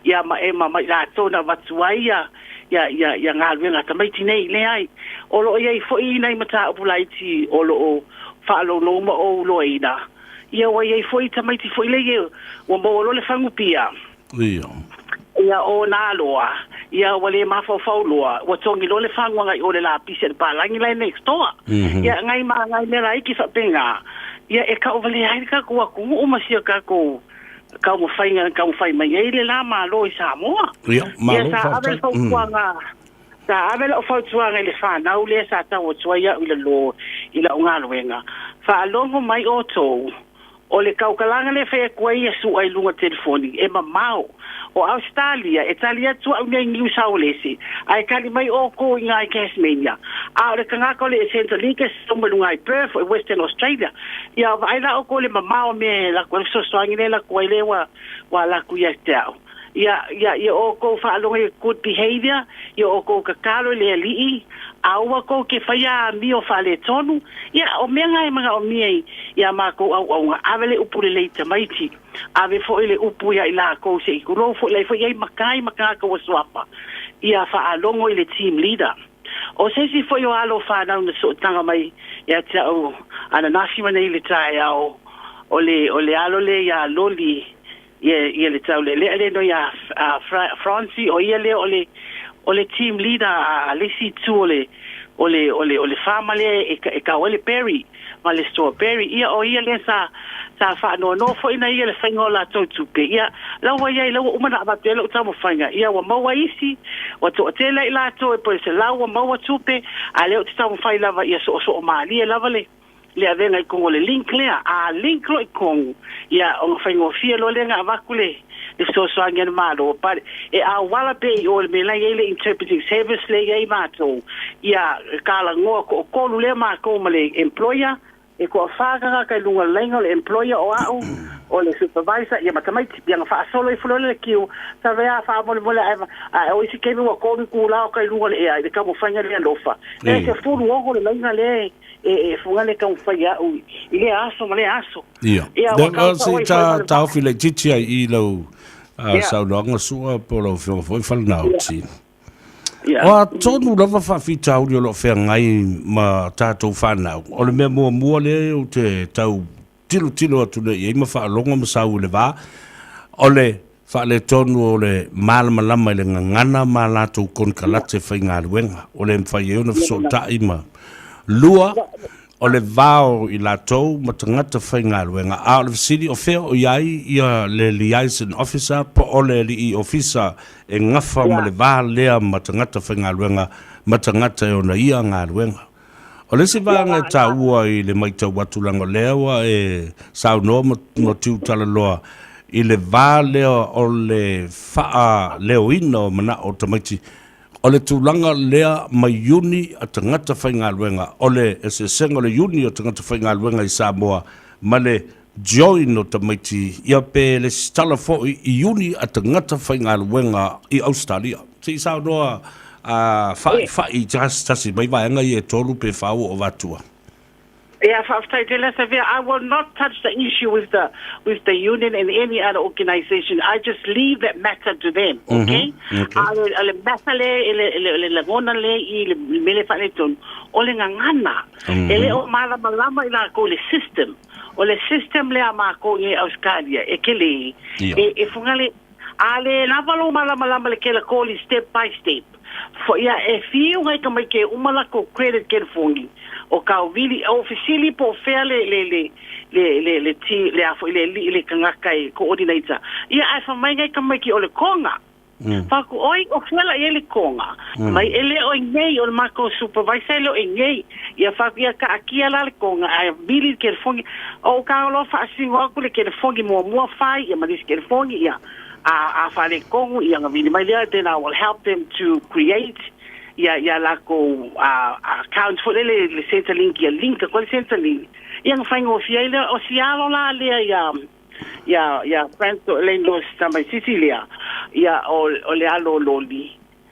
ia ma e ma ma i latou na avatu ai ia ia ia ia galuega a tamaiti nei. Leai, o lo o i ai foi nai mataupu laiti o lo o faalogologo ma ou iloaina, ia ua i ai foi tamaiti foi lea ua maua loa le fagupia. Ia. Ia o nā loa, ia ua le mafaufau loa, ua togi loa le fagu agai i o le lapisi a le palagi la e next door. Ia ngai ma ngai mea laiti faapena, ia e tauvalea ai le tatou atunuu ma si o tatou taumafaiga na taumafai mai ai le la Malo i Samoa. Ia, Ia malo sa ave le faafetai. Fautuaga, sa ave lau fautuaga i le fanau lea sa tau atu ai au i lalo i lau galuega. Faalogo mai outou, o le tautalaga lea e fai atu ai Iesu i luga o le telefoni, e mamao. O Ausetalia, e tali atu au nei i Niu Saolese, ae tali mai outou i ina i Tasmania. A o le tagata o le Centrelink e sau mai luga i Perth o Western Australia. Ia vaai la outou i le mamao o mea e alu atu ai le fesoasoani lea e alu atu ai lea ua ua alu atu ia te au. Ia, ia, ia outou faalogo i good behavior, ia outou tatalo i le Alii, aua tou te faia amio faaletonu. Ia, o mea na e manaomia i, i a matou auauna, ave le upu lelei i tamaiti, ave foi le upu ia i lakou se i tulou foi lai foi i ai matai ma tagata ua suafa, ia faalogo i le team leader. O se isi foi o alo fanau na sootaga mai ia te au ananafi ma nei i le taeao, o le, o le alo lea ia Loli, ia, ia le taulealea lea no ia a Franci, o ia lea o le, o le team leader a le isi itu o le, o le, o le, o le farmer lea e, e kau ai le berry ma le strawberry. Ia, o ia lea sa, sa faanoanoa foi na ia le faiga o latou tupe. Ia, la ua iai, la ua uma na avatu ai lau taumafaiga. Ia, ua maua isi, ua toatele ai latou e po e 100 ua maua tupe, a lea ou te taumafai lava ia soosoo malie lava le, le avega i kogu o le link lea. A link loa i kogu, ia ona faigofie loa lea na avatu le le fesoasoani a le Malo. But e auala pea i o i le mea la e i ai le interpreting service lea e i ai matou, ia talanoa toatolu lea matou ma le employer, e toafa tagata i luga o le laina, o le employer o au, o le supervisor, ia ma tamaiti. Ia na faasolo ifo loa lea le queue, save a faamolemole ae ae o isi taimi ua 3 itula o ka i luga o le ea i le taumafaiga lea alofa. E 16 le laina lea e e fuga le taumafai au i lea aso ma lea aso. Ia. Ia ua Le tau se ai foi ta ma le taofi laitiiti ai i lau saunoaga sua po o lau afioga foi Falenaoti. Ia. O a tonu lava faafitauli o lo o feagai ma tatou fanau, o le mea muamua lea ou te tau tilotilo atu nei i ai ma faalogo ma sau i le va, o le faaletonu o le malamalama i le gagana ma a latou konekarate faigaluega, ua le mafai ai ona fesootai ma lua, o le va o i latou ma tagata faigaluega. A o le fesili, o fea o i ai ia le liaison officer po o le alii ofisa e gafa ma le va lea ma tagata faigaluega ma tagata e ona ia galuega? O le isi vaega e taua i le matau atu leaga o lea ua e saunoa ma tiutalaloa i le va lea o le faaleoina o manao o tamaiti, o le tulaga lea mai iuni a tagata faigaluega, o le eseesega o le iuni o tagata faigaluega i Samoa ma le join o tamaiti, ia pe lesitala foi i iuni a tagata faigaluega i Ausetalia. Se i saunoa a faifai i tasi mai vaega ia e tolu pe fa ua avatua. Ia, faafetai tele Savea. I will not touch the issue with the with the union and any other organisation. I just leave that matter to them, okay? Okay. A o le matter le e le le le lagona le i le mea le faaletonu, o le gagana. E le o malamalama i lakou i le system. O le system lea a makou i Australia e kele e e fuga le a le lava lou malamalama i le kelakoli step by step fo ia e fiu ngai tamaiti e uma lakou credit kelefoni o kauvili o fesili po o fea le le le le le le ti le a foi le alii le tagata e coordinator ia ae fai mai ngai tamaiti o le konga. Faku, oi, o fea la i ai le konga? Mai e le o i nei, o le matou supervisor e le o i nei. Ia faku, ia kaatia la le konga, ae vili le telefoni. O ou ka loa faasino atu le telefoni muamua fai, ia ma le isi telefoni, ia a, a faaletonu, ia na vili mai lea, then I will help them to create ia, ia latou account foi lele, le Centrelink, ia link atu ai le Centrelink. Ia na faigofie ai lea, o si alo la lea ia, ia ia Franco Elaine Lewis tamaitiiti lea ia o o le alo o Loli.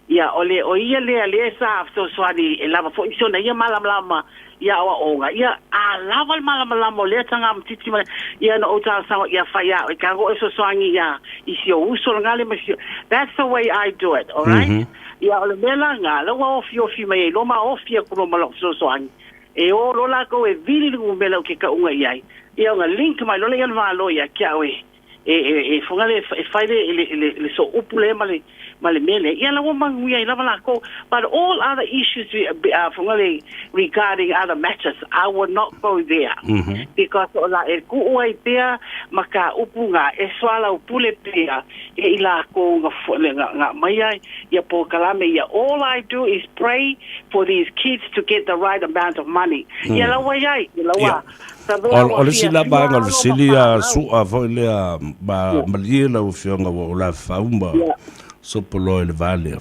Ia, o le, o ia lea lea sa fesoasoani e lava foi si ona ia malamalama i aoaoga. Ia, a lava le malamalama o lea tagamatiti ma, ia na ou talosaga ia fai a, e ka e fesoasoani ia i si ou uso lena le ma si, that's the way I do it, all right? Ia, o le mea la lena, la ua ofiofi mai ai loa ma ofi atu loa ma lou fesoasoani. E o loa lakou e vili le numera ou te kauga i ai. Ia ona link mai loa lea i le Malo ia te au e e e e foga le e fai le le le, le sooupu lea ma le ma le mea lea. Ia la ua manuia ai lava lakou. But all other issues foga le regarding other matters, I will not go there. Because o la e kuu ai pea ma ka upu nga e soalaupule pea e i lakou nga nga, nga mai ai ia polokalame ia. All I do is pray for these kids to get the right amount of money. Ia la ua iai, ia la ua O, o le isi la vaega o le fesili a Su'a foi lea ma malie lau Afioga ua ou lafau ma sopoloa i le va lea.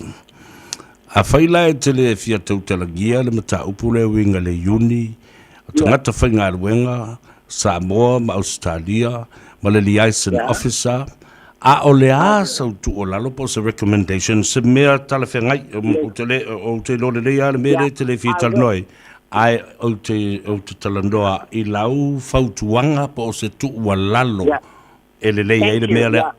Afai la e te le fia tautalagia le mataupu lea e uiga i le Iuni, o tagata faigaluega Samoa ma Ausetalia ma le Liaison Officer, a o le a sau tuualalo po o se recommendation, se mea talafeagai, ou te le, ou te iloa lelei lava le mea lea e te le fia talanoa ai, Ae ou te, ou te talanoa i lau fautuaga po o se tuualalo e lelei ai le mea lea.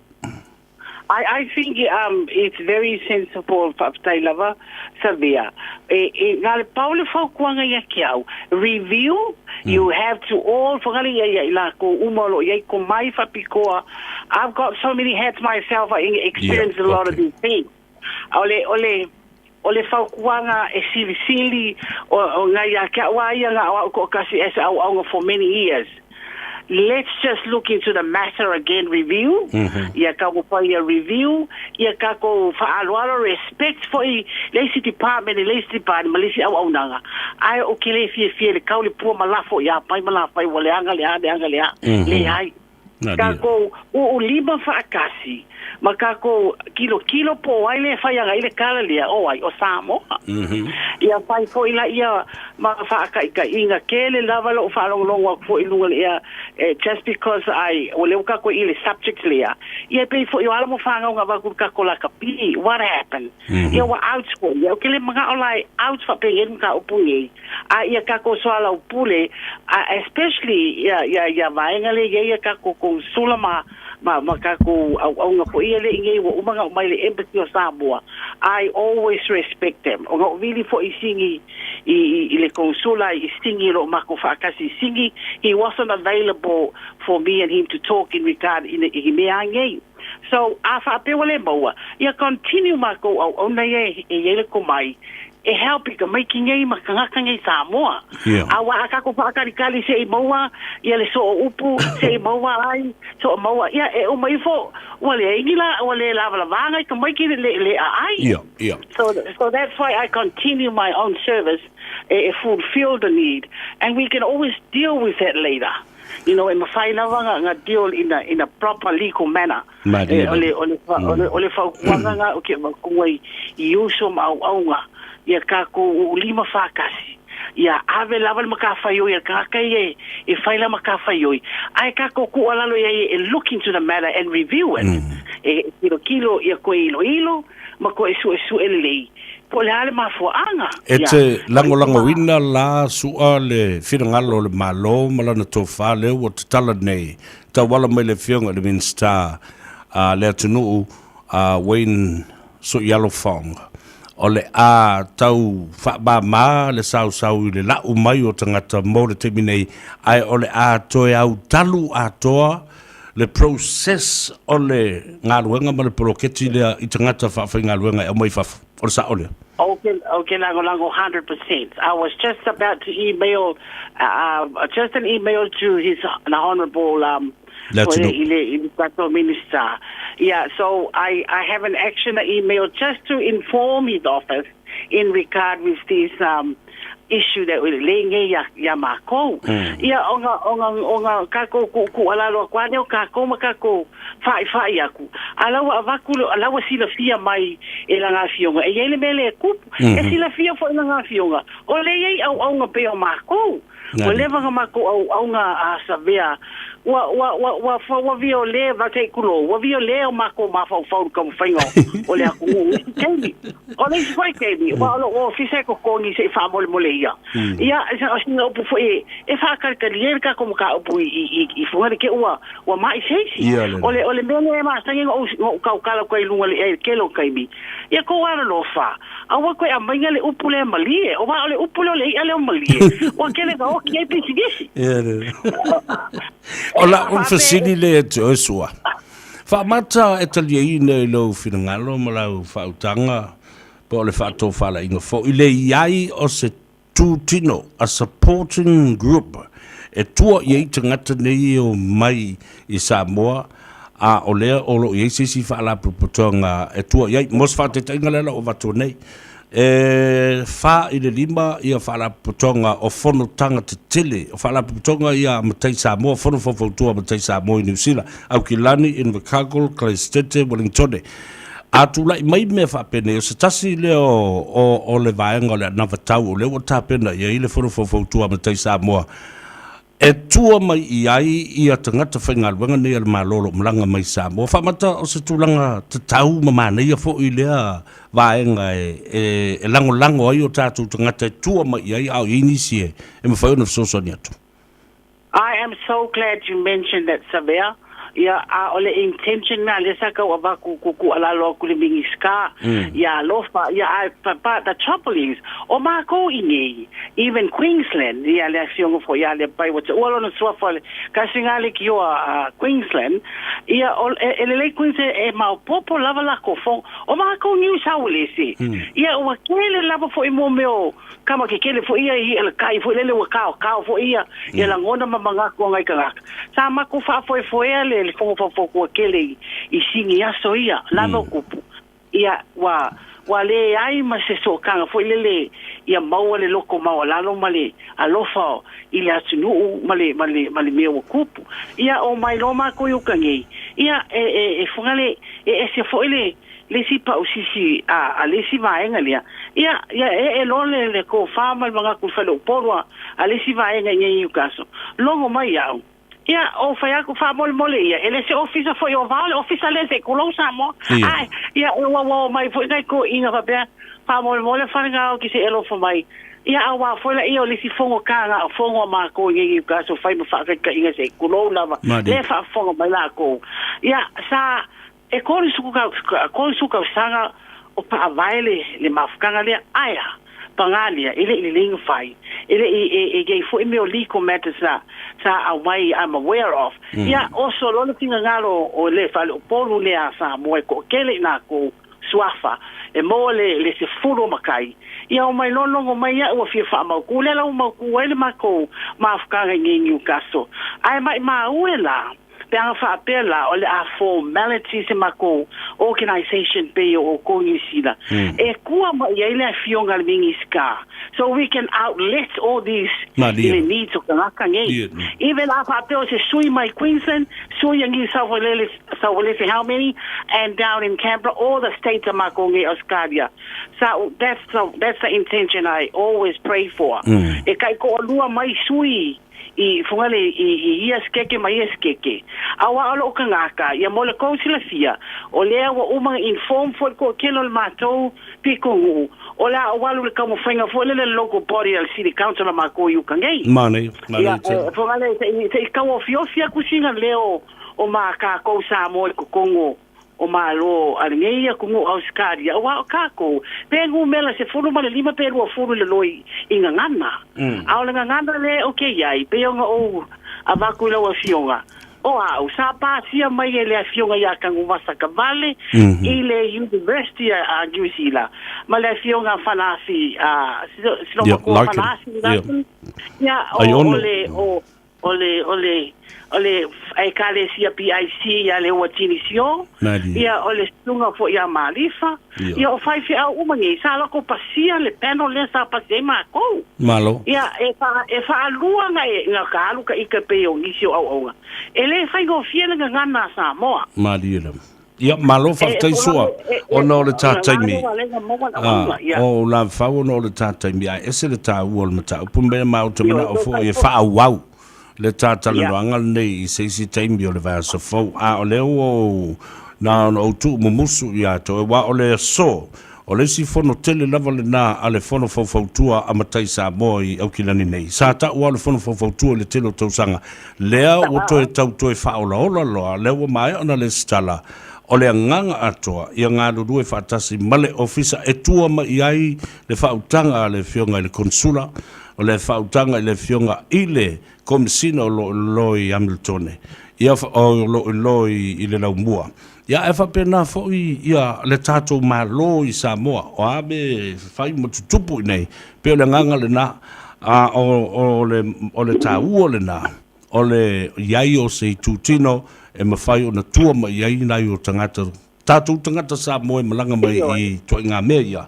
I, I think it's very sensible, faafetai lava, Savea. E, e, na le pau le fautuaga ia te au, review, you have to all, whakari ia ia i lākou uma o lo o i ai ko mai whapikoa. I've got so many hats myself, I experience a lot of these things. O le, o le, o le fautuaga e silisili o, o ngai ia te au a ia nga o au to'atasi as auaunga for many years. Let's just look into the matter again, review, ia taumafai ia review, ia tatou fa'aaloalo, respect fo'i le isi department i le isi department ma le isi auaunaga. Ae ou te le fiafia i le kau le pua ma lafo ia pai ma lafai ua leaga le a leaga le a. Leai. Takou uu lima faatasi ma takou kilokilo po o ai le fai agai le kala lea, o ai, o Samoa. Ia fai foi la ia ma faataitaiga tele lava lou faalogologo atu foi i luga le ea, just because I, o lea ua tatou i le subject lea, ia e pei foi o alo ma fanau na avatu i le tatou lakapi, what happened? Ia ua out foi, ia ou te le manao la e out faapenei le mataupu nei. A ia tatou soalaupule, a especially ia, ia, ia vaega lea i ai a tatou konesula ma, ma, ma tatou auauna foi ia lea i nei ua uma ona aumai le Embassy o Samoa, I always respect them. Ona ou vili foi i Sini i, i, i le konesula i Sini o lo o matou faatasi i Sini, he wasn't available for me and him to talk in regard i, i mea a nei. So, a faapea ua le maua, ia continue matou auauna ia e i ai le komai, e help i tamaiti nei ma tagata nei Samoa. A ua a tatou faatalikali se i maua ia le soo upu, se i maua ai, soo maua, ia e uma ifo, ua leai ni la, ua le lavalavaga i tamaiti le, le, le aai. So, so that's why I continue my own service e, e fulfill the need. And we can always deal with that later. You know, e mawhai lava nga, nga deal in a, in a proper legal manner. Malie E, o le, o le, o le, o le fautuaga nga o ke matua i, i uso ma auaunga, ia kākou uu lima whākasi. Ia ave lava le makawhaioi a kākaka ia e, e whai la makawhaioi. Ae kākou kua lalo ia e look into the matter and review it. E kilo kilo ia koe ilo ilo, ma koe sue sue lelei. Po o le a le mafuaaga. E te lagolagoina la Su'a le finagalo o le Malo ma lana tofa lea ua tatala nei tauala mai le Afioga i le Minisita a le atunuu a Wayne Suialo Fong o le a tau faamāmā le sausau i le la'u mai o tagata mo le taimi nei ae o le a toe autalu atoa le process o le galuega ma le poloketi lea i tagata faafaigaluega e aumai fafo. O le sa'o lea. Okay, okay, lagolago 100%. I was just about to email, just an email to his honorable Le atunuu. i le, i le tatou minister. Yeah, so I, I have an action email just to inform his office in regard with this issue that we le nei ia, ia mākou. Ia, o nga, o nga, o nga kākou ku'uku'u alalo aku ane o kākou ma kākou wha'iwha'i aku. A lau a vaku, a lau a silafia mai e la ngā fionga. E iai le mea le e kupu. E silafia foi la ngā fionga. O le iai auaunga pei o mākou. Ua leva ona matou auauna a Savea, ua, ua, ua, ua, ua, ua viole, va se i tulou, ua viole o matou mafaufau i le taumafaiga o le atunuu i isi taimi. O le isi foi taimi, aua o lou ofisa e totogi se i faamolemole ia. Ia, o sina upu foi e, e faatalitali ai le tatou mataupu i, i, i, i Fuga i te i ua, ua mai se isi. O le, o le mea lea e masani ona ou, ona ou tautala atu ai i luga i le tele o taimi, Ia kou alolofa, aua koe aumaiga le upu lea malie, aua o le upu lea o le i'a lea o malie, ua tele na oki ai pisinisi. O la'u fesili lea ia te oe Sua, faamata e taliaina i lou finagalo ma lau faautaga po o le faatofalaiga foi le i ai o se tutino, a supporting group, e tua i ai tagata nei e omai i Samoa, a o lea o lo o i ai se isi faalapotopotoga e tua i ai. Mo se faataitaiga lea la ua avatu nei, e 4 i le 5 ia faalapotopotoga o fonotaga tetele, o faalapotopotoga ia a Matai Samoa, Fono Faufautua a Matai Samoa i Niu Sila, Aukilani, Invercargill, Kalaesetete, Wellingtone. A tulai mai mea faapenei, o se tasi lea o le vaega o le anavatau o lea ua tapena i ai le Fono Faufautua a Matai Samoa e tua mai i ai ia tagata faigaluega nei a le Malo o lo o malaga mai i Samoa. Faamata o se tulaga tatau ma manaia foi lea vaega e lagolago ai o tatou tagata e tua mai i ai a o i ai nisi e mafai ona fesoasoani atu. I am so glad you mentioned that Savea, ia a o le intention na lea sa tau avatu tuutuualalo atu i le Minisita ia alofa ia ae but the trouble is o matou i nei even Queensland ia le afioga foi ia Leapai ua taua lona suafa le kasi na leitioa a Queensland ia o e lelei Queensland e maopopo lava lakou fono o matou New South Wales ia ua tele lava foi mo mea o Kama kekele foi ia i le kai foi lele ua kaokao foi ia ia lagona ma manatu o nai tagata. Sa matou faafoefoea le le fono faufautua tele i i sini aso ia, lava o tupu. Ia ua ua leai ma se sootaga foi lele ia maua le loto maualalo ma le alofa i le atunuu ma le ma le ma le mea ua tupu. Ia omai loa matou i uka nei, ia e e e Fogale e ese foi le le isi pausisi a, a le isi vaega lea, ia, ia ee loa le, le tofa ma le manatu i le fale Upolu a, a le isi vaega i inei i Newcastle. Logo mai au, ia, o fai atu faamolemole ia, e le se ofisa foi o Vao, le ofisa lea se i tulou Samoa. Ia. Ae, ia, ua, ua omai foi nai toeaiina faapea, faamolemole Falegao ki se i alofa mai. Ia, auā foi laia o le isi fono ka, fono a matou i inei i Newcastle fai ma faataitaiga se i tulou lava, Malie. lea e faafofoga mai lakou. Ia, sa, E 30 tausaga o faavae le le mafutaga lea, ae a? Pagā lea, e le i lelei ona fai. E le i e i ai foi mea o legal matters sa sa aumai I'm aware of. Ia, oso loa le finagalo o le faleupolu lea a Samoa e toatele i lakou suafa e maua le le sefulu o matai. Ia omai loa logo mai au ua fia faamautu. Lea la ua mautu ai le matou mafutaga i nei Newcastle. Ae maimau e la, Pe ana faapea la, o le a formality se matou organisation pei o outou Niu Sila, e kua mai ai le afioga a le Minisita, so we can outlet all these i le needs o tagata nei. Even a faapea o se sui mai Queensland, sui a New South Wales, South Wales how many, and down in Canberra, all the states a matou nei Australia. So that's the, that's the intention I always pray for. E kaikoalua mai sui i Fugalei i, i ia sikeke ma ia sikeke. Aua o lou kangaka, ia mo le kou silafia, o lea ua uma na inform foi le toatele o le matou pitonuu, o le a ou alu i le taumafaiga foi lele le local body a le city council a matou i uka nei. Manaia, manaia Ia, tele. Fugalei, se i, se i tauofiofi atu sina leo o ma kakou Samoa i totonu o o Malo a lenei atunuu Ausetalia, aua o tatou, pe numera 15 pe 20 i lalo i gagana. A o le gagana lea ou te i ai, pei ona ou avatu i lau Afioga, o au, sa pasia mai e le Afioga ia Tanuvasa Kavale i le University a Niu Sila, ma le Afioga Fanasi, a, si lou matua Fanasi, ia, o le, o, O le, o le, o le Ekalesia PIC ia le ua tini sio, ia o le susuga foi ia Malifa, ia o faifeau uma nei, sa loko pasia le panel lea sa pasia ai matou. Malo. Ia e wha, e whaalua nga e, nga ka alu ka ika pei o nisi o auaunga. E le whaingofie le gagana a Samoa. Malie lava. Ia, malo faafetai Sua. Ona o le tā taimi, o Lavafau ona o le tā taimi, ae ese le tāua o le mataupu mea ma ou te manao foi e faaauau le tā talanoaga lenei i se isi taimi o le vaiaso fou. A o lea ua ou, na ona ou tuu mumusu ia te oe, aua o le aso, o le isi fono tele lava lena a le Fono Faufautua a Matai Samoa i Aukilani nei. Sa ta'u lava o le Fono Faufautua i le tele o tausaga, lea ua toe tau toe faaolaola loa, lea ua maea ona lesitala, O le agaga atoa, ia galulue faatasi ma le Ofisa e tua mai i ai le faautaga a le Afioga i le Konesula, o le faautaga i le Afioga i le Komesina o lo o lilo i Hamiltone, ia, o lo o lilo i le Laumua. Ia, ae faapena foi ia le tatou Malo i Samoa, o a mea e fai ma tutupu i inei, pei o le agaga lena, a o le taua lena. O le i ai o se itutino e mafai ona tua mai i ai nai o tagata, tatou tagata Samoa e malaga mai i ituaiga mea ia,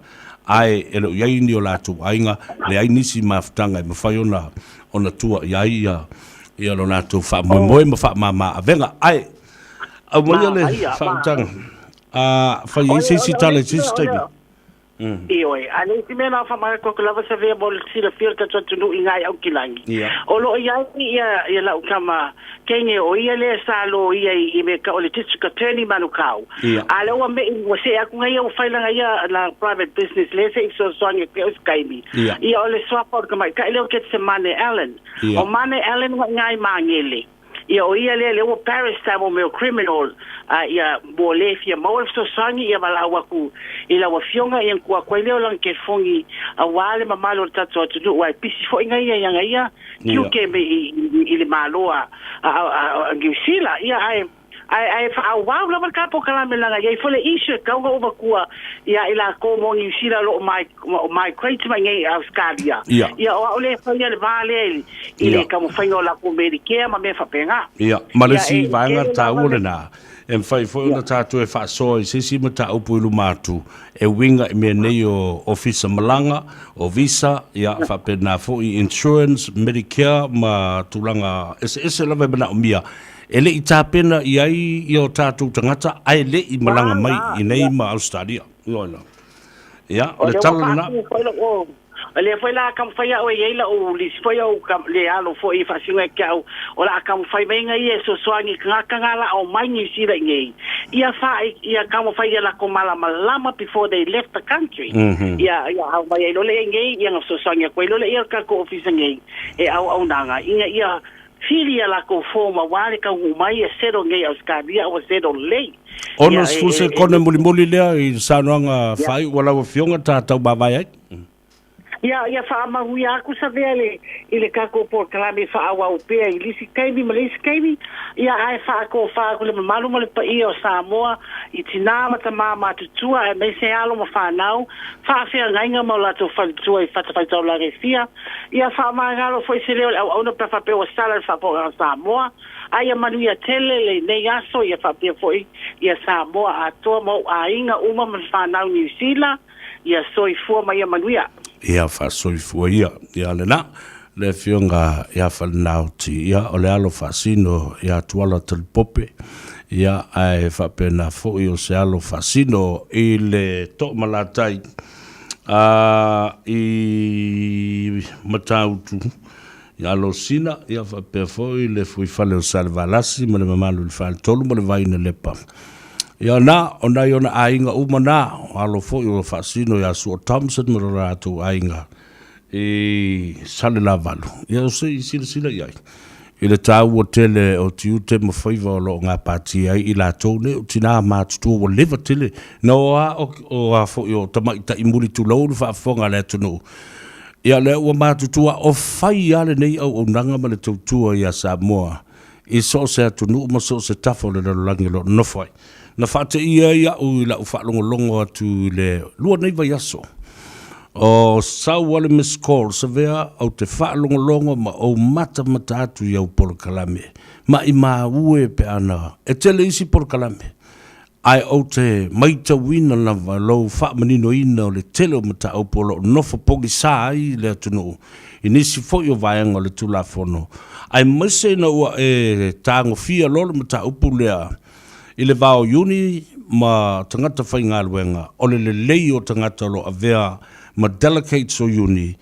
ae e le o i ai ni o latou aiga, leai nisi mafutaga e mafai ona ona tua i ai ia ia lo latou faamoemoe ma faamama avega. Ae aumaia le faautaga, a fai ai se isi tala i se isi taimi. Ioe, a le isi mea na faamagalo atu lava sa vea mo le silafia o le tatou atunuu i ngai Aukilani. O lo o i ai ia, ia lau tama teine o ia lea sa loia i, i mea o le district attorney Manukau. A lea ua me'i, ua see atu nei ia ua fai lana ia la private business lea se i fesoasoani atu i au i se taimi. Ia o le suafa o le tamaitai lea o Getsemane Allen. O Mane Allen ua i ina i Magele. Ia o ia lea lea ua barrister mo mea o criminal a ia mo le fia maua le fesoasoani ia valaau atu i lau afioga ia ona tuu atu ai lea o lana telefoni aua le mamalu o le tatou atunuu aua e pisi foi na ia i ana ia tiute me i, i, i le malo a, a, a, a Niu Sila ia ae ae ae faaauau lava le ta polokalame leaga e i ai foi le issue e tatau ona ou avatua ia i latou mo Niu Sila o lo o migrate mai nei i Ausetalia ia o au lea e faia le va lea i i le taumafaiga o latou Medicare ma mea faapena. Ia, ma le isi vaega taua lena, e mafai foi ona tatou e faasoa i se isi mataupu i luma atu e uiga i mea nei o ofisa malaga, o visa, ia, faapena foi insurance, Medicare ma tulaga eseese lava e manaomia e le i tapena i ai o tatou tagata ae le i malaga mai i inei ma Ausetalia. Ia, o le tala lena. O lea foi la taumafai au e i ai lau lisi foi au le alo foi e faasino ia te au, o le a taumafai mai na ia e fesoasoani i tagata na la omai Niu Sila i nei, ia fa ia taumafai ia latou malamalama before they left the country. Ia ia aumai ai loa lea i nei, ia na fesoasoani atu ai loa lea i le tatou ofisa nei e auaunaga ina ia fili ia latou form aua le taunuu mai ia settle nei i Ausetalia ua settle lelei. 60 sekone mulimuli lea i le saunoaga faaiu a lau Afioga ta tau mavae ai. Ia, ia faamanuia atu Savea i le, i le tatou polokalame faaauau pea i le isi taimi ma le isi taimi, ia ae faatofa atu le mamalu ma le paia o Samoa i tinā ma tamā matutua aemaise alo ma fanau, faafeagaiga ma o latou faletua i fatafaitaulaga e fia. Ia faamagalo foi se leo o le auauna pe a faapea ua sala le faafofogaaga a Samoa. A ia manuia tele lenei aso, ia faapea foi ia Samoa atoa ma ou aiga uma ma le fanau Niu Sila, ia soifua ma ia manuia. Ia faasoifua ia. Ia lena, le Afioga ia Falenaoti, ia o le alo faasino ia Tuala Talipope, ia ae faapena foi o se alo faasino i le Toomalatai a i Matautu ia Losina, ia faapea foi le Fuifale o Salevalasi ma le mamalu i le Faletolu ma le Vainalepa. Ia na, o nai ona aiga uma na, o alo foi o faasino ia Sua Thompson ma lo latou aiga i Salelavalu. Ia o se i silasila i ai i le taua tele o tiute ma faiva o lo o gapatia ai i latou nei o tinā matutua ua leva tele na o a o a foi o tamaitai muli tulou le faafofoga a le atunuu. Ia lea ua matutua o fai lava lenei auaunaga ma le tautua ia Samoa i so o se atunuu ma so o se tafa o le lalolagi o lo o nofo ai. Na faateia ai au i lau faalogologo atu i le lua nei vaiaso o sau a le missed call Savea ou te faalogologo ma ou matamata atu i au polokalame maimau e pe ana e tele isi polokalame ae ou te maitauina lava lou faamaninoina o le tele o mataupu o lo o nofo pogisa ai le atunuu i nisi foi o vaega o le Tulafono, aemaise ina ua e tagofia loa le mataupu lea i le va o Iuni. ma tagata faigaluega, o le lelei o tagata o lo o avea ma delegates o Iuni,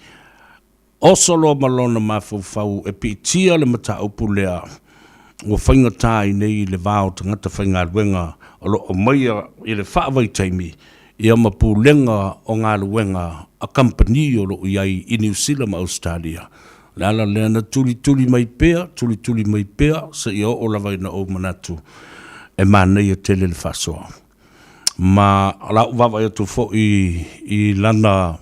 oso loa ma lona mafaufau e piitia le mataupu lea ua faigata ai nei le va o tagata faigaluega o lo o aumaia i le faavaitaimi ia ma pulega o galuega a kamupani o lo o i ai i Niu Sila ma Ausetalia. O le ala lea na tulituli mai pea, tulituli mai pea, seia oo lava ina ou manatu e manaia tele le faasoa. Ma o lau vaavaai atu foi i lana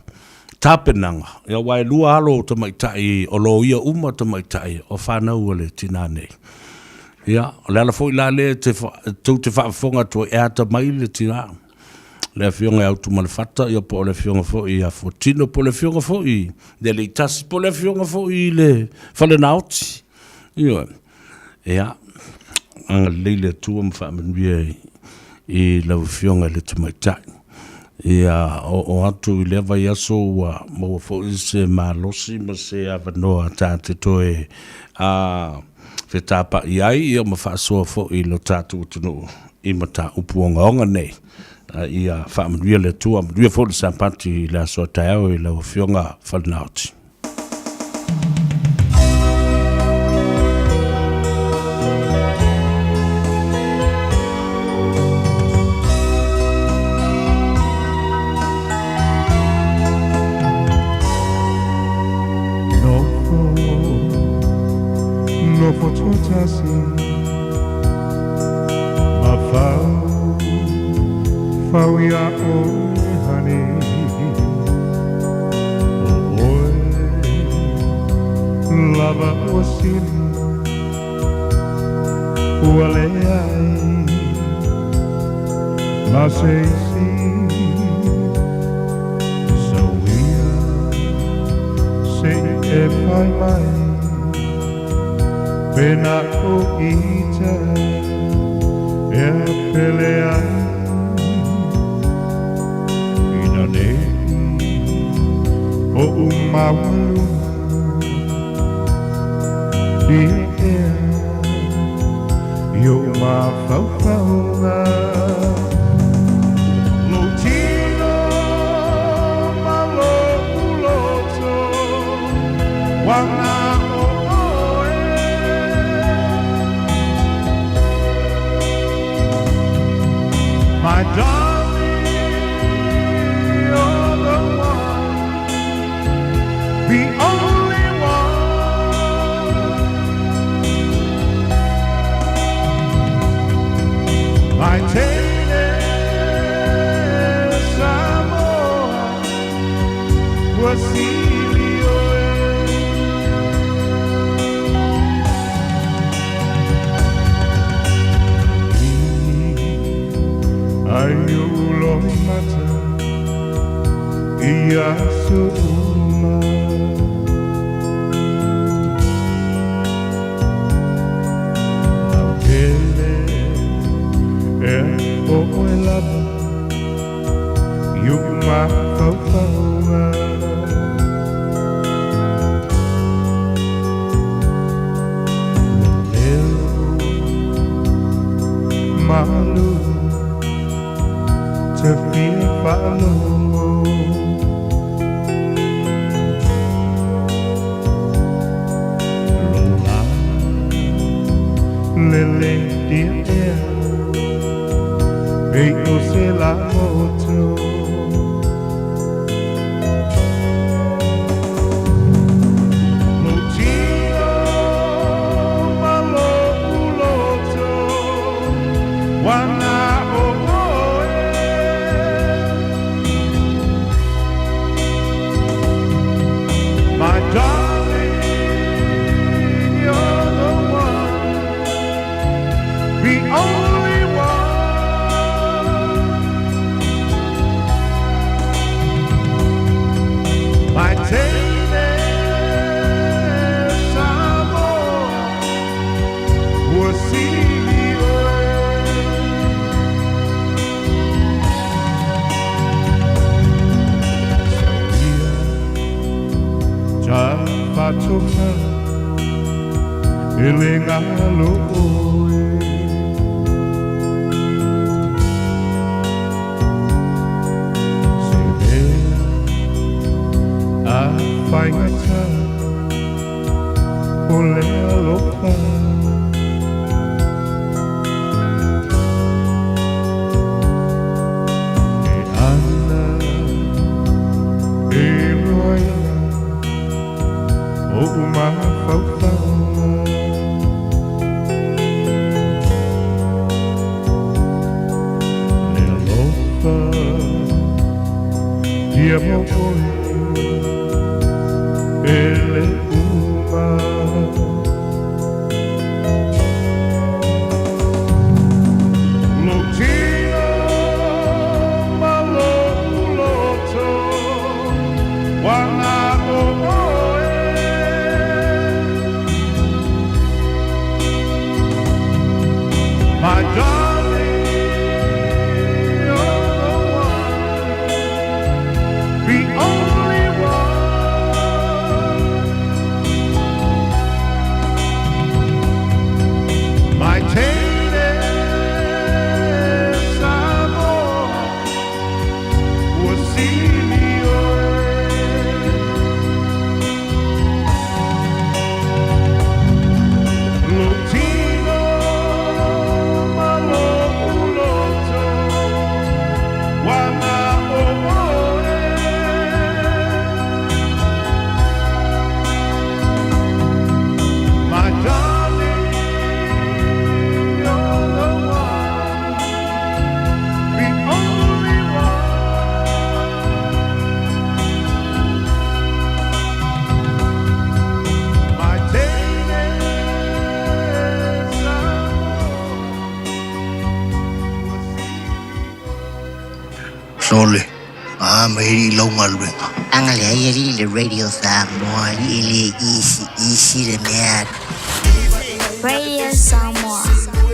tapenaga, ia aua e lua alo o tamaitai, o loia uma tamaitai o fanau a le tinā nei. Ia, o le ala foi la lea te, tou te faafofoga atu ai, e atamai le tinā. Le afioga ia Utumalefata, ia po o le afioga foi ia Fuatino, po o le afioga foi i le Aleitasi, po o le afioga foi i le Falenaoti. Ioe. Ia, agalelei le Atua ma faamanuia i lau afioga i le tamaitai. Ia, oo atu i lea vaiaso ua maua foi se malosi ma se avanoa ta te toe a fetapai ai ia ma faasoa foi i lo tatou atunuu i mataupu ogaoga nei. Ia faamanuia le Atua, manuia foi le Sapati i le aso a taeao i lau Afioga Falenaoti. Nofo tuatasi Ma fau Fau ia oe honey O oe Lava ua sili Ua leai Ma se isi Sauia Se i e fai mai Pena o ita Ea pele ai Ina nei O umaualuna Dia ea I o mafaufauga Lou tino ma lou loto Ua na o oe My darling, you're the one The only one My teine Samoa Ua sili oe Ai ou loimata I aso uma Lau pele ea o oe lava I oʻu mafaufauga Lou leo malu Te fia faalogo Lou lā lele dia ea Pei o se lā motu Lou tino ma lou loto Ua na o oe My darling, you're the one The only one My teine Samoa Ua sili oe Sauia Tafatofa E le galo oe. Ana e loaila o umafaufauga. Le alofa ia mo oe e le uma. Lou tino ma lou loto, ua na o oe. My darling, you're the one, the only one. My tene Samoa, ua sili oe. Lou tino ma lou loto, ua na o oe. My darling, you're the one, the only one. My tene Sole, a mai i lau galuega. Aga le ai alii le Radio Samoa alii e le isi isi le mea. Radio Samoa.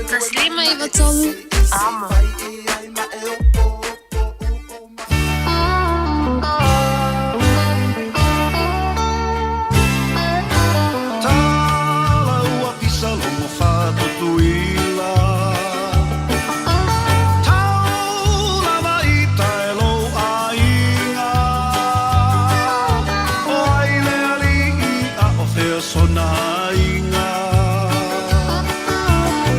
153 Amo. Tala ua pisa logo fa'atutuila Taulava ita e lou aiga O ai le ali'i a o fea sona aiga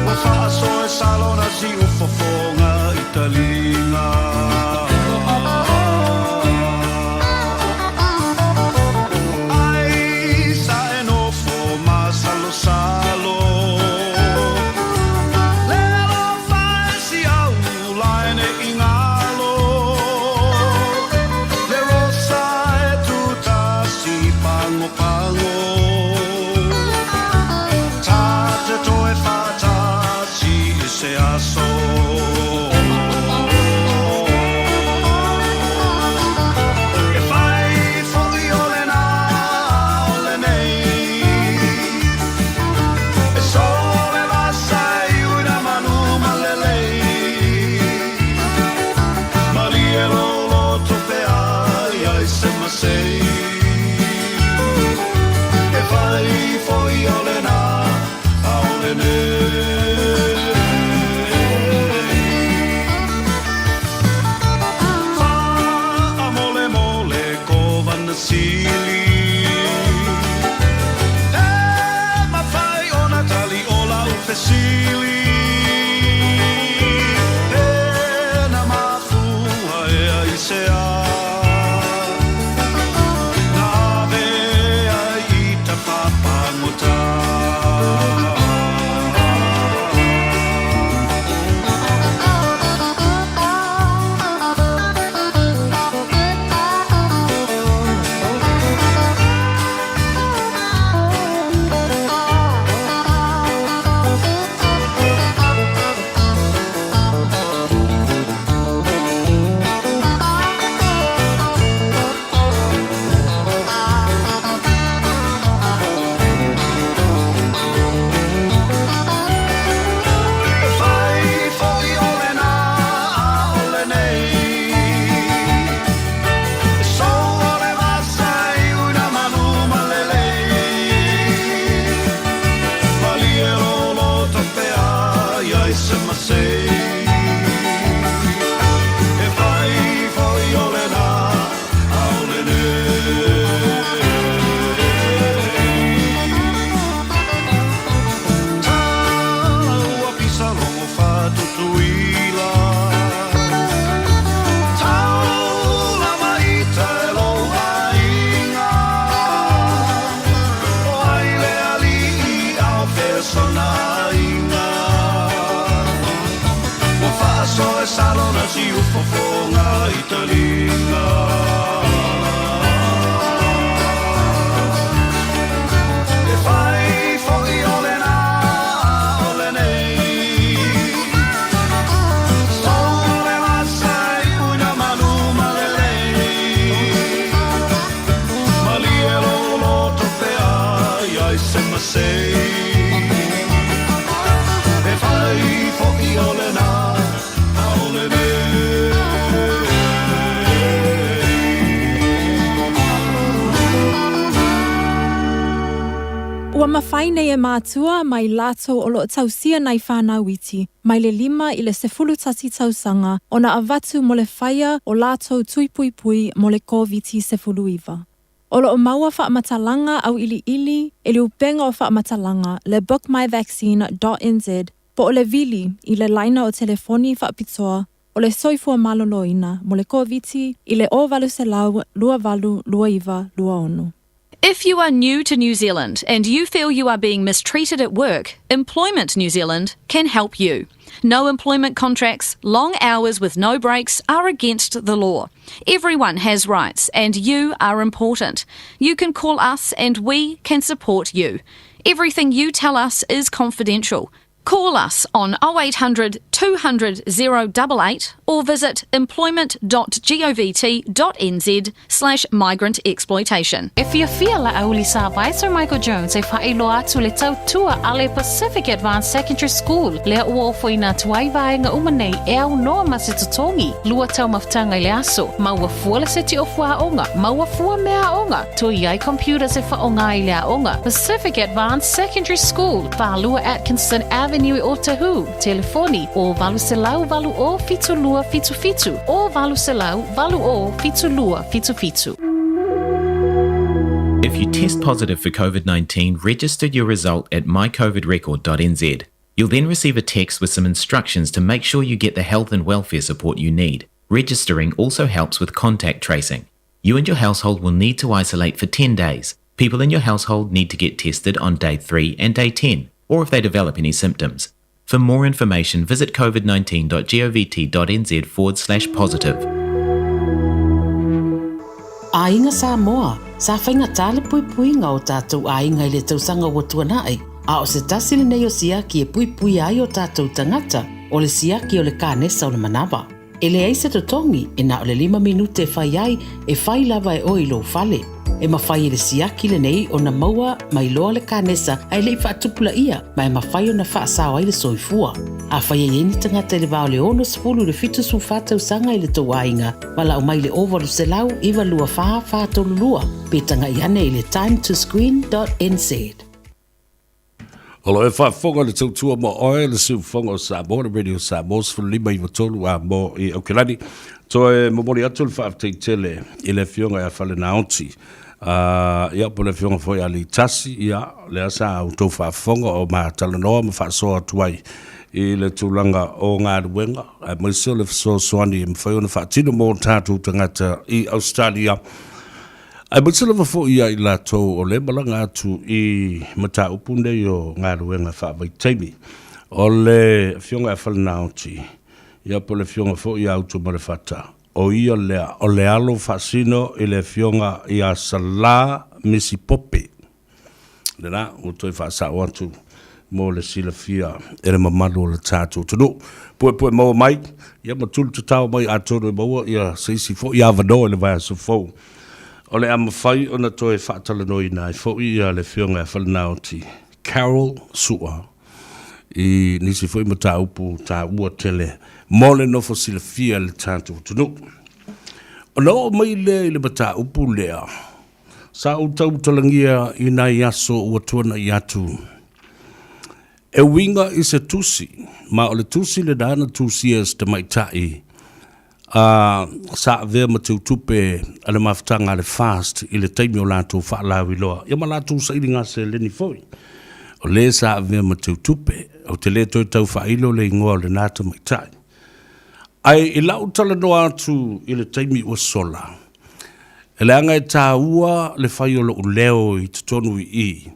Ua fa'asoe salona si'ufofoga. siufofoga i taliga. E fai foi o lena a o lenei. Sou le vasa i uina malu ma lelei. Malie lou loto pe a i ai se masei. E fai foi o lena a o lenei. Ua mafai nei e matua ma i latou o lo o tausia nai fanau iti, mai le 5 i le 11 tausaga ona avatu mo le faia o latou tui puipui mo le Koviti-19. O lo o maua faamatalaga auiliili i le upega o faamatalaga le bookmyvaccine.nz po o le vili i le laina o telefoni faapitoa o le Soifua Maloloina mo le Koviti i le 0800 28 29 26. If you are new to New Zealand and you feel you are being mistreated at work, Employment New Zealand can help you. No employment contracts, long hours with no breaks are against the law. Everyone has rights and you are important. You can call us and we can support you. Everything you tell us is confidential. Call us on 0800 200 088 or visit employment.govt.nz slash migrant exploitation. E fiafia Laauli Savae Sir Michael Jones e faailoa atu le tautua a le Pacific Advanced Secondary School lea ua ofoina atu ai vaega uma nei e aunoa ma se totogi, lua taumafataga i le aso, maua fua le seti ofu aoga, maua fua mea aoga, Toi ai computers e faaaoga i le aoga, Pacific Advanced Secondary School, 42 Atkinson Avenue i Otahuhu, telefoni, 0800 80 72 77, 0800 80 72 77. If you test positive for COVID 19, register your result at mycovidrecord.nz. You'll then receive a text with some instructions to make sure you get the health and welfare support you need. Registering also helps with contact tracing. You and your household will need to isolate for 10 days. People in your household need to get tested on day 3 and day 10, or if they develop any symptoms. For more information, visit covid19.govt.nz forward slash positive. Aiga Samoa, sa faigata le puipuiga o tatou aiga i le tausaga ua tuanai, a o se tasi lenei o siaki e puipuia ai o tatou tagata, o le siaki o le kanesa o le manava. E leai se totogi, e na o le lima minute e fai ai, e fai lava e oe i lou fale. E mafai e le siaki lenei ona maua mai loa le kanesa ae le i faatupulaia, ma e mafai ona faasao ai le soifua. Afai e i ai ni tagata i le va o le 60 i le 74 tausaga i le tou aiga, valaau mai i le 0800 924 432 pe tagai ane i le timetoscreen.nz. O lo o e faafofoga le tautua mo oe, le siufofoga o Samoa, le Radio Samoa 15 93 a mo i Aukelani. Toe momoli atu le faafetai tele i le Afioga ia Falenaoti, uh, ia po le Afioga foi ia Litasi, ia, lea sa outou faafofoga o ma talanoa ma faasoa atu ai i le tulaga o galuega, aemaise o le fesoasoani e mafai ona faatino mo tatou tagata i Australia. Aemaise lava foi ia i latou o lea malaga atu i mataupu nei o galuega faavaitaimi. O le Afioga ia Falenaoti, ia po o le Afioga foi ia Utumalefata, o ia lea o le alo faasino i le Afioga ia Sala Misi Pope. Lena, ua toe faasao atu mo le silafia e le mamalu o le tatou atunuu. Puepue maua mai, ia ma tulu tatao mai atonu e maua ia se isi foi avanoa i le vaiaso fou. O le a mafai ona toe faatalanoaina ai foi ia le Afioga ia Falenaoti Carol Sua i nisi foi mataupu taua tele mo le nofo silafia e le tatou atunuu. Ona oo mai lea i le mataupu lea, Sa ou tautalagia i nai aso ua tuanai atu e uiga i se tusi, ma o le tusi lena na tusia e se tamaitai a sa avea ma teutupe a le mafutaga a le FAST i le taimi o latou faalauiloa, ia ma latou sailiga seleni foi. O le sa avea ma teutupe, ou te le toe tau faailo le igoa o lena tamaitai. Ae i lau talanoa atu i le taimi ua sola, E leaga e tāua le fai o loʻu leo i totonu i i,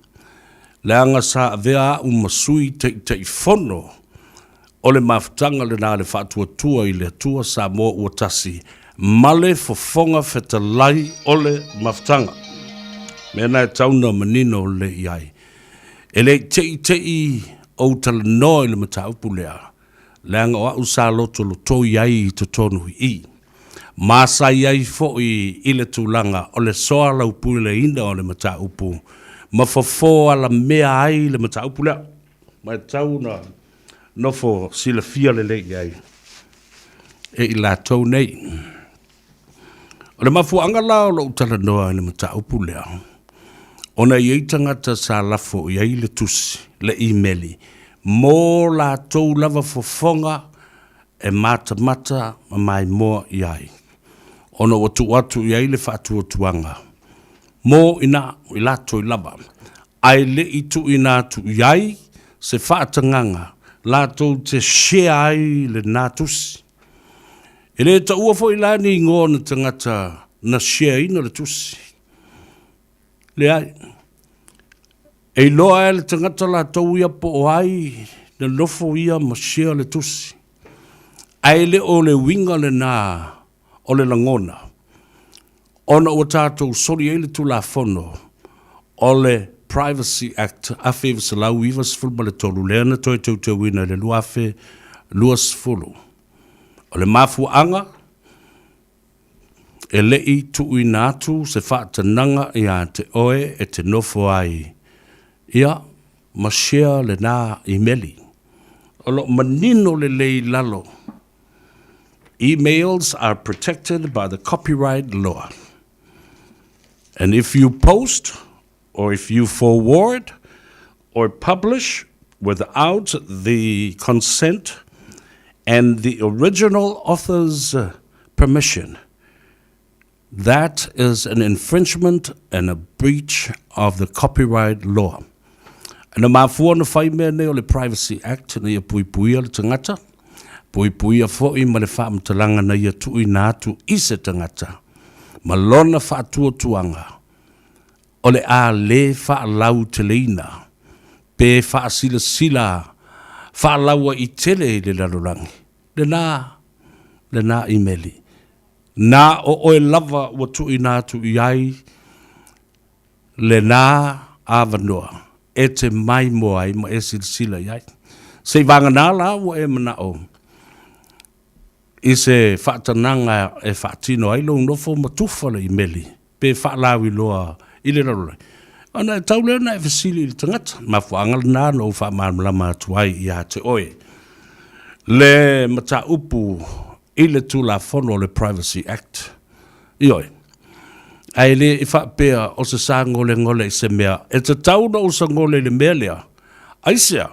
leaga sa avea aʻu ma sui Taitaifono O le mafutaga lena a le Faatuatua i le Atua Samoa ua tasi ma le Fofoga Fetalai o le mafutaga. Mea na e tau na manino lelei i ai. E le i teitei ou talanoa i le mataupu lea, leaga o au sa lotolotoi ai i totonu i i. Ma sa i ai foi i le tulaga o le soalaupuleina o le mataupu ma fofo alamea ai le mataupu lea. Ma e tatau ona nofo silafia lelei i ai e i latou nei. O le mafuaaga la o lou talanoa i le mataupu lea, ona e i ai tagata sa lafo i ai le tusi, le imeli, mo latou lava fofoga e matamata ma maimoa i ai, ona ua tuu atu i ai le faatuatuaga mo ina i latou lava, ae le i tuuina atu i ai se faatagaga latou te share ai lena tusi. E le taua foi la ni igoa o ni tagata na share ina le tusi. Leai. E iloa e le tagata latou ia po o ai na nofo ia ma share le tusi. Ae le o le uiga lena o le lagona, ona ua tatou soli ai le Tulafono o le Privacy Act 1993 lea na toe teuteuina i le 2020. O le mafuaaga, e le i tuuina atu se faatanaga ia te oe e te nofo ai, ia, ma share lena imeli. O lo o manino lelei i lalo, Emails are protected by the copyright law. And if you post or if you forward or publish without the consent and the original author's permission, that is an infringement and a breach of the copyright law. Na mafua ona fai mea nei o le Privacy Act ina ia puipuia le tagata, puipuia foi ma le faamatalaga na ia tuuina atu i se tagata ma lona faatuatuaga o le a le faalauteleina pe faasilasila faalauaitele i le lalolagi lena, lena imeli. Na o oe lava ua tuuina atu i ai lena avanoa e te maimoa ai ma e silasila i ai. Seivaganā la ua e manao i se faatanaga e faatino ai lou nofo ma tufa le imeli pe faalauiloa i le lalolagi, ona e tau lea ona e fesili i le tagata. Mafuaaga lena na ou faamalamalama atu ai ia te oe le mataupu i le Tulafono o le Privacy Act. Ioe. Ae le i faapea o se sagolegole i se mea e tatau ona ou sagole i le mea lea. Aisea?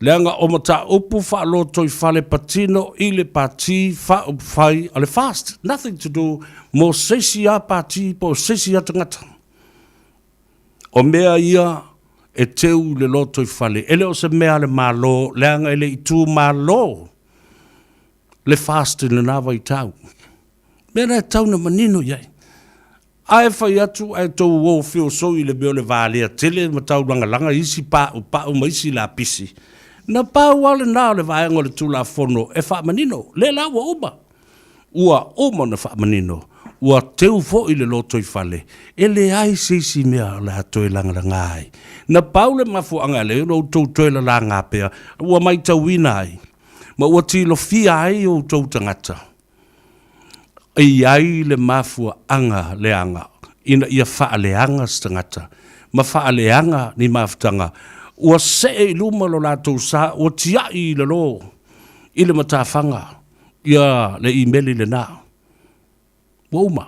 Leaga o mataupu faalotoifale patino i le Pati Faaupufai a le FAST. Nothing to do mo se isi lava pati po o se isi lava tagata. O mea ia e teu i le lotoifale, e le o se mea a le Malo, leaga e le i tu Malo le FAST i lena vaitau. Mea la e tatau ona manino i ai. Ae fai atu ae tou o feosoi i le mea o le valea tele ma taulagalaga i isi paupau ma isi lapisi, na pau lava lena o le vaega o le Tulafono e faamanino. Lea la ua uma. Ua uma ona faamanino. Ua teu foi le lotoifale, e leai se isi mea o le a toe lagalaga ai. Na pau le mafuaaga e ala ai ona outou toe lalaga pea, ua matauina ai ma ua tilofia ai outou tagata E i ai le mafuaaga leaga ina ia faaleaga se tagata ma faaleaga ni mafutaga ua see i luma lo latou sa ua tiai i lalo i le matafaga ia le imeli lena. Ua uma.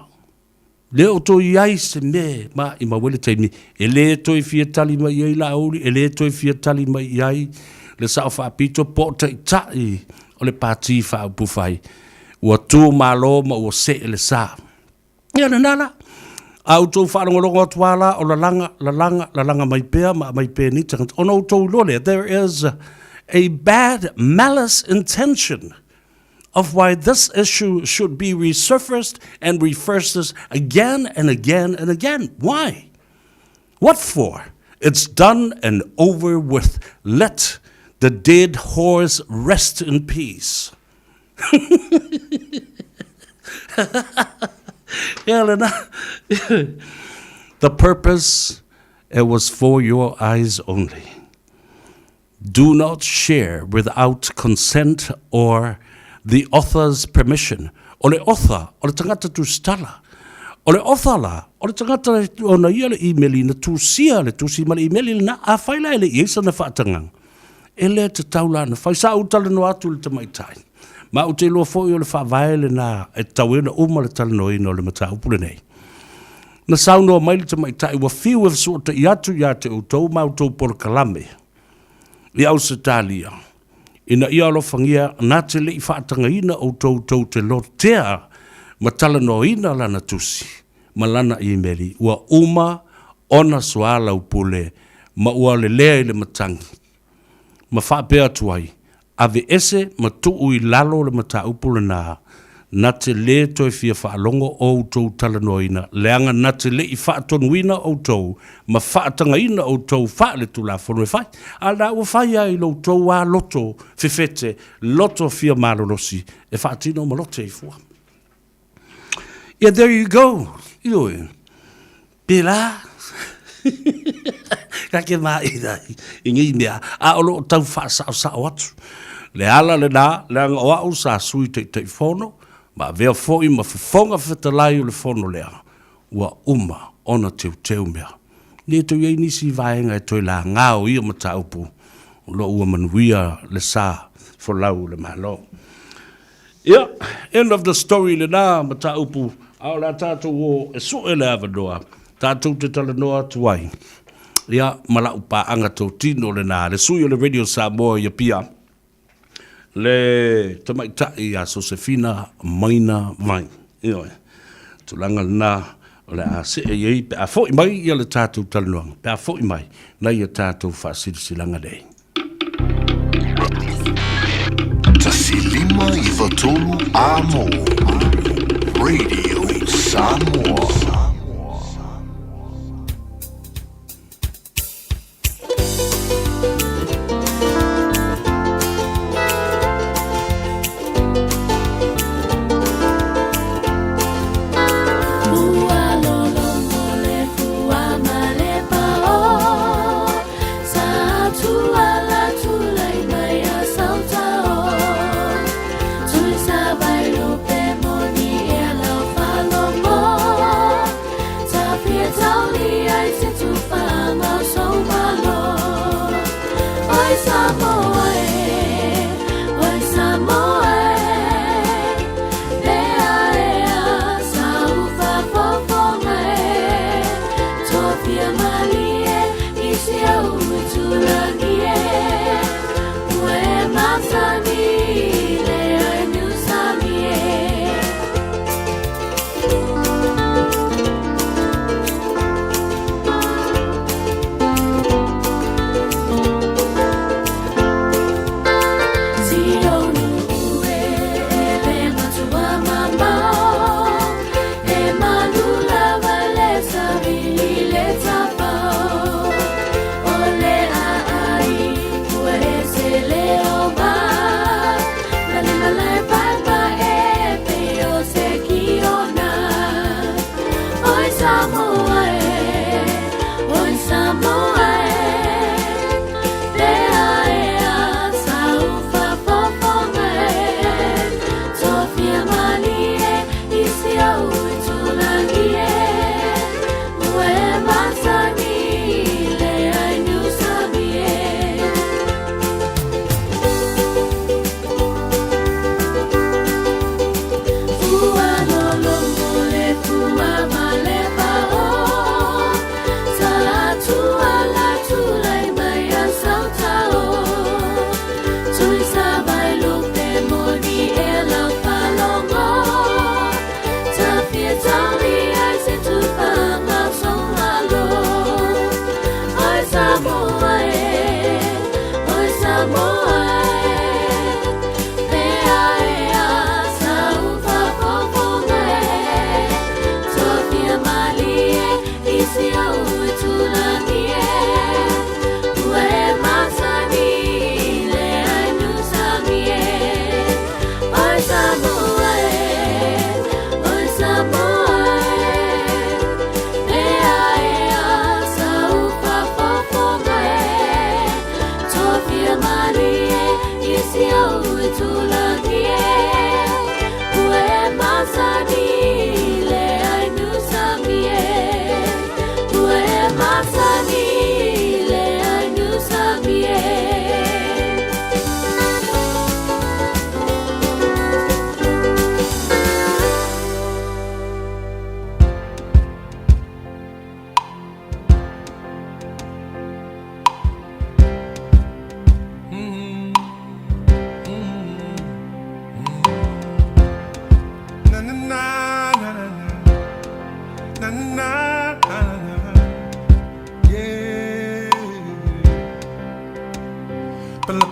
Le o toe i ai se mea maimau ai le taimi e le toe fia tali mai i ai Laauli, e le toe fia tali mai i ai le Sao Faapito po o Taitai o le Pati Faaupufai ua tu malo ma ua see le sa. Ia lena la. A outou faalogologo atu lava la o lalaga, lalaga, lalaga mai pea ma aumai pea nei tagata, ona outou iloa lea, there is a bad malice intention of why this issue should be resurfaced and refursed again and again and again. Why? What for? It's done and over with. Let The dead whores rest in peace. Ia lena. The purpose, it was for your eyes only. Do not share without consent or the author's permission. O le author, o le tagata tusitala. O le author la, o le tagata ona ia le imeli na tusia le tusi ma le imeli lena, afai la e le i ai sana faatagaga, e le tatau la ona fai. Sa ou talanoa atu i le tamaitai, ma ou te iloa foi o le faavae lena e tatau ai ona uma le talanoaina o le mataupu lenei. Na saunoa mai le tamaitai ua fiu e fesootai'i atu ia te outou ma outou polokalame i Ausetalia, ina ia alofagia na te le i faatagaina outou tou te lotea ma talanoaina lana tusi ma lana imeli, ua uma ona soalaupule ma ua lelea i le matagi, ma faapea atu ai, Aveese ma tuu i lalo le mataupu lena, na te lē toe fia faalogo outou talanoaina, leaga na te le i faatonuina outou ma faatagaina outou faaletulafono e fai, a la ua fai ai lo outou lava loto fefete, loto fia malolosi e faatino ma lote ai fua. Yeah, there you go. Ioe. Pēlā. Ka ke māʻila i nei mea, a o loo tau faasaosao atu. Le ala lenā, leaga o au sa sui Taitaifono, ma avea foi ma fofoga fetalai o le fono lea, ua uma ona teuteu mea. Lē toe i ai nisi vaega e toe lagā o ia mataupu, o loo ua manuia le sa folau o le Malo. Ia, end of the story lenā mataupu, a o le a tātou o e sue le avanoa, tātou te talanoa atu ai, ia, ma la'u paaga totino lenā, le sui o le Radio Samoa i Apia, le tamaitai ia Sosefina Maina Vai. Ioe, tulaga lenā o le a see i ai pe a fo'i mai ia le tātou talanoaga, pe a fo'i mai nai a tātou faasilasilaga nei. 1 5 9 3 Amo Radio Samoa.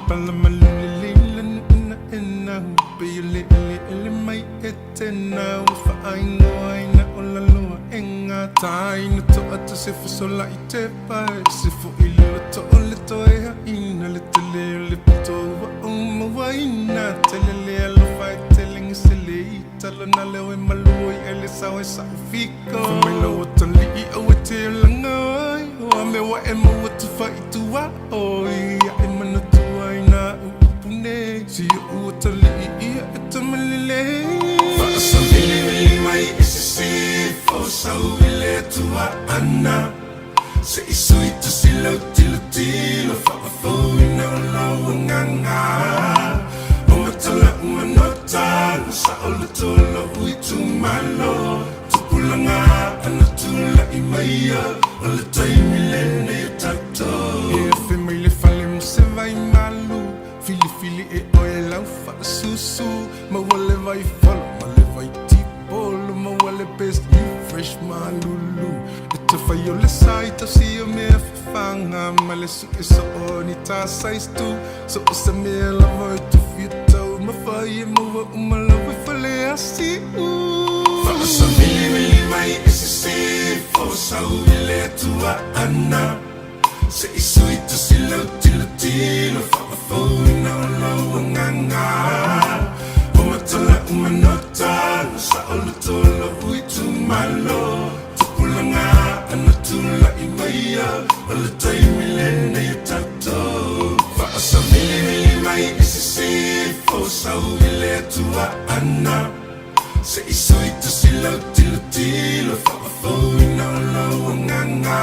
pala malule le na ena pe le le le mai etena o fa aingoa ina o la loa enga tai na to ata se fo sola i te pai se fo i le to o le to e ha ina le te le le pito wa o ma ina te le le alo fa te le se le i talo na le o e malu i ele sa o e sa fiko fa mai lo o tali i o e te langa ai o a me wa e maua tu fa i tua o i a e mana tua i nā upune si o ua tali i ia e tamalele Faasavili vili mai e se sifo sau i le atua ana Se isui tu sila u tilo tilo Faafoina o lau agaga O matala umanota Sa o le tolo ui tumalo Tupulaga ana tula'i maia O le taimi lenei o tatou E afe mai le fale mo se vai malu Filifili e oe lau faasusu Maua le vai folo ma le vai tipolo Maua le best new fresh malulu E te fai o le sa i tausi o mea fafaga Ma le sue soo ni tā size tu So o se mea lava e tufi e tau Mawhai e maua uma lau e fale asiu Faasavilivili mai e sisifo sau i le Atua ana Se i sui tusi lau tilotilo Faafouina o lou agaga O matala umanota Sa o le tolo ui tumalo Tupulaga ana tula'i maia O le taimi lenei o tatou Faasavilivili mai e sisifo sau i le Atua ana Se i sui tusi lau tilotilo Faafouina o lou agaga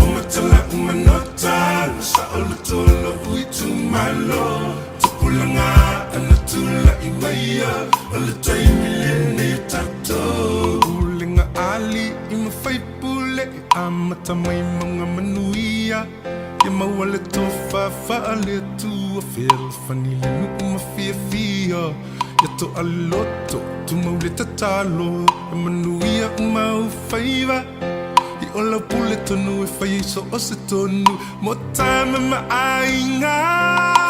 O matala umanota Sa o le tolo ui tumalo Tupulaga ana tula'i maia O le taimi lenei o tatou Pulega a alii ma faipule e amata mai mauga manuia Ia maua le tofa faale-Atua Fealofani le nuu ma fiafia Ia to'a le loto tumau le tatalo E manuia uma ou faiva I o lau pule tonu e fai ai so o se tonu Mo Tama ma Aiga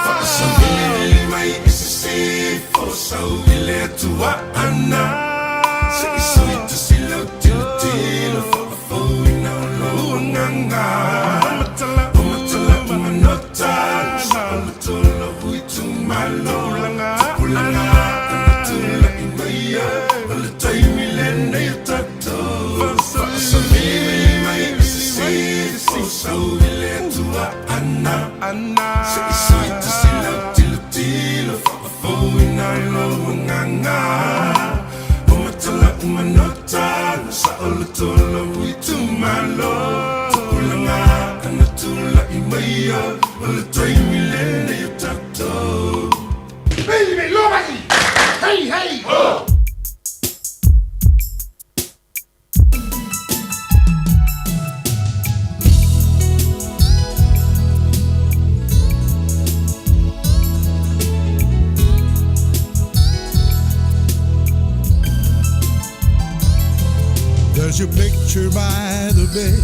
Faasavilivili mai e sisifo sau i le Atua ana Se i sui tusi lau tilotilo Faafouina o lou agaga O matala umanota Sa o le tolo ui tumalo Tupulaga ana tula'i maia O le taimi lenei o tatou Faasavilivili mai e sisifo sau i le Atua ana Se i sui tusi lau tilotilo Faafouina o lou agaga O matala umanota Sa o le tolo ui tumalo Tupulaga ana tula'i maia O le taimi lenei o tatou Hey, hey! Ho! There's your picture by the bed.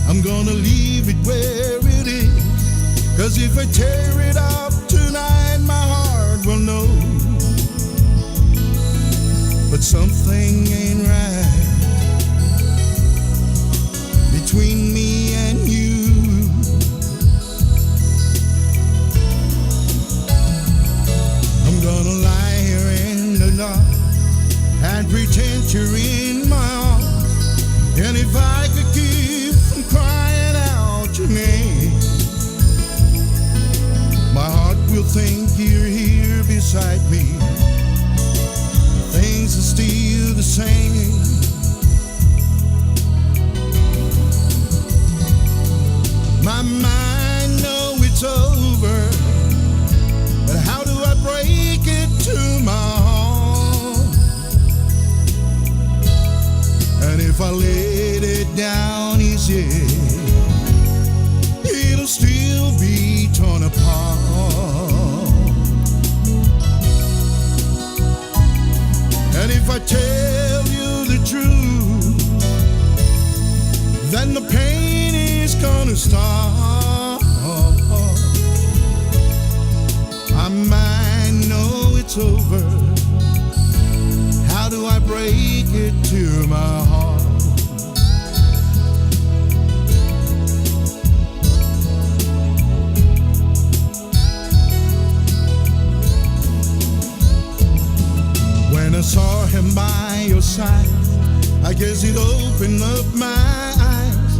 I'm gonna leave it where it is. Cause if I tear it up tonight, my heart will know. But something ain't right between me and you. I'm gonna lie here in the dark and pretend you're in my arms. And if I could keep from crying out your name, my heart will think you're here beside me. Things are still the same. My mind know it's over, but how do I break it to my heart? And if I laid it down easy, it'll still be torn apart. And if I tell you the truth, then the pain is gonna stop. break it to my heart? When I saw him by your side, I guess it opened up my eyes,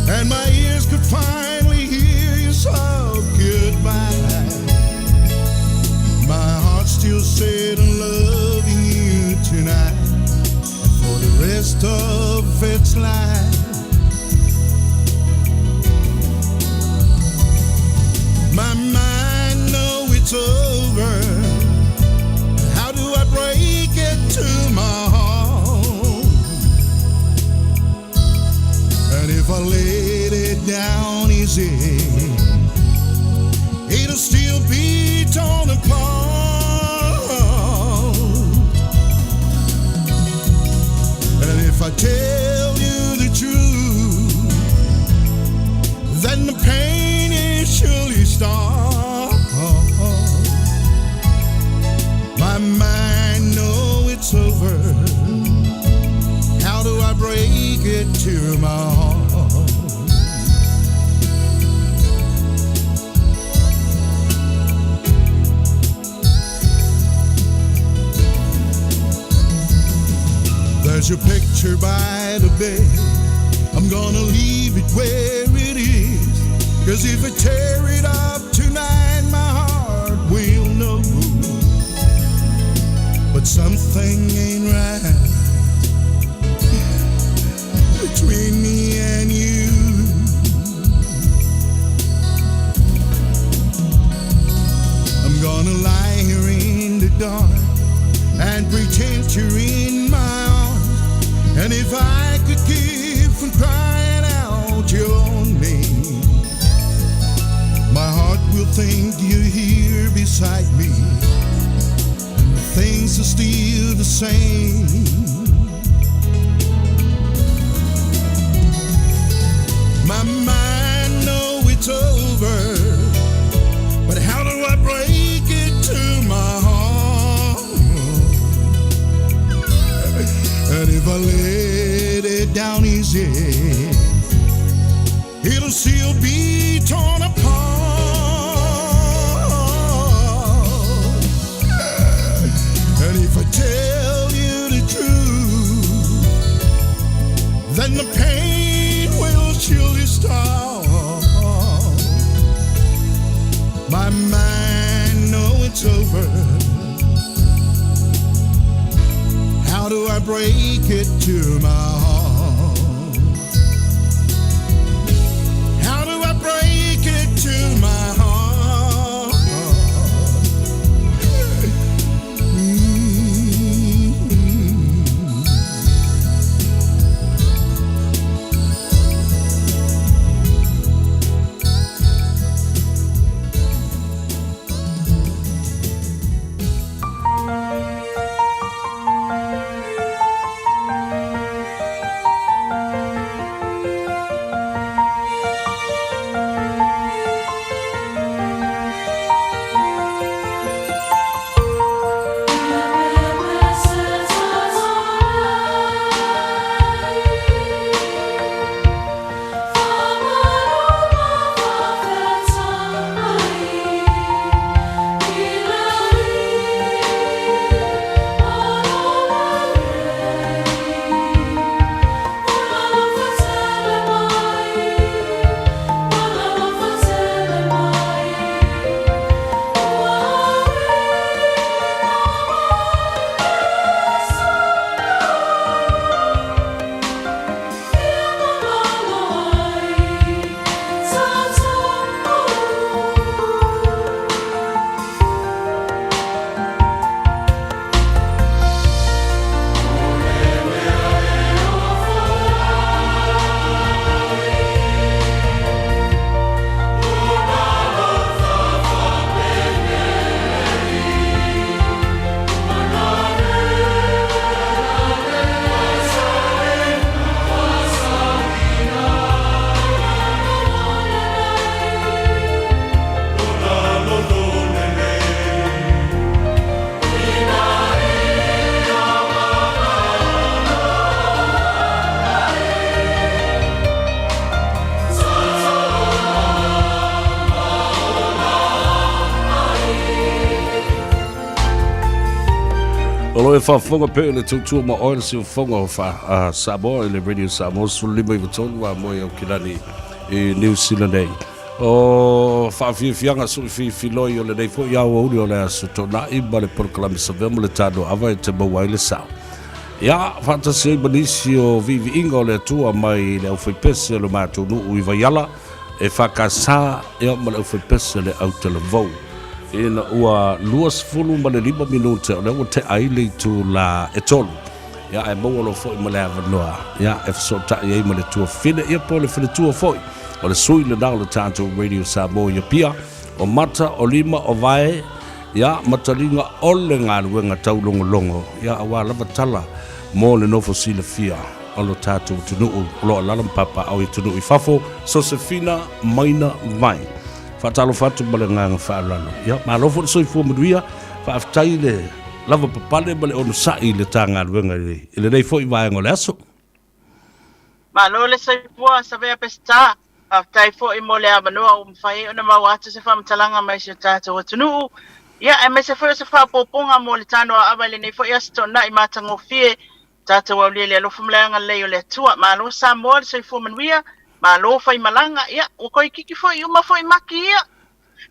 and my ears could finally hear you soft goodbye. My heart still said I'm loving you tonight, and for the rest of its life. My mind know it's over. How do I break it to my heart? And if I laid it down easy, it'll still be torn apart. And if I tell you the truth, then the pain is surely start. My mind know it's over. How do I break it to my heart? There's your picture by the bed. I'm gonna leave it where it is. Cause if I tear it up tonight, my heart will know. But something ain't right between me and you. I'm gonna lie here in the dark and pretend you're in my arms. And if I could keep from crying out your name, my heart will think you're here beside me. And things are still the same. My mind know it's over, but how do I break it to my heart? And if I laid it down easy, it'll still be torn apart. And if I tell you the truth, then the pain will surely stop. My mind know it's over. How do I break it to my heart? How do I break it to my heart? O lo e faafofoga pea i le tautua ma oe le siufofoga o fa, uh, Samoa i le Radio Samoa 15 93 a moe Aukilani i New Zealand nei. O faafiafiaga sui fifiloi o lenei foi aoauli o le aso Toonai ma le polokalame savea ma le tanoava e te maua ai le sao. Ia, faatasi ai ma nisi o viiviiga o le Atua mai le aufaipese o le matou nuu i Vaiala, e whakasa ia ma le aufaipese le autalavou. Ina ua 25 minute o lea ua tea ai le itula e 3. Ia ae maua loa foi ma le avanoa ia e fesootai ai ma le tuafafine ia po o le faletua foi o le sui lena o le tatou Radio Samoa i Apia, o mata, o lima, o vae, ia ma taliga o le galuega taulogologo ia aua lava tala mo le nofo silafia o lo tatou atunuu o lo o alaala ma papaaao i atunuu i fafo. Sosefina Maina Vai. Faatalofa atu ma le agaga faaaloalo. Ia, malo foi le soifua manuia. Faafetai le lavapapale ma le onosai i le ta galuega i lenei foi vaega o le aso. Malo le soifua, Savea Peseta. Faafetai foi mo le avanoa ua mafai ai ona maua atu se faamatalaga mai si o tatou atunuu, ia, aemaise foi o se faaopoopoga mo le tanoaava i lenei foi aso toonai matagofie, tatou aulia i le alofa ma le agalelei o le Atua. Malo Samoa le soifua manuia, malo faimalaga, ia, ua koikiki foi uma foi maki ia.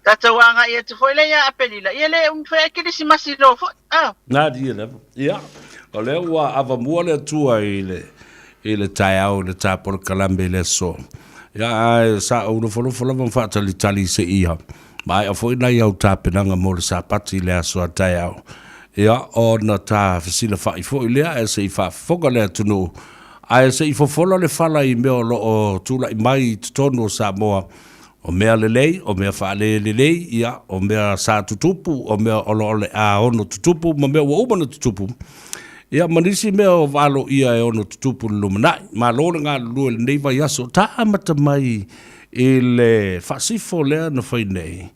Tatou agai atu foi lea ia Aperila, ia le umi foi ae Kerisimasi loa foi. Ah. Nadia lava. Ia, o lea ua avamua le Atua i le, i le taeao i le ta polokalame i le aso. Ia, ae sa ou nofonofo lava ma faatalitali se ia maea foi nai au tapenaga mo le Sapati i le aso a taeao. Ia, ona ta fesilafa'i foi lea ae se i faafofoga le atunuu, ae se i fofola le fala i mea o lo o tula'i mai i totonu o Samoa, o mea lelei, o mea faalelelei, ia, o mea sa tutupu, o mea o lo o le a ono tutupu ma mea ua uma ona tutupu, ia, ma nisi mea o valoia e ono tutupu i le lumanai. Malo le galulue i lenei vaiaso, ta amata mai i le faasifo lea na fai nei,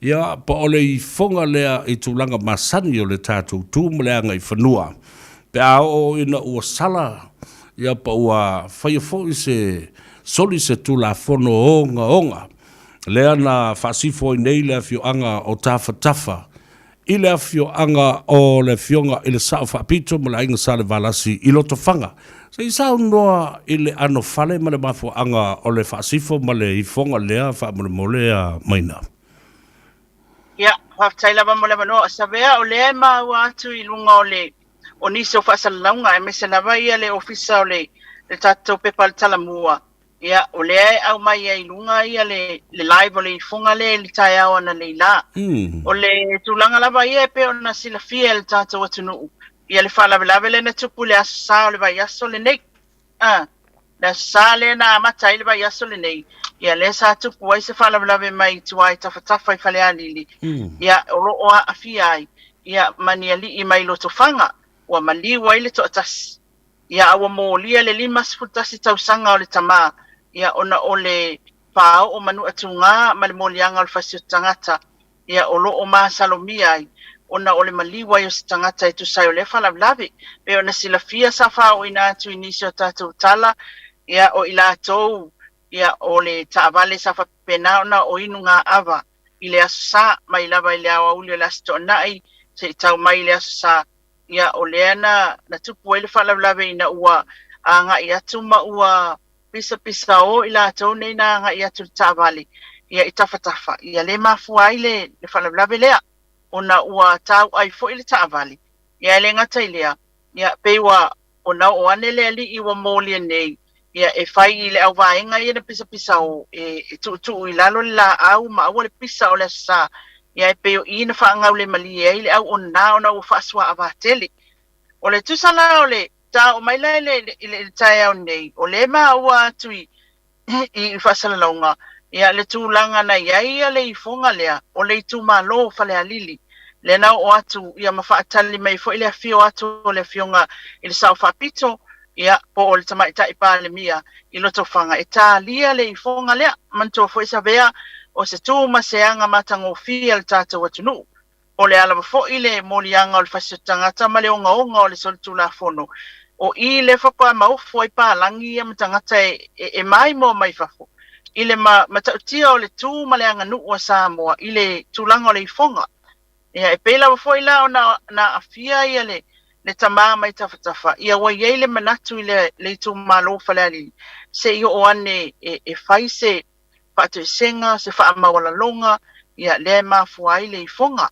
Ia, po o le ifoga lea i tulaga masani o le tatou tu ma le agaifanua, pe a oo ina ua sala, ia, po ua faia foi se soli se Tulafono ogaoga, lea na faasifo ai nei le afioaga o Tafatafa i le afioaga o le Afioga i le Sao Faapito ma le Aiga Salevalasi i Lotofaga. Se i saunoa i le ano fale ma le mafuaaga o le faasifo ma le ifoga lea faamolemole a Maina. Ia, faafetai lava mo le avanoa. Savea, o lea e maua atu i luga o le o nisi o faasalalauga aemaise lava ia le ofisa o le le tatou pepa o le Talamua. Ia, o lea e aumai ai i luga ia le le live o le ifoga lea i le taeao analeila. O le tulaga lava ia e pei ona silafia e le tatou atunuu, ia le faalavelave lea na tupu i le Aso Sa o le vaiaso lenei. A, le Aso Sa lea na amata ai le vaiaso lenei, ia lea sa tupu ai se faalavelave mai tua i Tafatafa i Falealili, ia o lo o aafia ai ia ma ni alii mai Lotofaga, ua maliu ai le toatasi. Ia a ua molia le 51 tausaga o le tama, ia ona o le faaoo manuatugā ma le moliaga o le fasioti tagata, ia o lo o masalomia ai ona o le maliu ai o se tagata e tusa ai o lea faalavelave. Pei ona silafia sa faaooina atu i nisi o tatou tala, ia o i latou ia o le taavale sa faapena ona o inu gā ava i le Aso Sa, mai lava i le aoauli o le Aso Toonai seia tau mai i le Aso Sa, ia o lea na na tupu ai le faalavelave ina ua agai atu ma ua pisapisao i latou nei na agai atu i le taavale ia i tafatafa, ia le mafua ai le le faalavelave lea ona ua tauai foi le taavale. Ia e le gata i lea, ia pei ua ona oo ane le alii ua molia nei, ia e fai i le auvaega ia na pisapisao e e tuutuu i lalo le laau ma aua le pisa o le Aso Sa, ia e pei o i na faagaulemalie ai le auona ona ua faasuaava tele. O le tusa la o le taoo mai la i le i le taeao nei, o lea e maua atu i i faasalalauga, ia le tulaga na i ai le ifoga lea o le itumalo o Falealili, lea na oo atu ia ma faatali mai foi le afio atu o le Afioga i le Sao Faapito, ia po o le Tamaitai Palemia i Lotofaga e talia le ifoga lea. Manatua foi Savea, o se tu ma se aga matagofie a le tatou atunuu. O le a lava foi le moliaga o le fasioti tagata ma le ogaoga o le solitulafono, o i lea faatoa maofu ai palagi ia ma tagata e, e, e maimoa mai fafo i le ma, matautia o le tu ma le aganuu a Samoa i le tulaga o le ifoga. Ia, e pei lava foi la ona na aafia ia le, le tama mai tafatafa, ia ua i ai le manatu i le le itumalo o Falealili, se i oo ane e, e fai se faatoesega, se faamaualaloga, ia lea e mafua ai le ifoga.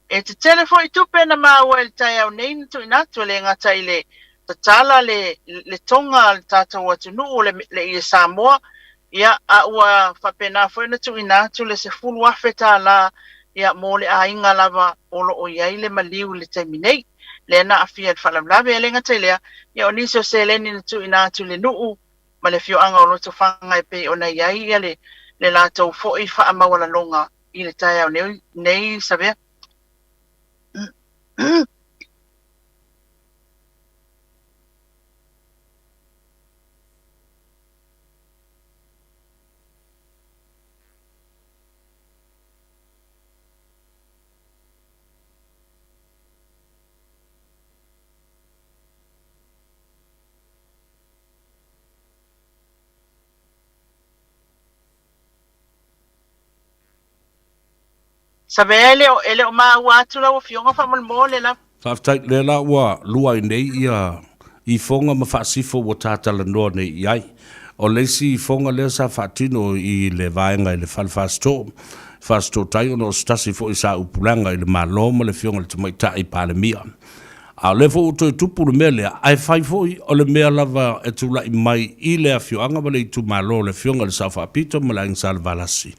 E tetele foi tupe na maua i le taeao nei na tuuina atu, e le gata i le tatala le, le toga a le tatou atunuu, le, le ie Samoa, ia, a ua faapena foi ona tuuina atu le $10,000 ia, mo le aiga lava o lo o i ai le maliu i le taimi nei, lea na aafia i le faalavelave. E le gata i lea, ia, o nisi o seleni na tuuina atu i le nuu ma le afioaga o Lotofaga e pei ona i ai ia le, le latou foi faamaualaloga i le taeao nei, nei Savea. Savea e le o, e le o maua atu lau Afioga faamolemole lava. Faafetai, lea la ua lua ai nei ia ifoga ma faasifo ua ta talanoa nei i ai. O le isi ifoga lea sa faatino i le vaega i le fale Fasitoo, Fasitoo tai ona o se tasi foi sa upulaga i le Malo ma le Afioga i le Tamaitai Palemia. A o lea foi ua toe tupu le mea lea, ae fai foi o le mea lava e tulai mai i le afioaga ma le itumalo o le Afioga i le Sao Faapito ma le Aiga Salevalasi.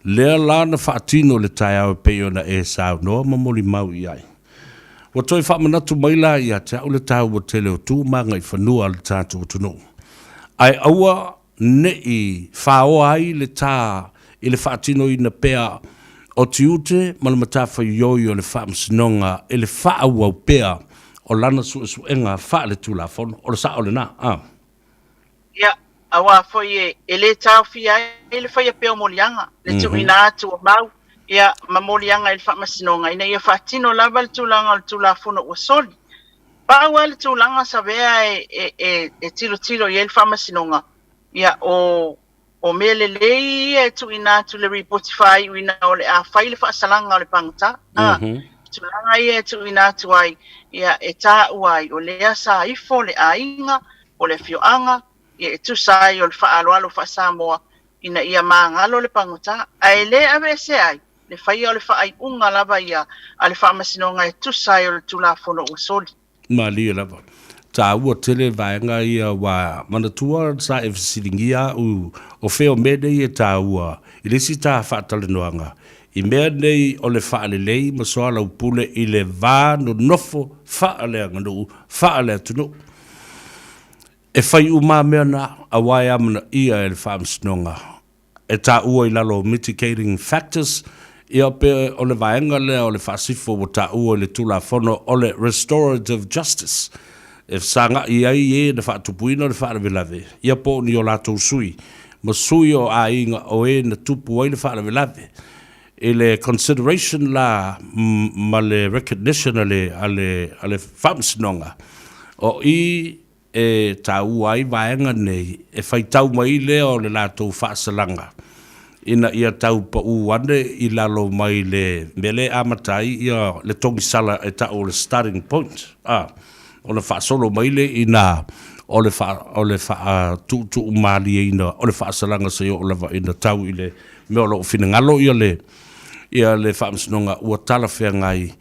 Lea la na faatino le taeao e pei ona e saunoa ma molimau i ai. Ua toe faamanatu mai la ia te au le taua tele o tu ma agaifanua a le tatou atunuu. Ae aua ne i faoa ai le tā i le faatinoina pea o tiute ma le matafaioi o le Faamasinoga i le faaauau pea o lana suesuega faaletulafono. O le sao lena, a. Ia, aua foi e, e lē taofia ai le faia pea o moliaga, le tuuina atu o mau, ia, ma moliaga i le Faamasinoga ina ia faatino lava le tulaga o le Tulafono ua soli. Pau lava le tulaga Savea e, e, e, e tilotilo i ai le Faamasinoga, ia, o, o mea lelei ia e tuuina atu i le ripoti faaiuina o le a fai le faasalaga o le pagota, a, tulaga ia e tuuina atu ai, ia, e taua ai, o lea sa ifo le aiga, o le afioaga, ia, e tusa ai o le faaaloalo faa-Samoa ina ia magalo le pagota, ae le aveese ai le faia o le faaiuga lava ia a le Faamasinoga e tusa ai o le Tulafono ua soli. Malie lava. Taua tele vaega ia ua manatua sa e fesiligia au o fea o mea nei e taua i le isi ta faatalanoaga i mea nei o le faalelei ma soalaupule i le va nonofo faaleaganuu faaleatunuu. E fai uma mea na aua e amanaia e le Faamasinoga e taua i lalo o mitigating factors, ia pe o le vaega lea o le faasifo ua taua i le Tulafono o le Restorative Justice e fesagai ai e na faatupuina le faalavelave, ia po o ni o latou sui ma sui o aiga o e na tupu ai le faalavelave. I le consideration la ma le recognition a le, a le, a le Faamasinoga, o i e taua ai vaega nei e faitau mai lea o le latou faasalaga ina ia tau pau ane i lalo mai le mea lea e amata ai ia le togisala e tau o le starting point, a, ona faasolo mai lea i ina o le faa, o le faatuutuumalieina o le faasalaga seia oo lava ina tau i le mea o lo o finagalo ia le, ia le Faamasinoga ua talafeagai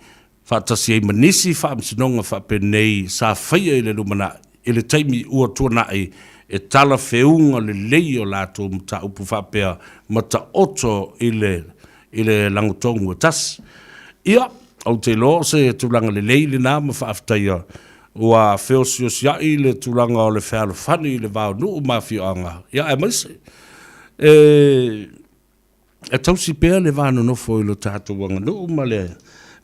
faatasi ai ma nisi faamasinoga faapenei sa faia i le lumanai i le taimi ua tuanai e talafeuga lelei o latou mataupu faapea ma taoto i le i le lagotonu e tasi. Ia, ou te iloa o se tulaga lelei lena ma faafetaia ua feosiosiai le tulaga o le fealofani i le va o nuu ma afioaga, ia aemaise e E tausi pea le va nonofo i lo tatou aganuu ma le,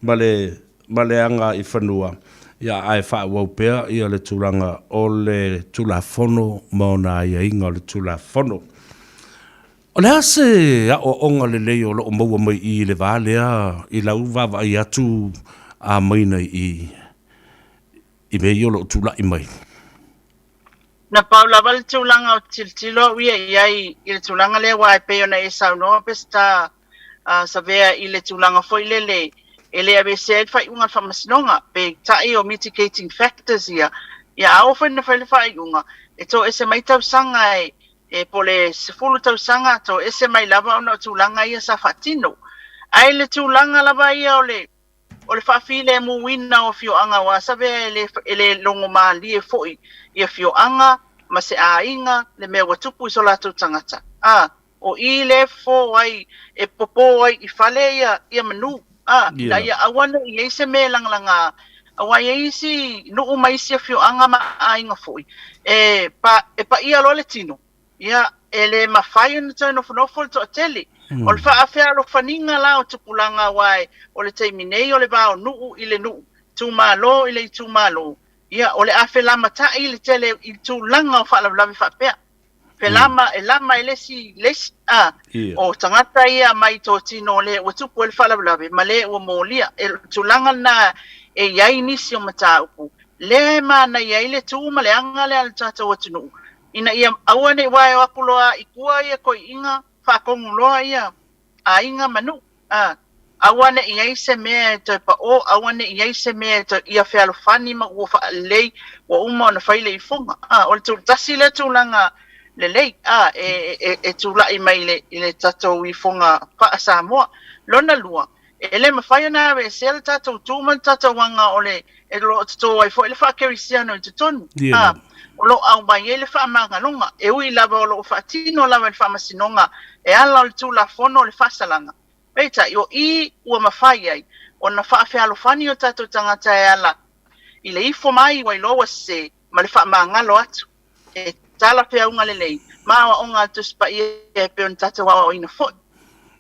ma le, ma le aga i fanua, ia, ae faaauau pea ia le tulaga o le Tulafono ma ona aiaiga o le Tulafono. O le a se aoaoga lelei o lo o maua mai i i le va lea i lau vaavaai atu a maina i i, i mea ia o lo o tulai mai? Na pau lava le tulaga o tilotilo au ia i ai i le tulaga lea aua e pei ona e saunoa Peseta Savea i le tulaga foi lele E le aveesea ai le faaiuga a le Faamasinoga, peitai o mitigating factors ia, ia a oo foi ina fai le faaiuga, e toese mai tausaga e, e po o le 10 tausaga, toese mai lava ona o tulaga ia sa faatino. Ae i le tulaga lava ia o le, o le faafilemuina o afioaga aua Savea e le, e le logomalie foi i afioaga ma se aiga le mea ua tupu i so latou tagata. A, o i lea e fofo ai, e popo ai i fale ia, ia manu, a, ina ia aua ne i i ai se mea e lagalaga, aua e i ai isi nuu ma isi afioaga ma aiga foi, e, pa, e paia loa le tino, ia, e le mafai ona toe nofonofo le toatele. O le faafealofaniga la o tupulaga aua e, o le taimi nei o le va o nuu i le nuu, itumalo i le itumalo, ia, o le a felamatai le tele i tulaga o faalavelave faapea. Felama, e lama e le isi, le isi, a, o tagata ia mai totino o le ua tupu ai le faalavelave ma le ua molia. E, o le tulaga lena e i ai nisi o mataupu, lea e manaia ai le tu ma le aga lea a le tatou atunuu, ina ia aua ne i waeo aku loa i tua ia toeiina, faatonu loa ia aiga ma nuu, a, aua ne i i ai se mea e toe paʻō, aua ne i i ai se mea e toe, ia fealofani ma ua faalelei, ua uma ona fai le ifoga. A, o le tu, tasi lea tulaga lelei, a, e, e, e tulai mai i le, i le tatou ifoga faa-Samoa. Lona lua, e le mafai ona aveesea le tatou tu ma le tatou aga o le, e lo o totō ai foi le faakerisiano i totonu, a, o lo o aumai ai le faamagaloga, e ui lava o lo o faatino lava e le Faamasinoga e ala o le Tulafono o le Faasalaga. Peitai, o i ua mafai ai ona faafealofani o tatou tagata e ala i le ifo mai ua iloa ua sese ma le faamagalo atu. E talafeauga lelei ma aoaoga a le Tusi Paia e pei ona tatou aoaoina foi.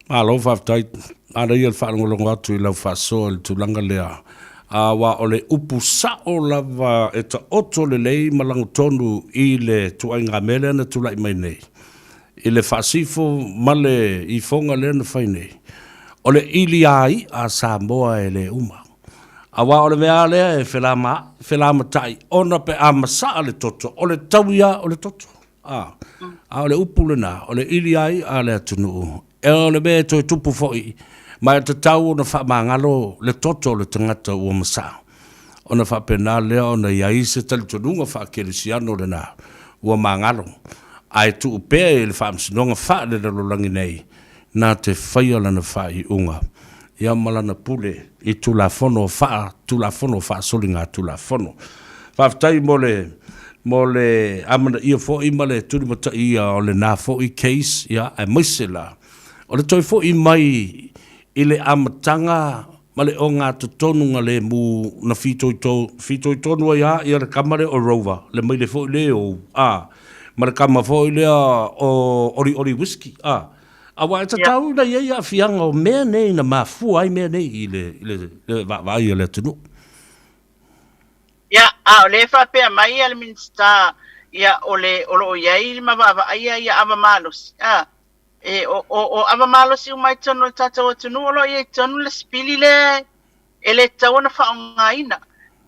Malo faafetai. Manaia le faalogologo atu i lau faasoa i le tulaga lea, aua o le upu sao lava e taoto lelei ma lagotonu i le tuaiga mea lea na tulai mai nei, i le faasifo ma le ifoga lea na fai nei, o le iliā i'a a Samoa e le uma. Aua o le mea lava lea e felamatai ona pe a masaa le toto, o le taui lava o le toto. A, a o le upu lena, o le ili ai a le atunuu, e o le mea e toe tupu foi, ma e tatau ona faamagalo le toto o le tagata ua masaa. Ona faapena lea ona i ai se talitonuga faakerisiano lena ua magalo, ae tuu pea i le faamasinoga faalelalolagi nei na te faia lana faaiuga ia ma lana pule i Tulafono faa Tulafono faasoligatulafono. Faafetai mo le mo le amanaia foi ma le tulimataia o lena foi case ia aemaise la o le toe foi mai i le amataga ma le ogatotonuga lemu na fitoitonu ai a ia le kama lea o Rover, le maile foi lea ou, a, ma le kama foi lea o Olioli Whisky, a. Aua e tatau ona i ai aafiaga o mea nei na mafua ai mea nei i le, i le, le vaavaai a le atunuu. Ia, a o lea e faapea mai ia le Minisita, ia, o le, o lo o i ai ma vaavaaia ia ava malosi, a, E, o, o, o ava malosi uma i totonu o le tatou atunuu o lo o i ai i totonu le sipili lea e le tatau ona faaaogaina.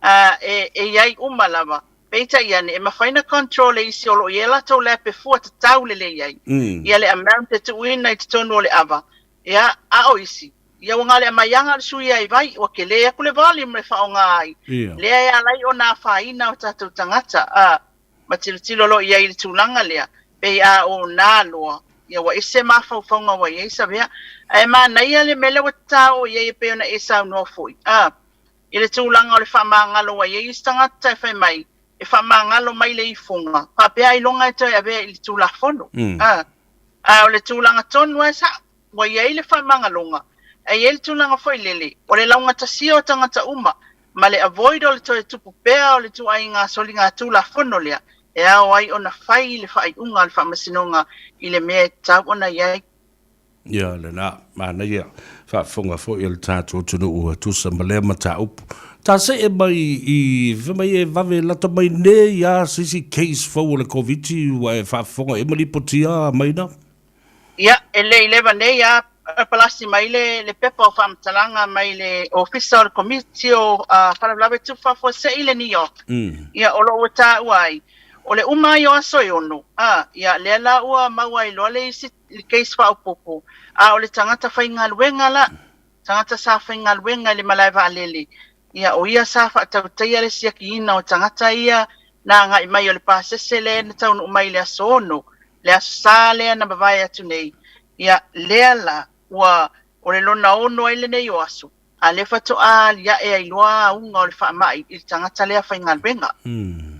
A, e, e i ai uma lava. Peitai ane, e mafai ona control e isi o lo o i ai a latou lap e fua tatau lelei ai ia le amount e tuuina i totonu o le ava, ia, a o isi, ia ua na o le aumai lava na o le suia i vai, ua tele atu le volume e faaaoga ai, lea e ala ai ona afaina o tatou tagata. A, ma tilotilo loa i ai i le tulaga lea, pei a o nā loa, ia ua ese mafaufauga ua i ai Savea. Ae manaia le mea lea ua taoo i ai e pei ona e saunoa foi, a, i le tulaga o le faamagalo ua i ai isi tagata e fai mai, e faamagalo mai le ifoga, faapea ailoga e toe avea i le Tulafono. A, a o le tulaga tonu lava e sa'o. Ua i ai le faamagaloga, ae i ai le tulaga foi lele, o le laugatasia o tagata uma, ma le avoid o le toe tupu pea o le ituaiga soligatulafono lea, e ao ai ona fai le faaiuga a le Faamasinoga i le mea e tatau ona i ai. Ia, lena, manaia faafofoga foi a le tatou atunuu e tusa ma lea mataupu. Ta see mai i, fai mai e vave lata mai nei a se isi case fou o le Koviti ua e faafofoga i ai ma lipotia mai na? Ia, e le i leva nei a palasi mai le, le pepa o faamatalaga mai le Ofisa o le Komiti o Faalavelave Tupu Faafuasei i le New York. Ia, o lo o ua taua ai, o le uma ai o aso e ono, a, ia, lea la ua maua ai loa le isi le case faaopoopo, a o le tagata faigaluega la. tagata sa faigaluega i le malae vaalele, ia o ia sa faatautaia le siakiina o tagata ia na agai mai o le pasese lea na taunuu mai i le aso 6, le Aso Sa lea na mavae atu nei, ia lea la ua o le lona ono ai lenei o aso, a lea faatoa aliae ai loa auga o le faamai i le tagata lea faigaluega.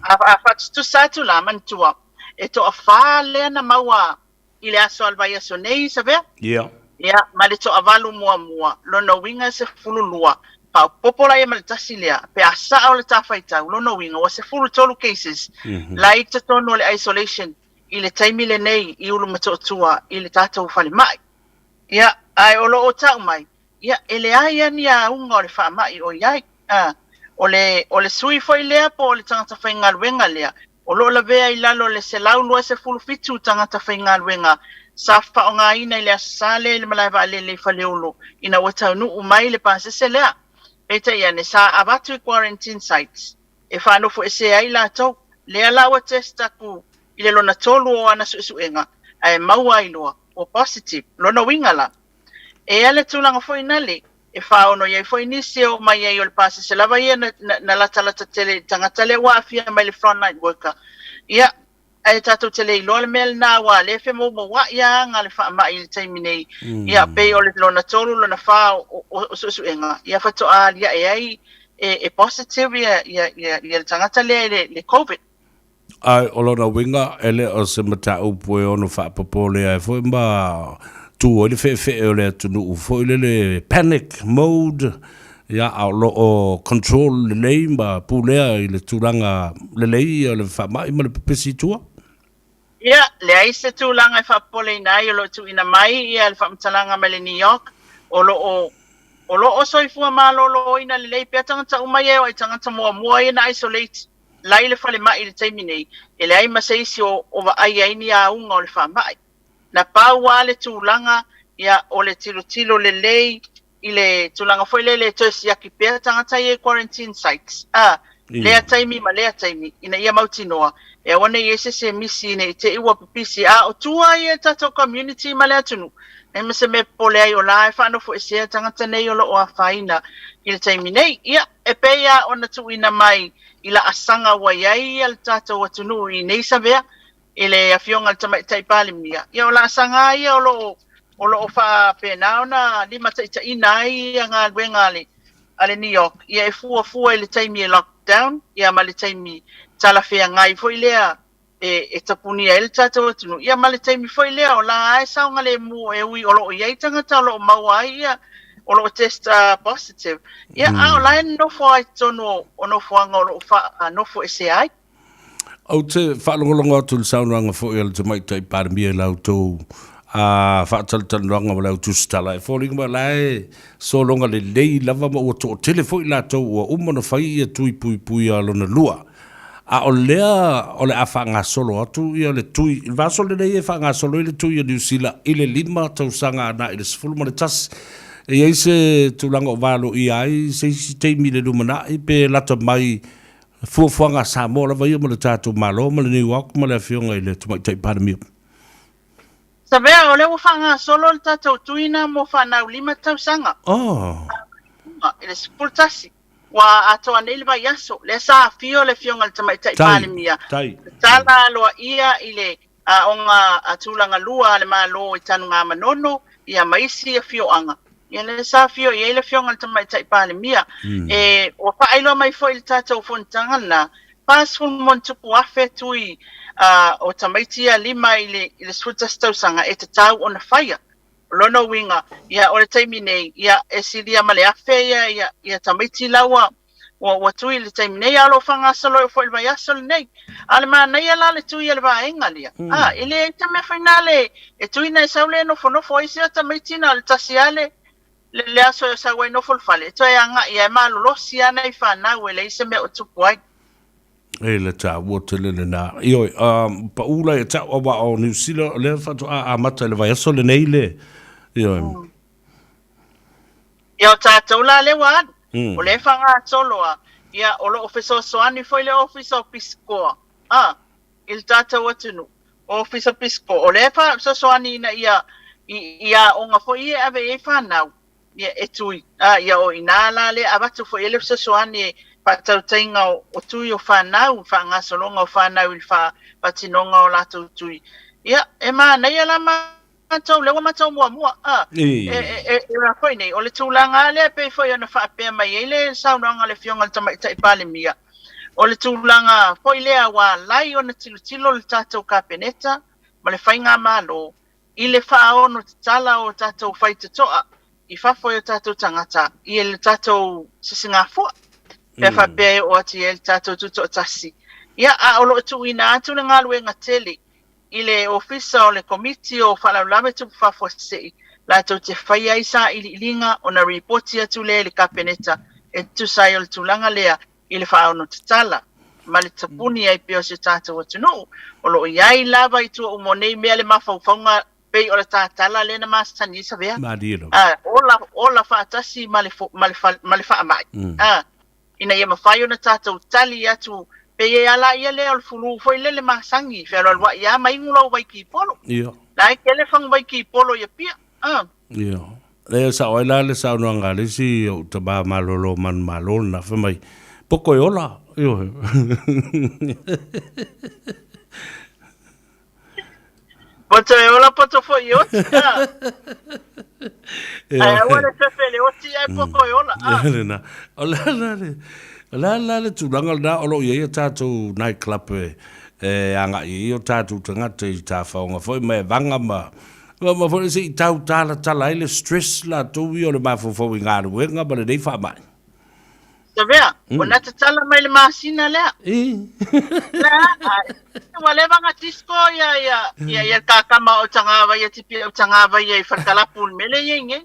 A a faatutusa atu la, manatua, e toafa lea na maua i le aso a le vaiaso nei, Savea? Ia. Ia, ma le toavalu muamua, lona uiga e 12, faaopoopo la ia ma le tasi lea, pe a sao le ta faitau, lona uiga ua 13 cases la i totonu o le isolation i le taimi lenei i Ulumotootua i le tatou falemai. Ia, ae o lo o tau mai, ia, e leai lava ni auga o le faamai o i ai. A, o le, o le sui foi lea po o le tagata faigaluega lea, o lo o lavea i lalo o le 127 tagata faigaluega sa faaaogaina i le Aso Sa lea i le malae vaalele i Faleolo ina ua taunuu mai le pasese lea. Peitai ane, sa avatu i quarantine sites e faanofoesea ai latou. Lea la ua test atu i le lona tolu o ana suesuega ae maua ai loa ua positive. Lona uiga la, e i ai le tulaga foi nale e faaono i ai foi nisi e oo mai ai o le pasese lava ia na, na, na latalata tele i le tagata lea ua aafia mai le frontline worker. Ia, ae tatou te le iloa le mea lena aua o lea e femoumoua'i lava aga le faamai i le taimi nei. Ia, pei o le lona tolu, lona fa o, o, o suesuega, ia faatoa alia'e ai e, e positive ia, ia, ia, ia le tagata lea i le, le Covid. Ae o lona uiga, e le o se mataupu e ono faapopole ai foi ma tu ai le fe'efe'e o le atunuu foi lele panic mode, ia, a o lo o control lelei ma pulea i le tulaga lelei ia le faamai ma le pepesi i tua. Ia, leai se tulaga e faapopoleina ai o lo o tuuina mai ia le faamatalaga mai le NEOC, o lo o o lo o soifua maloloina lelei pea tagata uma ia e o ai tagata muamua ia na isolate la i le falemai i le taimi nei, e leai ma se isi o o vaai ai ni auga o le faamai. Na pau lava le tulaga, ia, o le tilotilo lelei i le tulaga foi lele e toe siaki pea tagata ia i quarantine sites, a, lea taimi ma lea taimi, ina ia mautinoa, e aua ne i i ai se isi e misi ne i te i ua pipisi, a o tua ia i le tatou community ma le atunuu, leai ma se mea e popole ai o la e faanofoesea tagata nei o lo o afaina i le taimi nei. Ia, e pei lava ona tuuina mai i laasaga ua i ai le tatou atunuu i nei Savea, i le Afioga i le Tamaitai Palemia, ia o laasaga lava ia o lo o, o lo o faapena ona limataitaiina ai ia galuega a le, a le NEOC, ia e fuafua i le taimi e lockdown, ia ma le taimi talafeagai foi lea e, e tapunia ai le tatou atunuu, ia ma le taimi foi lea o la lava e saogalemu e ui o lo o i ai tagata o lo o maua ai ia o lo o test positive, ia a o la e nonofo lava i totonu o, o nofoaga o lo o faanofoesea ai. Ou te faalogologo atu i le saunoaga foi a le Tamaitai Palemia i la outou faatalatalanoaga ma le au tusitala, e foliga mai o la e sologa lelei lava ma ua toatele foi latou ua uma ona fai ia tui puipuia lona lua. A o lea o le a faagasolo atu ia le tui, i le vaiaso lenei e faagasolo ai le tui a Niu Sila i le 5 tausaga agai i le 11. E i ai se tulaga o valoia ai se isi taimi i le lumanai pe lata mai fuafuaga a Samoa lava ia ma le tatou Malo ma le NEOC ma le Afioga i le Tamaitai Palemia. Savea, o lea ua faagasolo le tatou tuina mo fanau 5 tausaga. Oh. I le 11. Ua atoa nei le vaiaso, lea sa afio le Afioga i le Tamaitai Palemia, tatala aloaia i le Aoga Tulaga Lua a le Malo i Tanugamanono, ia ma isi afioaga. Ia lea sa afio i ai le Afioga i le Tamaitai Palemia. E, ua faailoa mai foi i le tatou fonotaga lena, 40,000 tui o tamaiti ia 5 i le 11 tausaga e tatau ona faia. O lona uiga, ia, o le taimi nei, ia, e silia ma le 1,000 ia, ia, ia tamaiti la ua, ua, ua tui i le taimi nei, a o lo o faagasolo foi i le vaiaso lenei. A o le manaia la le tui a le vaega lea, a, e leai se mea fainale e tui na e sau lea e nofonofo ai sia tamaiti na o le tasi lava le, le, le aso e sau ai nofo i le fale, e toe agai lava e malolosi lava nai fanau e leai se mea o tupu ai. E le taua tele lena. Ioe, um, paʻu la ia te au aua o Niu Sila, o lea faatoa amata i le vaiaso lenei le, ioe. Ia o tatou la lea ua alu, o lea e faagasolo a, ia o lo o fesoasoani foi le Ofisa o Pisikoa, a, i le tatou atunuu. Ofisa o Pisikoa, o lea e fesoasoani ina ia, i, i aoga foi ia e ave i ai fanau. Ia, e tui. A, ia o inā la lea avatu foi ai le fesoasoani e faatautaiga o tui o fanau, faagasologa o fanau i le faatinoga o latou tui. Ia, e manaia la matou, lea ua matou muamua, a, e, e, e, e foi nei, o le tulaga lava lea e pei foi ona faapea mai ai le saunoaga a le Afioga i le Tamaitai Palemia, o le tulaga foi lea ua ala ai ona tilotilo le tatou Kapeneta ma le Faigamalo i le faaono tatala o tatou faitotoa i fafo i o tatou tagata i le tatou sisigafua, pe a faapea e oo atu i ai le tatou tutoatasi. Ia, a o lo o tuuina atu le galuega tele i le Ofisa o le Komiti o Faalavelave Tupu Faafuasei latou te faia ai sailiiliga ona ripoti atu lea i le Kapeneta e tusa ai o le tulaga lea i le faaono tatala ma le tapuni ai pea o si o tatou atunuu. O lo o i ai lava i tua uma o nei mea le mafaufauga pei o le tatala lea na masani ai Savea. Malie lava. A, ola, ola faatasi ma le, ma le, ma le faamai. A, ina ia mafai ona tatou tali atu, pei e ala ia lea o le fulu foi lele masani, fealualuai lava ma inu lou vaikipolo. Ia. La e tele fagu vaikipolo i Apia. A. Ia. Lea sao ai la le saunoaga a le isi o ou tama malolo manumalo lena, fai mai, poto e ola. Ioe. Poto e ola, poto foi e oti. Ah. Ae aua le fefe le oti ae poto e ola. Ah. Lena. O le la le, o le la le tulaga lena o lo o i ai a tatou night club e, e agai ai o tatou tagata i tafaoga foi ma e vaga ma ma foi se i tau talatala ai le stress latou ia o le mafaufau i galuega ma lenei faamai. Savea, o na tatala mai le masina lea. La, ua leva na disco ia ia ia ia kakama o tagava ia tipi o tagava ia i Falikalapu le mele ia nei.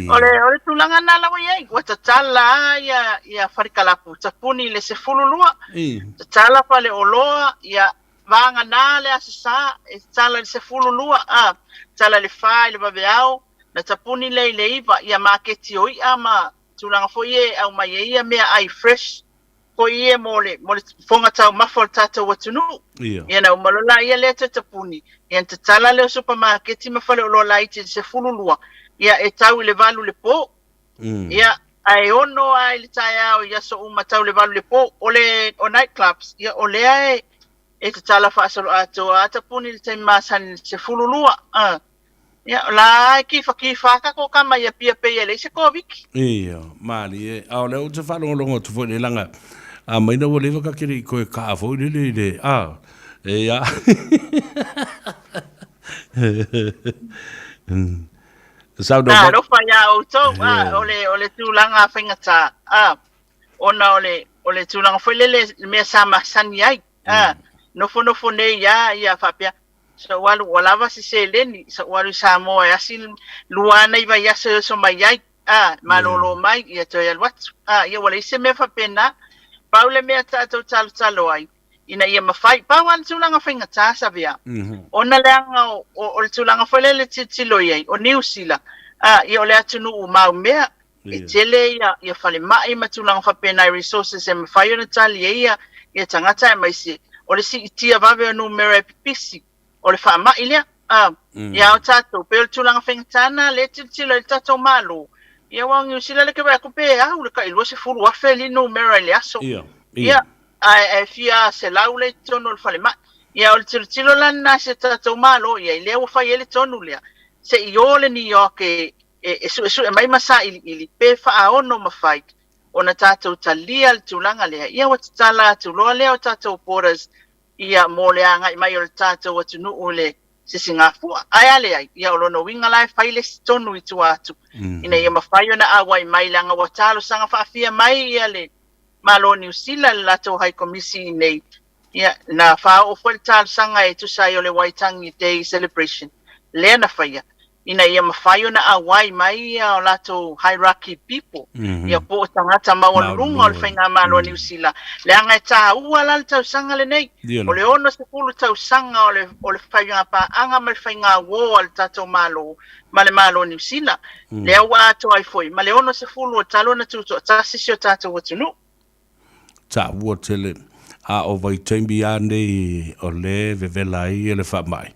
O le o le tulaga na lawa ia ua tatala ia ia Falikalapu tapuni le 12. Tatala fale oloa ia vagana le Aso Sa e tatala le 12 a tatala le 4 i le vaveao na tapuni le i le 9 ia maketi o i'a ma tulaga foi ia e aumai ai ia meaai fresh foi ia mo le mo le fofoga taumafa o le tatou atunuu. Ia. Ia na uma loa laia lea toe tapuni, ia na tatala lea o supamaketi ma faleoloa laiti i le 12, ia e tau i le 8 i le po. Ia, ae 6 lava i le taeao i aso uma tau i le 8 i le po. O le o night clubs, ia o lea e e tatala faasoloatoa lava tapuni i le taimi masani i le 12. Ia, o la e kifakifa a tatou tama i Apia pei e leai se Koviti. Ia, malie. A o lea ou te faalogologo atu foi nei leaga a mai na ua leva ka te le i toe kaa foi lele i le, a, e a. Saunoa mai. Alofa iā outou, a, o le, o le tulaga faigata, a, ona o le, o le tulaga foi lele, le mea sa masani ai, a, nofonofo nei a, ia faapea, Sa ou alu ua lava se seleni, sa ou alu i Samoa e asi lua ana i vaiaso e oso mai ai, a, malolo mai, ia toe alu atu. A, ia ua leai se mea faapena. Pau le mea tatou talotalo ai, ina ia mafai, pau lava le tulaga faigata Savea, ona leaga o, o, o le tulaga foi lea le tilotilo i ai, o Niu Sila, a, ia o le atunuu maumea, e tele ia, ia falemai ma tulaga faapena i resources e mafai ona tali ai ia, ia tagata aemaise o le siitia vave o numera e pipisi o le faamai lea. A, ia o tatou, pei o le tulaga faigata lena lea e tilotilo ai le tatou Malo. Ia aua o Niu Sila lea ke vaai atu pe au le tai 20,000 alii numera i le aso. Ia, Ia, ae, ae fia selau lea i totonu o le falemai. Ia o le tilotilo la lena a si o tatou Malo i ai, lea ua fai ai le tonu lea, se i o le NEOC e, e suesue mai ma sailiili pe faaono mafai ona tatou talia le tulaga lea, ia ua tatala atu loa lea o tatou borders ia mo le agai mai o le tatou atunuu i le sisigafua. Ae a leai, ia o lona uiga la e fai le isi tonu i tua atu ina ia mafai ona auai mai leaga ua talosaga faafia mai ia le Malo o Niu Sila i le latou High Komisi i nei. Ia, na faaoo foi le talosaga e tusa ai o le Waitangi Day Celebration lea na faia ina ia mafai ona auai mai ia o latou hierarchy people, ia po o tagata maualuluga o le Faigamalo a Niu Sila, leaga e taua la le tausaga lenei, o le 60 tausaga o le, o le faigapaaga ma le faigauo a le tatou Malo ma le Malo o Niu Sila, lea ua atoa ai foi ma le 60 o talu ona tutoatasi si o tatou atunuu. Taua tele, a o vaitaimi a nei o lea e vevela ai le faamai.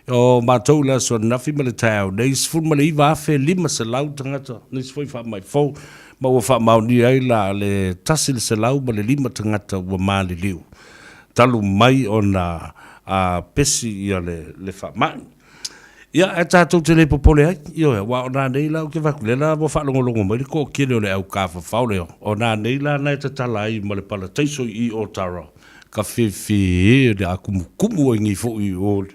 O matou i le aso ananafi ma le taeao nei, 19,500 tagata, nisi foi faamai fou, ma ua faamaonia ai la le 105 tagata ua maliliu talu mai ona pesi ia le faamai. Ia, ae tatou te le popole ai, ioe, aua o nanei la ou te vaai atu, lea la ua faalogologo mai le toatele o le au tafafao lea, o nanei la na e tatala ai ma le parataiso i i Otara, ka fefe le a kumukumu ai nei foi i o.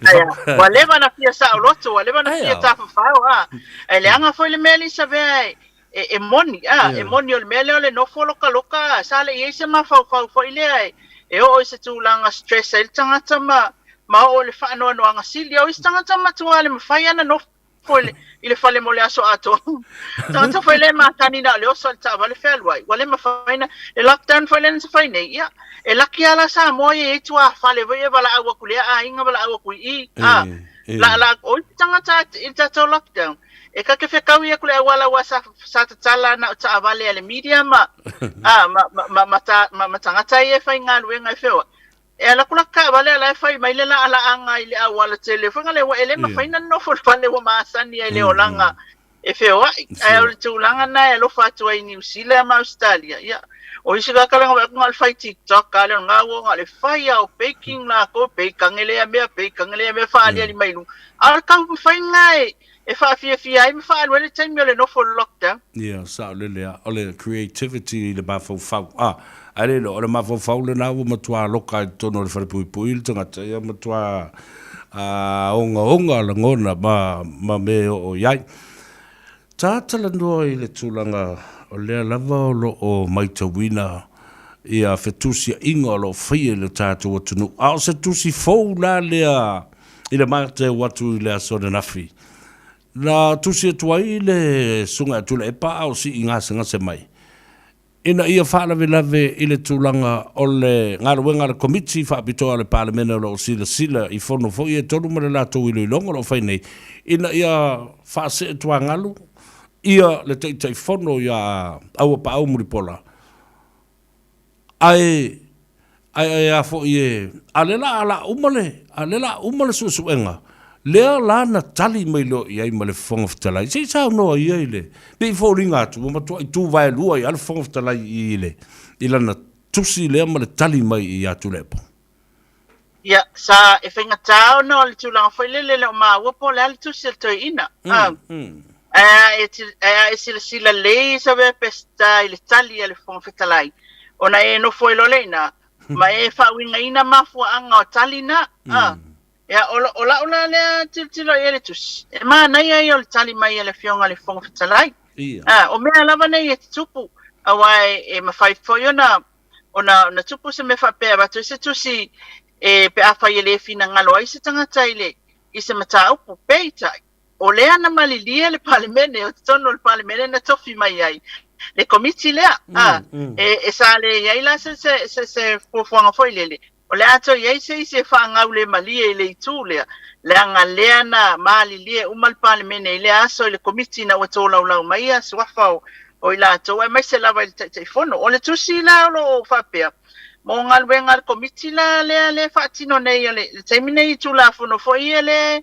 Aia, ua leva ona fia saoloto, ua leva ona fia tafafao, a. Ae leaga foi le mea lea Savea e, e, e moni, a, e moni o le mea lea o le nofo lokaloka, a, sa le i ai se mafaufau foi lea e, e oo i se tulaga stress ai le tagata ma, ma oo i le faanoanoaga sili. O isi tagata matua le mafai lava ona nofo i le fale mo le aso atoa. Tagata foi lea e matani na o le oso i le taavale fealuai, ua le mafai na, le lockdown foi lea na fai nei, ia, e laki lava la Samoa ia e i ai tuafale foi e valaau atu i lea aiga, valaau atu i i, a, la, la, o isi tagata i le tatou lockdown, e ta te fetaui atu i le auala aua sa, sa tatala na o taavale a le media ma, a, ma, ma, ma, ma, ma, ma tagata ia e faigaluega e feoai. E ala atu la taavale a la e fai mai le laalaaga i le auala tele foi le ua e le mafai ona nofo i le fale ua masani ai i le olaga e feoai. Ae o le tulaga lena e alofa atu ai i Niu Sila ma Ausetalia, ia, o isi tagata lea na vaai atu na o le fai TikTok lava lea o lena ua na o le fai lava o baking latou, peikage lea mea, peikage lea mea, faaaliali mai i luga. A o le taumafaiga lena e faafiafia ai ma faaalu ai le taimi o le nofo i le lockdown. Ia, saolele lava. O le creativity i le mafaufau. A, ae le iloa, o le mafaufau lena ua matua loka i totonu o le falepuipui le tagata, ia matua ogaoga lagona ma, ma mea e oo i ai. Ta talanoa i le tulaga o lea lava o lo o maitauina ia fetusiaiga o lo o faia i le tatou atunuu, a o se tusi fou la lea i le mateu atu i le aso ananafi, na tusi atu ai le Susuga ia Tuilaepa a o sii gasegase mai, ina ia faalavelave i le tulaga o le galuega a le Komiti Faapitoa a le Palemene o lo o silasila i fono foi e tolu ma le latou iloiloga o lo o fai nei, ina ia faaseetuagalu ia le Taitaifono ia Auapaau Mulipola. Ae, ae, ae a foi e, a lea la a la uma le, a lea la a uma le suesuega, lea la na tali mai loa i ai ma le Fofoga Fetalai. Se i saunoa ia i le, pei e foliga atu ua matuai tuvaelua ai lava le Fofoga Fetalai i le, i lana tusi lea ma le tali mai ia Tuilaepa. Ia, sa, e faigata ona o le tulaga foi lele e le o maua po o le a le tusi a le toeaina. A, ae a e, ae a e silasila lelei Savea Peseta i le tali a le Fofoga Fetalai, ona e nofo ai loa lea i ina, ma e faauigaina mafuaaga o tali na. A, ia, o, o lau la lea tilotilo i ai i le tusi, e manaia ia o le tali mai a le Afioga i le Fofoga Fetalai. A, o mea lava nei e tutupu, aua e, e mafai foi ona ona ona tupu se mea faapea e avatu ai se tusi e pe afai e le finagalo ai se tagata i le i se mataupu. Peitai, o lea na malilie le Palemene, o totonu o le Palemene na tofi mai ai le Komiti lea, a, e, e sa le i ai la se, se, se, se fuafuaga foi lele, o le a toe i ai se isi e faagaulemalie i le itu lea, leaga lea na malilie uma le Palemene i lea aso i le Komiti ina ua tolaulau mai ia suafa o, o i latou aemaise lava i le Taitaifono. O le tusi la o lo o faapea, mo galuega a le Komiti la lea lea e faatino nei o le, le taimi nei i Tulafono foi ia le,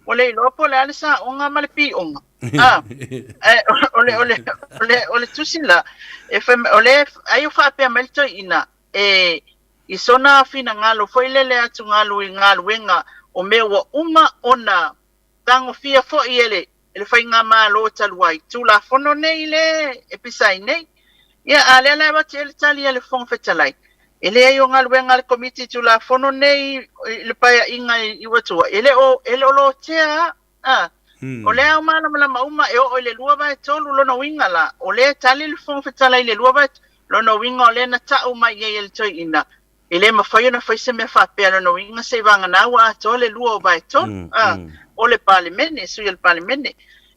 ua le iloa po o le a le saoga ma le pioga. Ah, eh, o le, o le, o le, o le tusi la, e fai mai, o le, ai o faapea mai le toeaina, e, i sona finagalo foi lele atugalu i galuega o mea ua uma ona tagofia foi e le, e le faigamalo talu ai Tulafono nei le e pisa ai nei. Ia, a lea la e avatu i ai le tali a le Fofoga Fetalai, e leai o galuega a le Komiti Tulafono nei i le Paeaiga i ua tua, e le o, e le o lotea a. O lea au malamalama uma e oo i le 2/3 lona uiga la, o lea e tali le Fofoga Fetalai i le 2/3, lona uiga o lea na tau mai i ai e le toeaina, E le mafai ona fai se mea faapea, lona uiga seivagana ua atoa le 2/3 a, o le Palemene, sui o le Palemene.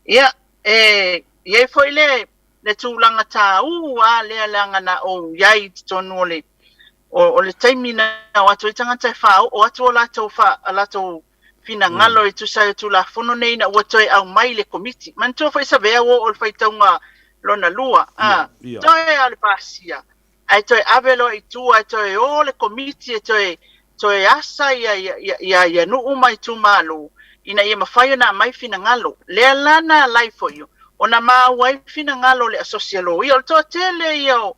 Ia, e i ai foi le, le tulaga tāua lea leaga na ou i ai i totonu o le, o, o le taimi na o atu ai tagata e faaoo atu o latou, fa, a latou finagalo e tusa ai o Tulafono nei ina ua toe aumai i le Komiti. Manatua foi Savea ua oo i le faitauga lona lua, a, toe lava o le pasia, ae toe ave loa i tua e toe o le Komiti e toe toe asa ia ia ia ia ia nuu ma itumalo ina ia mafai ona aumai finagalo. Lea la na alai foi ona maua ai finagalo o le asosi a loia. O le toatele ia o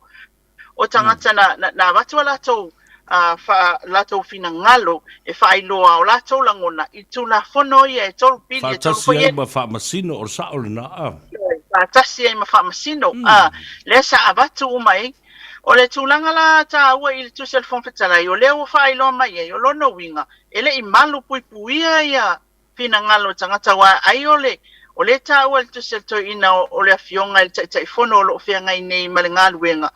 o tagata na na na avatu a latou faa latou finagalo e faailoa o latou lagona i Tulafono ia e tolu pili e tolu Faatasi foi ai ma Faamasino, o le sao lena a. Faatasi ai ma Faamasino, a, lea sa avatu uma ai. O le tulaga la taua i le Tusi a le Fofoga Fetalai, o lea ua faailoa mai ai, o lona uiga, e le i malu puipuia ia finagalo o tagata, aua ai o le, o lea e taua i le Tusi a le Toeaina o le Afioga i le Taitaifono o lo o feagai nei ma le galuega,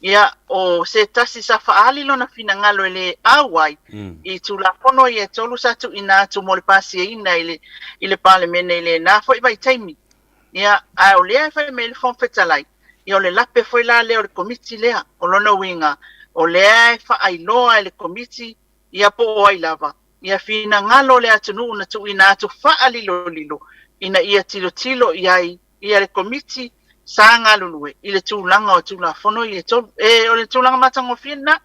ia, o se tasi sa faaali lona finagalo e le auai i Tulafono ia e tolu sa tuuina atu mo le pasiaina i le, i le Palemene i lena foi vaitaimi. Ia, a o lea e fai mai le Fofoga Fetalai, ia o le lape foi la lea o le Komiti lea. O lona uiga, o lea e faailoa e le Komiti, ia po o ai lava, ia finagalo o le atunuu na tuuina atu faalilolilo ina ia tilotilo i ai ia le Komiti sa galulue i le tulaga o Tulafono ia e tolu. E, o le tulaga matagofie lena.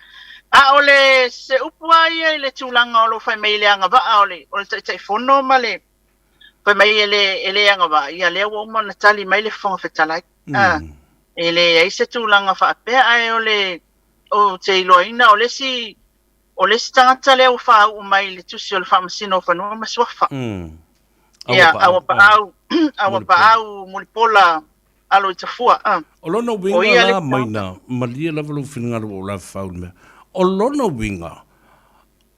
A o le se upu lava ia i le tulaga o lo o fai mai i le agavaa o le, o le Taitaifono ma le, fai mai e le, e le agavaa, ia lea ua uma ona tali mai le Fofoga Fetalai. A, e leai se tulaga faapea, ae o le, ou te iloaina o le isi, o le isi tagata lea ua faauu mai i le tusi o le Faamasino o Fanua ma Suafa. Ia, Auapaau, Auapaau Mulipola Alo i Tafua. O lona uiga la, Maina, malie lava lou finagalo ua ou lafafau i le mea. O lona uiga,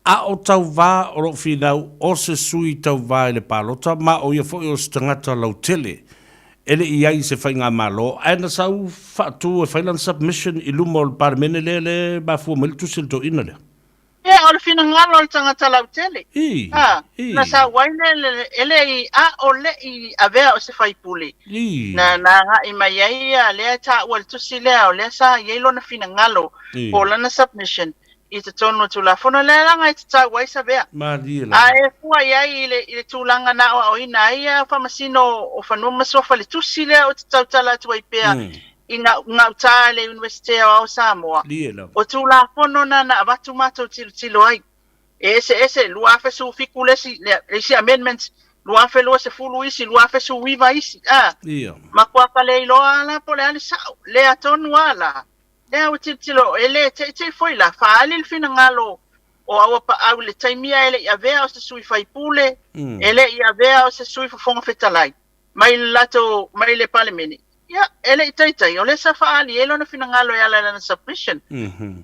A o Tauvā o lou finau o se sui tauva i le palota ma o ia foi o se tagata lautele e le i ai i se faigamalo ae na sau faatu e fai lana submission i luma o le Palemene lea le mafua mai le tusi a le toeaina lea. Ia, o le finagalo o le tagata lautele. I, A, i. na sau ai le, le, e le i, a o le i avea o se faipule. I. Na, na agai mai ai ia, lea e taua i le tusi lea, o lea sa i ai lona finagalo, I. po o lana submission, i totonu o Tulafono lea leaga e tatau ai Savea. Malie lava. A e fua i ai i le, i le tulaga na aoaoina ai ia Faamasino o Fanua ma Suafa le tusi lea ou te tautala atu ai pea i gauta i le Iunivesite Aoao o Samoa, Malie lava. o Tulafono na na avatu matou tilotilo ai. E eseese, 2017 le isi, le isi amendments, 2020 isi, 2019 isi, a. Ia. Matua ka le iloa lava la po o le a le sao. Lea tonu lava la, Lea ua tilotilo, e le teitei foi la, faaali le finagalo o Auapaau i le taimi ae le i avea o se sui faipule, e le i avea o se sui fofoga fetalai mai le latou, mai le Palemene. Ia, e le i taitai, o lea sa faaali ai lona finagalo e ala i lana submission.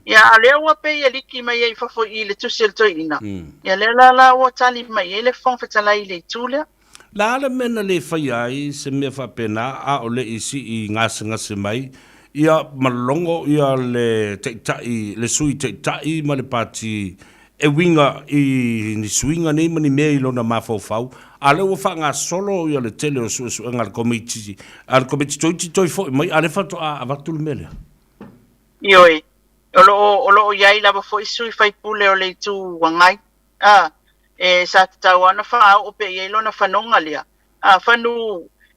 Ia, a o lea ua pei e liki mai ai i fafo i i le tusi a le toeaina, ia lea la la ua tali mai ai le Fofoga Fetalai i le itu lea. Le a le mea na le faia ai se mea faapena a o le i sii gasegase mai, ia ma logo ia le taitai, le sui taitai ma le pati e uiga i ni suiga nei ma ni mea i lona mafaufau, a lea ua faagasolo ia le tele o suesuega a le komiti, a le komiti toeitiiti toe foi mai, a lea faatoa avatu le mea lea. Ioe, o lo o, o lo o i ai lava foi sui faipule o le Itu Agai. Ā, e, sa tatau lava ona faaoo pea i ai lona fanoga lea. Ā, whanu,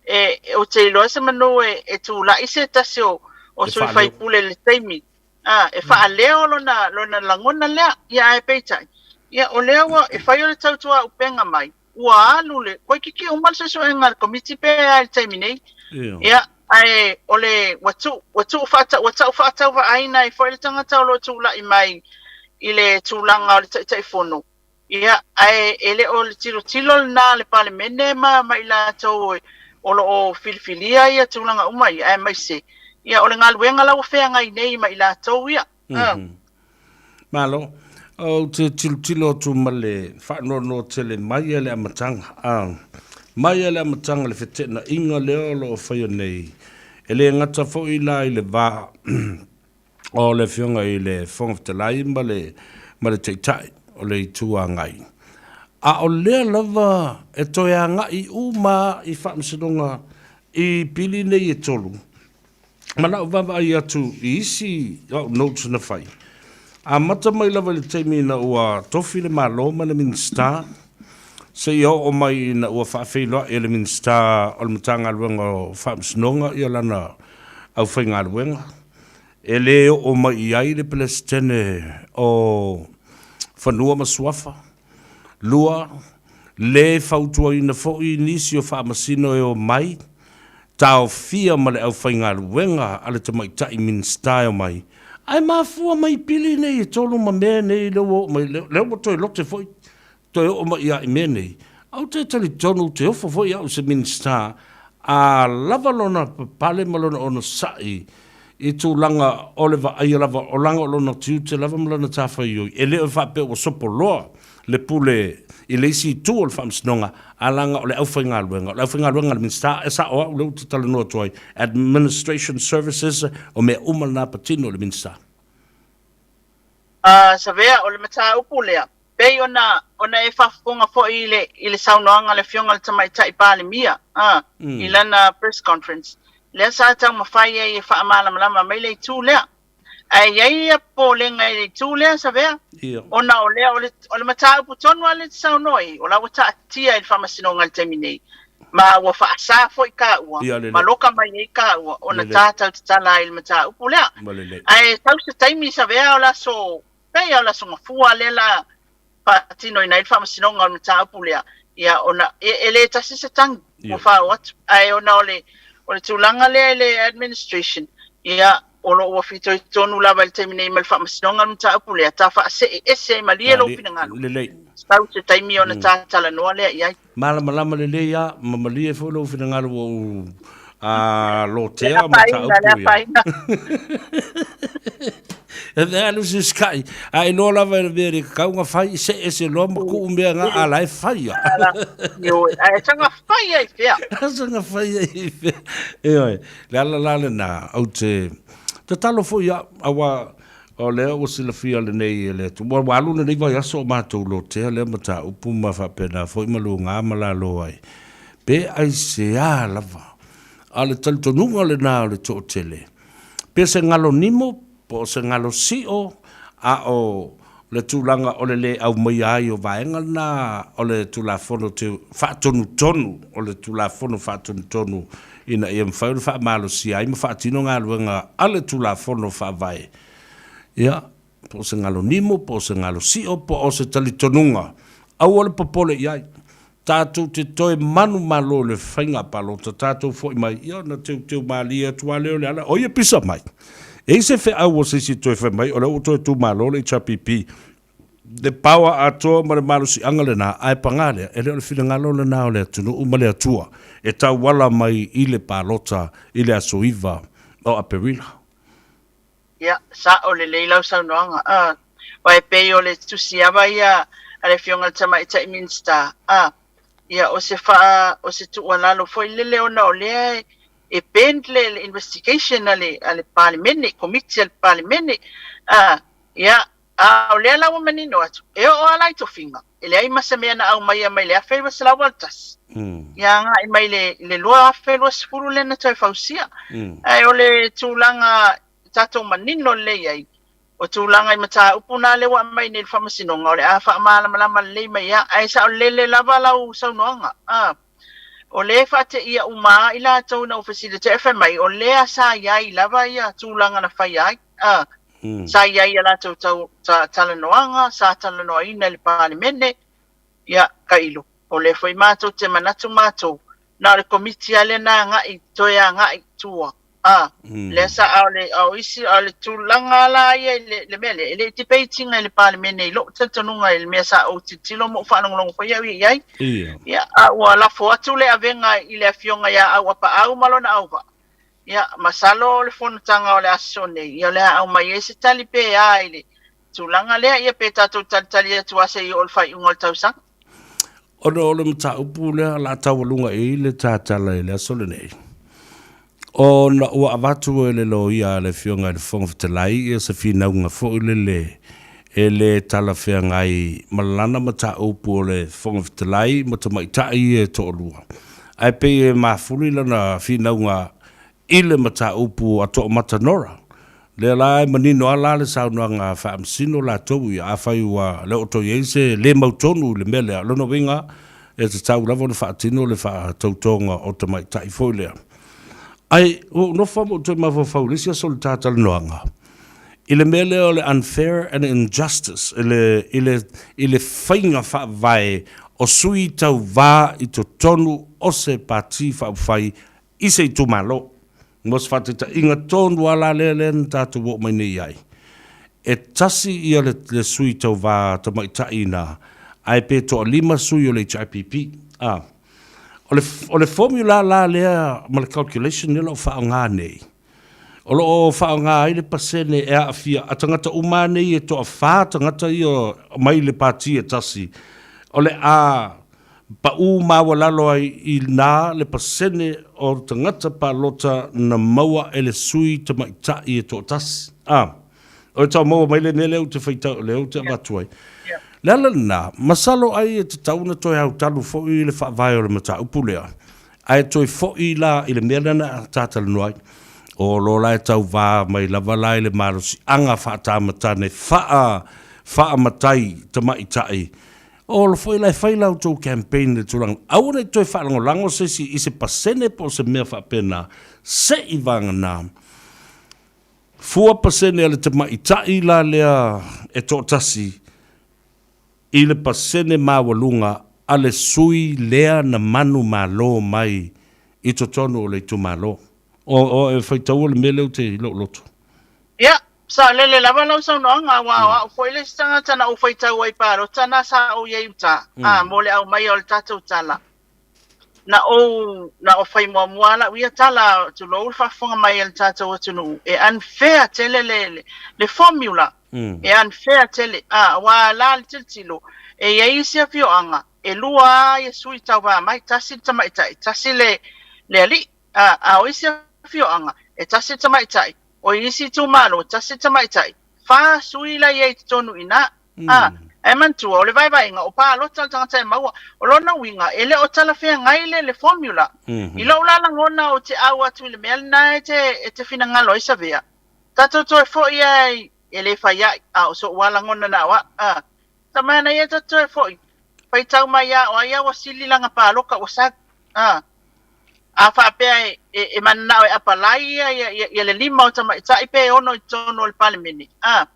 e, ou te iloa se manu e, e tula'i se tasi o, o E sui faaleo. faipule i le taimi, ā, e faaleo lona, lona lagona lea. Ia, ae peitai, ia, o lea ua, e fai o le tautuaupega mai, ua alu le, toeitiiti uma le suesuega a le Komiti pe a i le taimi nei. Ia. Ia, ae o le, ua tuu, ua tuu faata, ua tau faatauvaaina ai foi le tagata o lo o tulai mai i le tulaga o le Taitaifono. Ia, ae e le o le tilotilo lena a le Palemene ma, ma i latou o lo o filifilia ia tulaga uma ia, aemaise, ia, o le galuega la ua feagai nei ma i latou ia. Malo. Ou te tilotilo atu ma le faanoanoa tele mai a le amataga, a, mai a le amataga le feteenaiga lea o lo o faia nei, e le gata foi la i le va o le Afioga i le Fofoga Fetalai ma le, ma le Taitai o le Itu Agai. A o lea lava e toe agai uma i faamasinoga i pili nei e tolu, ma lau vaavaai atu i isi au notes na fai, amata mai lava i le taimi ina ua tofi le Malo ma le Minisita, seia oo mai ina ua faafeiloai e le Minisita o le Matagaluega o Faamasinoga ia lana aufaigaluega, e le oo mai i ai le Peresetene o Fanua ma Suafa. 2, lē fautuaina foi nisi o Faamasino e omai, taofia ma le aufaigaluega a le Tamaitai Minisita e omai, ae mafua mai pili nei e tolu ma mea nei lea ua oo mai, lea ua toe lote foi, toe oo mai ia i mea nei. Ou te talitonu ou te ofo foi au i se Minisita a lava lona papale ma lona onosai i tulaga o le vaaia lava o laga o lona tiute lava ma lana tafaioi, e le o faapea ua sopo loa le pule i le isi itu o le Faamasinoga, a laga o le aufaigaluega, o le aufaigaluega a le Minisita, e sao au lea ou te talanoa atu ai, Administration Services, o mea uma lena patino i le Minisita. A Savea, o le mataupu lea, pei ona, ona e faafofoga foi i le, i le saunoaga a le Afioga i le Tamaitai Palemia, a, i lana press conference, lea sa taumafai ai e faamalamalama mai le itu lea. Ae i ai ia popolega i le itu lea, Savea, ona o lea, o le, o le mataupu tonu lava lea e te saunoa ai, o la ua taatia i le Faamasinoga i le taimi nei, ma ua faasa foi kāua, ma loka mai ai kāua, ona tātau tatala ai i le mataupu lea. Ae sau se taimi, Savea, o le aso, pei lava o le aso Gafua lea la faatinoina ai le Faamasinoga o le mataupu lea, ia, ona e, e le tasi se tagi ua faaoo atu, ae ona o le, o le tulaga lea i le administration, ia, o lo o ua fitoitonu lava i le taimi nei ma le Faamasinoga le mataupu lea, ta faasee ese ai malie lou finagalo, sau se taimi ona ta talanoa lea i ai. Malamalama lelei a, ma malie foi lou finagalo ua ou lotea mataupu ia. E mea alu se sky, a iloa lava e le mea le tatau ona fai, see ese loa ma tuu mea na, a la e fai a. Ioe, ae saga fai ai fea. Saga fai ai fea. Ioe, le ala la lena, ou te tatalo foi au, aua O lea ua silafia lenei e le Atua. Ua alu lenei vaiaso o matou lotea lea mataupu ma faapena foi ma luga ma lalo ai. Pe aisea lava. A o le talitonuga lena o le toatele, pe se galo nimo po o se galo sio, a o le tulaga o le le aumaia ai o vaega lena o le Tulafono te faatonutonu, o le Tulafono faatonutonu ina ia mafai ona faamalosia ai ma faatino galuega a le Tulafono Faavae, ia, po o se galo nimo, po o se galo sio, po o se talitonuga, aua le popole i ai. Tatou te toe manumalo i le faiga palota, tatou foi mai, ia ona teuteu malie atu lava lea o le ala, o ia pisa mai. E i ai se feau o se isi toe fai mai, o lea ua toe tumalo le HRPP, le power atoa ma le malosiaga lena, ae paga lea, e le o le finagalo lena o le atunuu ma le Atua e tauala mai i le palota i le aso 9 o Aperila. Ia, sao lelei lau saunoaga, a. Aua e pei o le tusi ava ia a le Afioga i le Tamaitai Minisita, a. Ia, o se faa, o se tuualalo foi lele ona o lea e bend le investigation a le, a le Palemene, Komiti a le Palemene, a. Ia, A o lea la ua manino atu, e oo lava la i tofiga, e leai ma se mea na aumaia mai le 1981, ia agai mai le i le 2020 lea na toe fausia. Ae o le tulaga tatou manino lelei ai, o tulaga i mataupu na lea ua aumai nei i le Faamasinoga, o le a faamalamalama lelei mai lava. Ae saolele lava lau saunoaga, a, o lea e faateia uma lava i latou ina ua fesili atu, ae fai mai, o lea sa i ai lava ia tulaga na faia ai, a. Sa i ai a latou tau, ta, talanoaga, sa talanoaina i le Palemene, ia, tailo, o lea foi matou te manatu matou, na o le Komiti lava lea na agai, toe agai i tua, a, lea sa, a o le, a o isi, a o le tulaga lava la ia i le, le mea lea, e le i debate ina i le Palemene i lou talitonuga i le mea sa ou tilotilo ma ou faalogologo foi au i ai, ia, a ua lafo atu le avega i le Afioga ia Auapaau ma lona auvaa, Ia, masalo o le fonotaga o le aso nei, ia o le a aumai ai se tali pe a i le tulaga lea, ia pe tatou talitali atu lava se i oo i le faaiuga o le tausaga. Ona o le mataupu lea o le a taualuga i ai le tatala i le aso lenei, ona ua avatu e le loia a le Afioga i le Fofoga Fetalai ia se finauga foi lele e le talafeagai ma lana mataupu o le Fofoga Fetalai ma tamaitai ia e toalua. Ae pei e mafuli lana finauga i le mataupu a Toomata Nora. Lea la e manino a la le saunoaga a Faamasino latou ia, afai ua le oo toe i ai se le mautonu i le mea lea, o lona uiga e tatau lava ona faatino le faatautoga o tamaitai foi lea. Ae ua ou nofo lava ma ou toe mafaufau i le isi aso o le ta talanoaga. I le mea lea o le unfair and injustice, i le, i le, i le faiga faavae o sui tauva i totonu o se Pati Faaupufai i se itumalo. Mo se faataitaiga tonu lava la lea lea na tatou oo mai nei i ai, e tasi ia le, le sui tauva tamaitai ina, ae pe toalima sui o le HRPP. A. O le, o le formula la lea ma le calculation lea o lo o faaaoga nei, O lo o faaaoga ai le pasene e aafia a tagata uma nei e toafa tagata ia mai le pati e tasi, o le a paʻū maualalo ai i nā le pasene o tagata palota na maua e le sui tamaitai e toatasi. A, o e tau maua mai le mea lea ou te faitau, lea ou te avatu ai. Le ala lena, masalo ai e tatau ona toe autalu foi le faavae o le mataupu lea, Ae toe foi la i le mea lea na tatalanoa ai, o lo la e tauvā mai lava la i le malosiaga faatamatane faa, faamatai tamaitai, o lo foi la e fai la outou campaign i le tulaga, aua ne i toe faalagolago se isi i se pasene po o se mea faapena, se i vagana fua pasene a le tamaitai la lea e toatasi i le pasene maualuga a le sui lea na manumalo mai i totonu o le itumalo. O, o e faitaua le mea lea ou te i lou loto. Ia, saolele lava lau saunoaga, aua o au foi le isi tagata na ou faitau ai i palota na sa ou i ai i uta, a, mo le aumaia o le tatou tala. Na ou, na ou fai muamua lava lau ia tala, tulou le faafofoga mai a le tatou atunuu, e unfair tele le, le, le formula. E unfair tele, a, aua la le tilotilo, e i ai isi afioaga, e lua lava ia sui tauva mai, tasi le tamaitai, tasi le, le alii. A, a o isi afioaga, e tasi le tamaitai, o isi itumalo, tasi le tamaitai, fa sui la i ai i totonu i ina. A, ae manatua, o le vaevaega, o palota le tagata e maua. O lona uiga, e le o talafeagai le, le formula. I lou la lagona ou te au atu i le mea lena e te, e te finagalo ai Savea, tatou toe foi ai, e le fai ai, a o soʻu lava lagona na o au, a, ta manaia tatou toe foi, faitau mai a o ai a ua sili lana paloka ua sau, a. A faapea e, e, e mananao e apalai ia, ia, ia, ia le lima o tamaitai pe ono i totonu o le Palemene, a.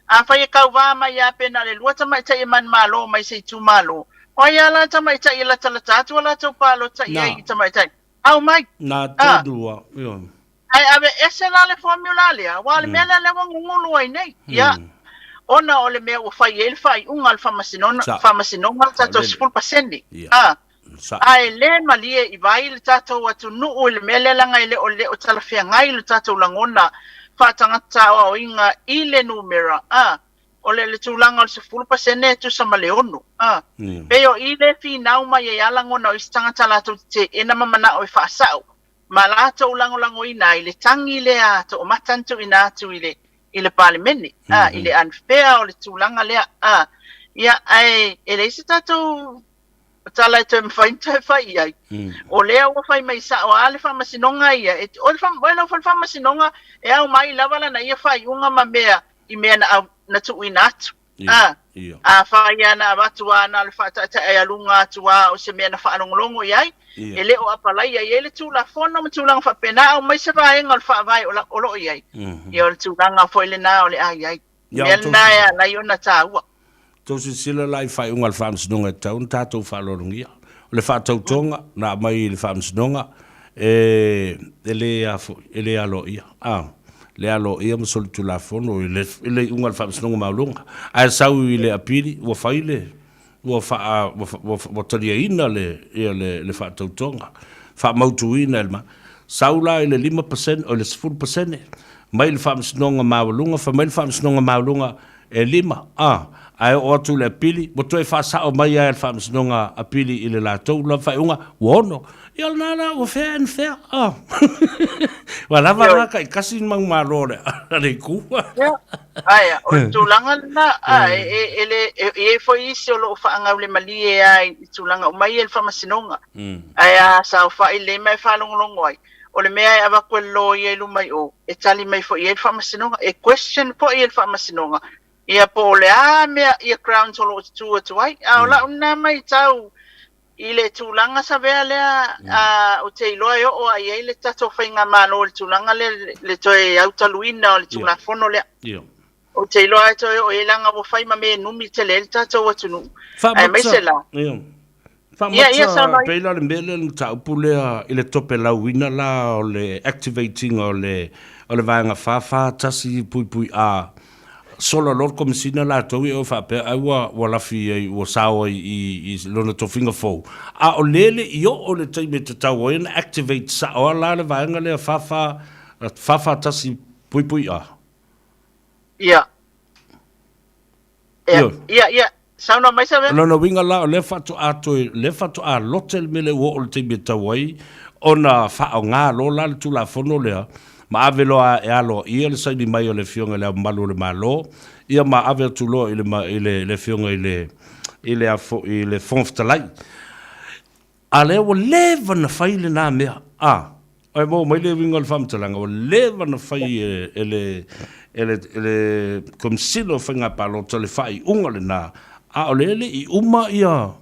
Afai e kauvā mai ia pe na o le lua tamaitai e manumalo mai se itumalo, o ai a la tamaitai e latalata atu a latou palota i ai i tamaitai? Au mai! Na tonu a, ioe. Ae ave ese la le formula lea, aua o le mea lea lea ua gugulu ai nei. Ia, ona o le mea ua fai ai le faaiuga a le faamasinoga, faamasinoga le tatou 10%. A, Ae le malie i vai le tatou atunuu i le mea lea leaga e le o le o talafeagai lo tatou lagona faatagata aoaoina i le numera a o le le tulaga o le 10% e tusa ma le 6 a pei o i le finau mai ai a lagona o isi tagata latou te teena ma manao e faasao ma latou lagolagoina ai le tagi lea toomata na tuuina atu i le i le Palemene a i le unfair o le tulaga lea a ia ae e leai se tatou O tala e toe mafai ona toe fai i ai. O lea ua fai mai sao lava le faamasinoga ia, e, o le, o lau foi faamasinoga e ao mai lava lana ia faaiuga ma mea i mea na, au, na tuuina atu. A, a fai lava na avatu lava na o le faataetaealuga atu lava o se mea na faalogologo i ai, e le o apalaia i ai le Tulafono ma tulaga faapena, a aumai se vaega o le Faavae o, la, o lo o i ai. Ia o le tulaga foi lena o le a i ai. Mea lena e ala ai ona taua. Tou silasila la i faaiuga a le Faamasinoga e tatau ona tatou faaaloalogia. O le faatautoga na aumai i le Faamasinoga e e le a foi, e le aloaia, a, le aloaia ma solitulafono i le i le iuga a le Faamasinoga Maualuga. Ae sau i le apili ua fai le ua faa ua ua ua taliaina le ia le le faatautoga, faamautuina e le ma. Sau la i le 5% o le 10% mai le Faamasinoga Maualuga, fai mai le Faamasinoga Maualuga e lima, a, ae oo atu i le apili, ua toe faasao mai lava e le Faamasinoga Apili i le latou lava faaiuga, ua ono. Ia o lena la, ua fair and fair, a. Ua lava la taitasi mau malo a le itu. Ia, ae o le tulaga lena, a, e, e, e le, e i ai foi isi o lo o faagaulemalie lava i tulaga uma ia i le Faamasinoga. Ae a saofai lelei ma e faalogologo ai, o le mea e avatu e le loia i luma i o, e tali mai foi i ai le Faamasinoga, e question foi e le Faamasinoga, ia po o le a mea ia grounds o lo o tutu atu ai. A o lau lena matau i le tulaga savea lea, a, ou te iloa e oo lava i ai le tatou faigamalo i le tulaga lea, le toe autaluina o le Tulafono lea. Ia. Ou te iloa e toe oo i ai leaga ua fai ma mea e numi tele ai le tatou atunuu, aemaise la. Ia. Ia, ia, Faamata saunoa ia. pei la o le mea lea le mataupu lea i le topelauina la o le activate ina o le o le vaega 4 4 1 puipui A sola loa le Komesina latou ia e faapea ai ua ua lafi ai ua sao ai i i lona tofiga fou a o lea e le i oo le taimi e tatau ai ona activate sao lava la le vaega lea 4 4 4 1 puipui A. Ia. Ia, ia, ia, saunoa mai Savea. O lona uiga la, o lea faatoa toe, lea faatoa lote le mea lea ua oo i le taimi e tatau ai ona faaaoga loa la le Tulafono lea, ma ave loa e aloaia le saini mai o le Afioga i Le Ao Mamalu o le Malo, ia ma ave atu loa i le, i le, le Afioga i le, i le a foi, i le Fofoga Fetalai. A lea ua leva na fai lena mea, a, e maua mai le uiga o le faamatalaga, ua leva na fai e, e le, e le, e le Komesina o Faiga Palota le faaiuga lena, a o lea e le i uma ia,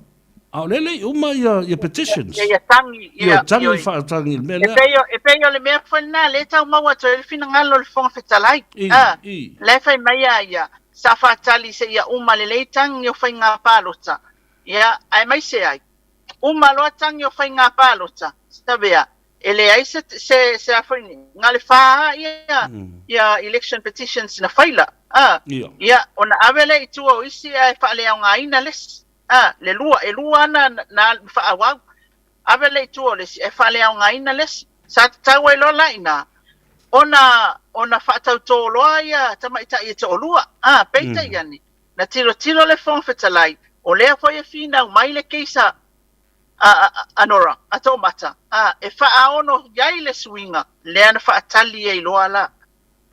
a o lea e le i uma ia, ia petitions. Ia, ia tagi, ia, ia tagi faatagi i le mea lea. E pei, e pei o le mea foi lena, lea e tau maua atu ai le finagalo o le Fofoga Fetalai. I, a, i. La e fai mai a ia, sa faatali seia uma lelei tagi o faiga palota, ia, aemaise ai, Uma loa tagi o faiga palota, Savea, e leai se, se, se a foi ni, na le fa ia, ia election petitions na faila, a, ia, ona ave lea i tua o isi ae faaleaogaina le isi, a, le lua, e lua ana na faaauau, ave lea i tua o le isi ae faaleaogaina le isi. Sa tatau ai loa la i ina ona, ona faatautō loa ia tamaitai e toalua, a, peitai ane, Na tilotilo le Fofoga Fetalai, o lea foi e finau mai le keisa a a Nora, a Toomata, a, e faaaono i ai le suiga lea na faatali ai loa la.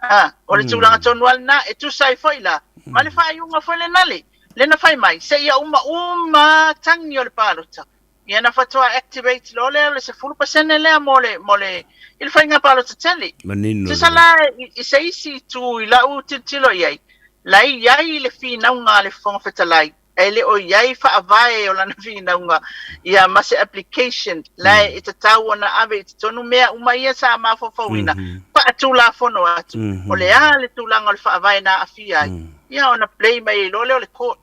A, o le tulaga tonu lava lena, e tusa ai foi la ma le faaiuga foi lena le, le na fai mai, seia uma uma tagi o le palota. Ia na faatoa activate loa lea o le 10% lea mo le, mo le, i le faiga palota tele. Manino Tusa la i, i se isi itu i lau tilotilo i ai, la e i ai le finauga a le Fofoga Fetalai, ae le o i ai faavae o lana finauga, ia ma se application la e tatau ona ave i totonu mea uma ia sa mafaufauina, faatulafono atu, o le a le tulaga o le faavae na aafia ai, ia ona play mai ai loa lea o le court.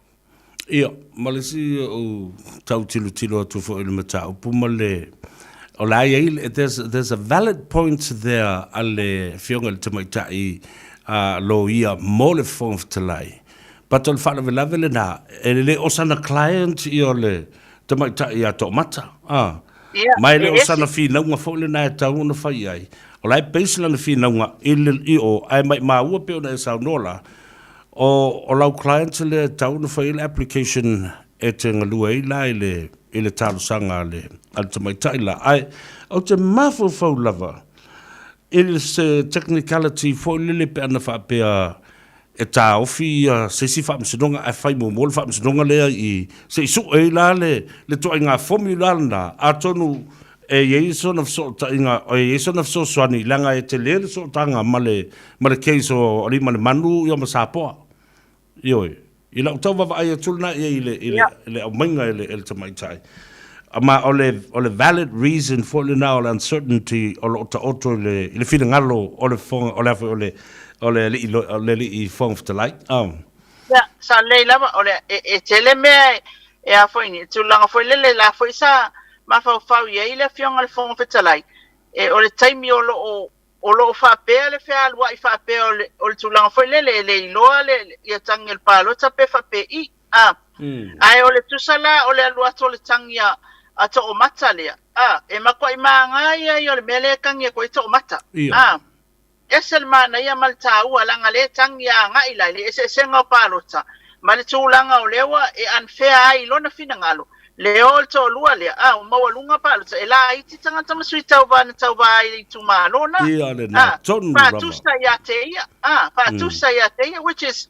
Ia, ma le isi ou tau tilotilo atu foi i le mataupu ma le, o la e i ai, there's, there's a valid point there a le Afioga i le Tamaitai Loia mo le Fofoga Fetalai. But o le faalavelave lena, e le o sana client ia o le tamaitai ia Toomata, a. Ia, Ma e le e o ese. sana finauga foi lena e tatau ona fai i ai. O la e base lana finauga i le, i o, ae maimau e pei ona e saunoa la, O, o lau client lea e tatau ona fai ai le application e te galue ai la i le, i le talosaga a le, a le tamaitai la. Ae, ou te mafaufau lava i le se technicality foi lele pe ana faapea e taofi ia se isi faamasinoga ae fai muamua le faamasinoga lea i, se i sue ai la le, le ituaiga formula lena, atonu E i ai sona fesootaiga, e i ai sona fesoasoani, leaga e tele le sootaga ma le, ma le case o Aliimalemanu ia ma Sapoa. Ioe. I lau tau vaavaai atu lena i ai i le, i le, i le aumaiga e le, e le tamaitai. Ma o le, o le valid reason foi lena o le uncertainty o lo o taoto i le, i le finagalo o le Fofoga, o le a foi, o le, o le alii, o le alii Fofoga Fetalai. Oh. Ia, sa lelei lava, o le, e, e tele mea e, e a foi ni, tulaga foi lele la foi sa mafaufau i ai le Afioga i le Fofoga Fetalai, e, o le taimi o lo o, o lo o faapea le fealuai faapea o le, o le tulaga foi lele e le iloa le, ia tagi o le palota pe faapei, a. Ae o le tusa la o le alu atu o le tagi a, a Toomata lea, a, e matuai māgā ia ia o le mea lea e tagi atu ai Toomata, a. Ese le manaia ma le taua leaga lea e tagi agai la i le eseesega o palota ma le tulaga o lea ua e unfair ai i lona finagalo le o le toalua lea a ua maualuga palota e laiti tagata ma sui tauva na tauva ai i le itumalo na Ia lena a tonu lava. faatusa ia te ia a faatusa ia te ia which is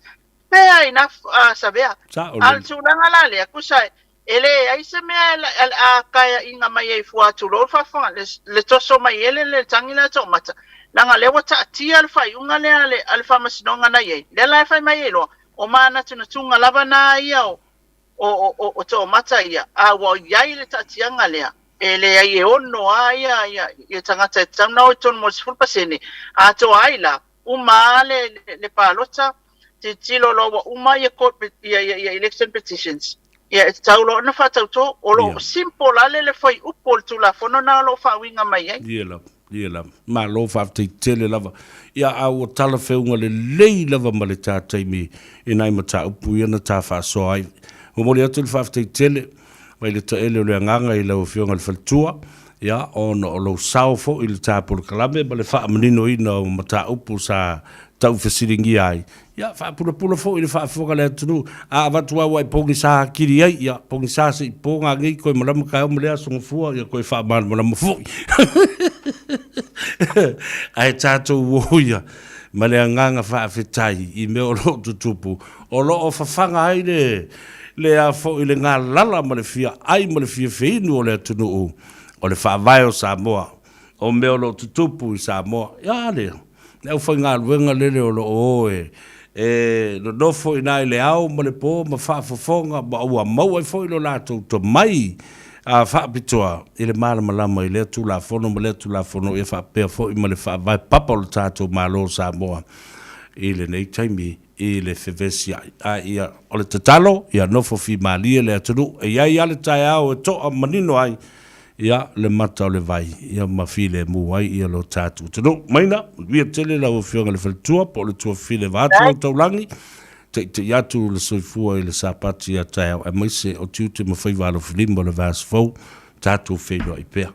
fair enough a Savea. Sao A o le lele. tulaga la lea kusa E leai se mea e a kaeaʻiga mai ai fua tulou le faafofoga, le, le toso mai e le le tagi lea toomata, leaga lea ua taatia le faaiuga lea a le, a le faamasinoga na i ai. Lea la e fai mai ai loa, o manatunatuga lava na ia o, o, o, o, o toomata ia, a ua i ai le taatiaga lea, e leai e ono a ia, ia, ia tagata e tatau ona o i totonu mo le 10%, atoa ai la, uma lava le, le, le palota, Tilotilo loa ua uma ia court ia ia ia election petitions, ia e tatau loa ona faatauto. O lo o simple lale le fuaiupu o le Tulafono na o lo o faauiga mai ai. Ia lava, ia lava. Malo faafetai tele lava. Ia a ua talafeuga lelei lava ma le ta taimi i nai mataupu ia na ta faasoa ai. Momoli atu le faafetai tele mai le taele o le agaga i lau Afioga i le Faletua, ia, ona o lou sao foi i le ta polokalame ma le faamaninoina o mataupu sa taufesiligia ai, ia, faapulapula foi i le faafofoga a le atunuu. A avatu lava ua e pogisa atili ai, ia, pogisa se i poga nei koe malama taeao ma lea aso gafua, ia koe faamalamalama foi. Ae tatou o ia ma le agaga faafetai i mea o lo o tutupu, o lo o fafaga ai le, le a foi le galala ma le fia ai ma le fia feinu o le atunuu, o le faavae o Samoa, o mea o lo o tutupu i Samoa. Ia le, le aufaigaluega lele o lo o o e, e nonofo i ina i le ao ma le po ma faafofoga ma ua maua ai foi lo latou tomai a faapitoa i le malamalama i lea Tulafono ma lea Tulafono ia faapea foi ma le faavae papa o le tatou Malo o Samoa i lenei taimi i le fevesiai. A ia, o le tatalo, ia nofo fimalie le atunuu, e i ai lava le taeao e toa manino ai, ia, le mata o le vai, ia ma filemu ai ia lo tatou atunuu. Maina, manuia tele lau Afioga i le Faletua, po o le Tuafafine vaeatu lau taulagi, teitei atu le soifua i le Sapati a taeao, aemaise o tiute ma faiva alofilima o le vaiaso fou, tatou feiloai pea.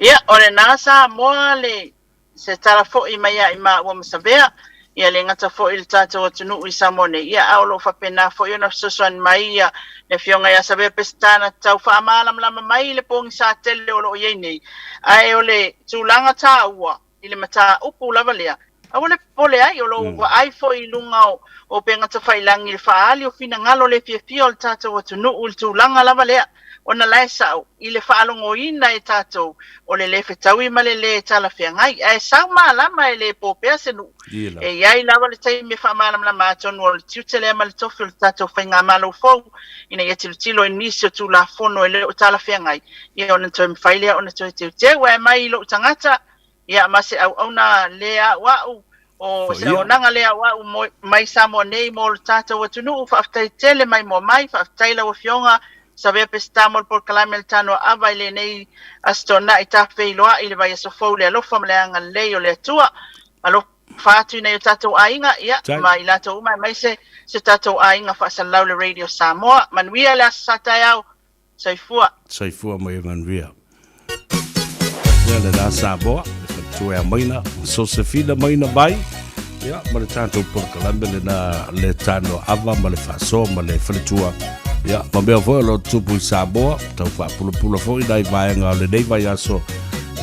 Ia, o lena Samoa le Se tala foi mai ia i maua ma Savea, ia le gata foi i le tatou atunuu i Samoa nei, ia a o lo o faapena foi ona fesoasoani mai ia le Afioga ia Savea Peseta na tau faamalamalama mai i le pogisa tele o lo o i ai nei. Ae o le tulaga taua i le mataupu lava lea, aua le popole ai, o lo o vaai foi i luga o upega tafailagi i le faaali o finagalo le fiafia o le tatou atunuu i le tulaga lava lea. Ona la e sao, i le faalogoina e tatou o le lē fetaui ma le lē talafeagai, ae sau malama e lē po pea se nuu. E i ai lava le taimi e faamalamalama atonu o le tiute lea ma le tofi o le tatou faigamalo fou ina ia tilotilo i nisi o Tulafono e le o talafeagai, ia ona toe mafai lea ona toe teuteu. Ae mai i lou tagata, Ia, ma se auauna lē a'ua'u, o se auaunaga lē a'ua'u mai Samoa nei mo lo tatou atunuu. Faafetai tele mai moa mai. Faafetai lau Afioga Savea Peseta mo le polokalame a le Tanoa Ava i lenei Aso Toonai tafeiloai i le vaiaso fou le alofa ma le agalelei o le Atua. Alofa atu i nai o tatou aiga, ia, ma i latou uma aemaise si o tatou aiga faasalalau le Radio Samoa. Manuia le aso sa taeao. Soifua. Soifua ma ia manuia. Ia le la Samoa, le faletua ia Maina, Sosefina Maina Vai, ia ma le tatou polokalame lena le tano ava ma le faasoa ma le faletua. Ia, ma mea foi o lo o tupu i Samoa, tau faapulapula foi nai vaega o lenei vaiaso,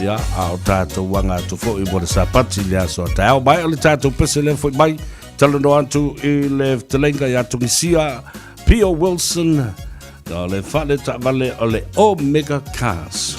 ia, a o tatou aga atu foi mo le Sapati i le aso a taeao. Mai o le tatou pese lea foi mai, talanoa atu i le fetalaiga ia Tunisia, P.O. Wilson, o le fale taavale o le Omega Cars.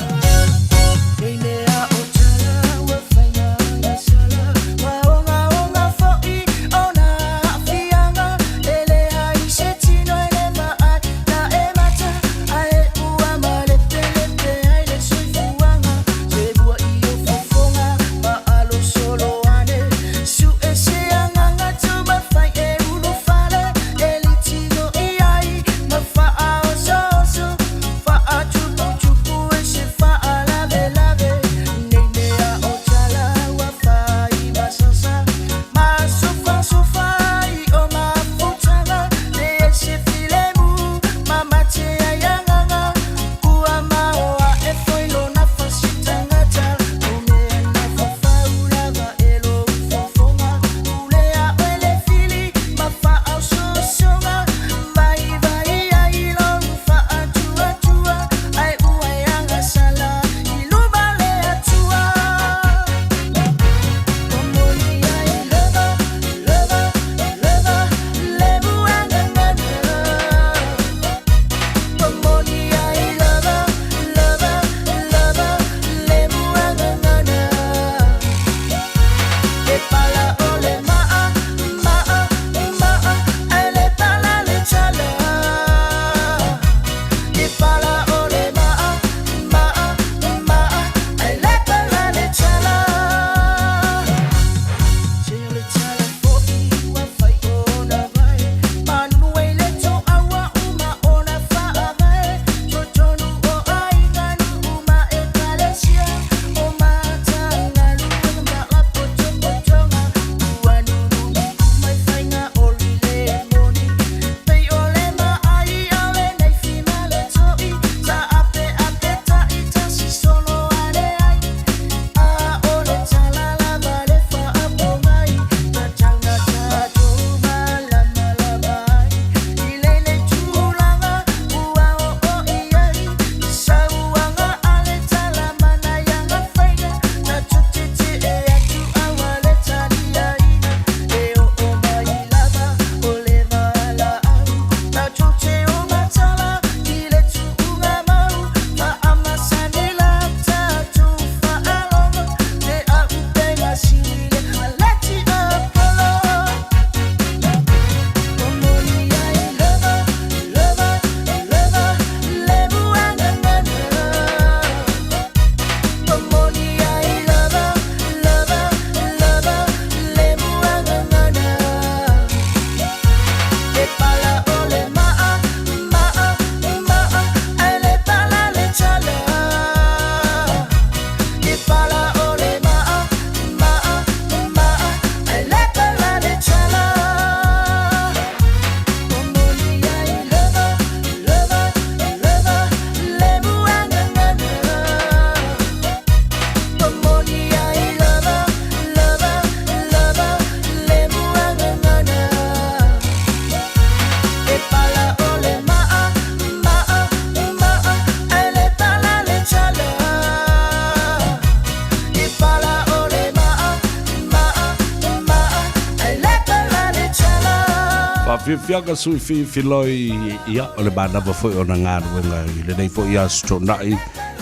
Fiafiaga sui filoi, ia, o le manava foi o na galuega i lenei foi aso Toonai,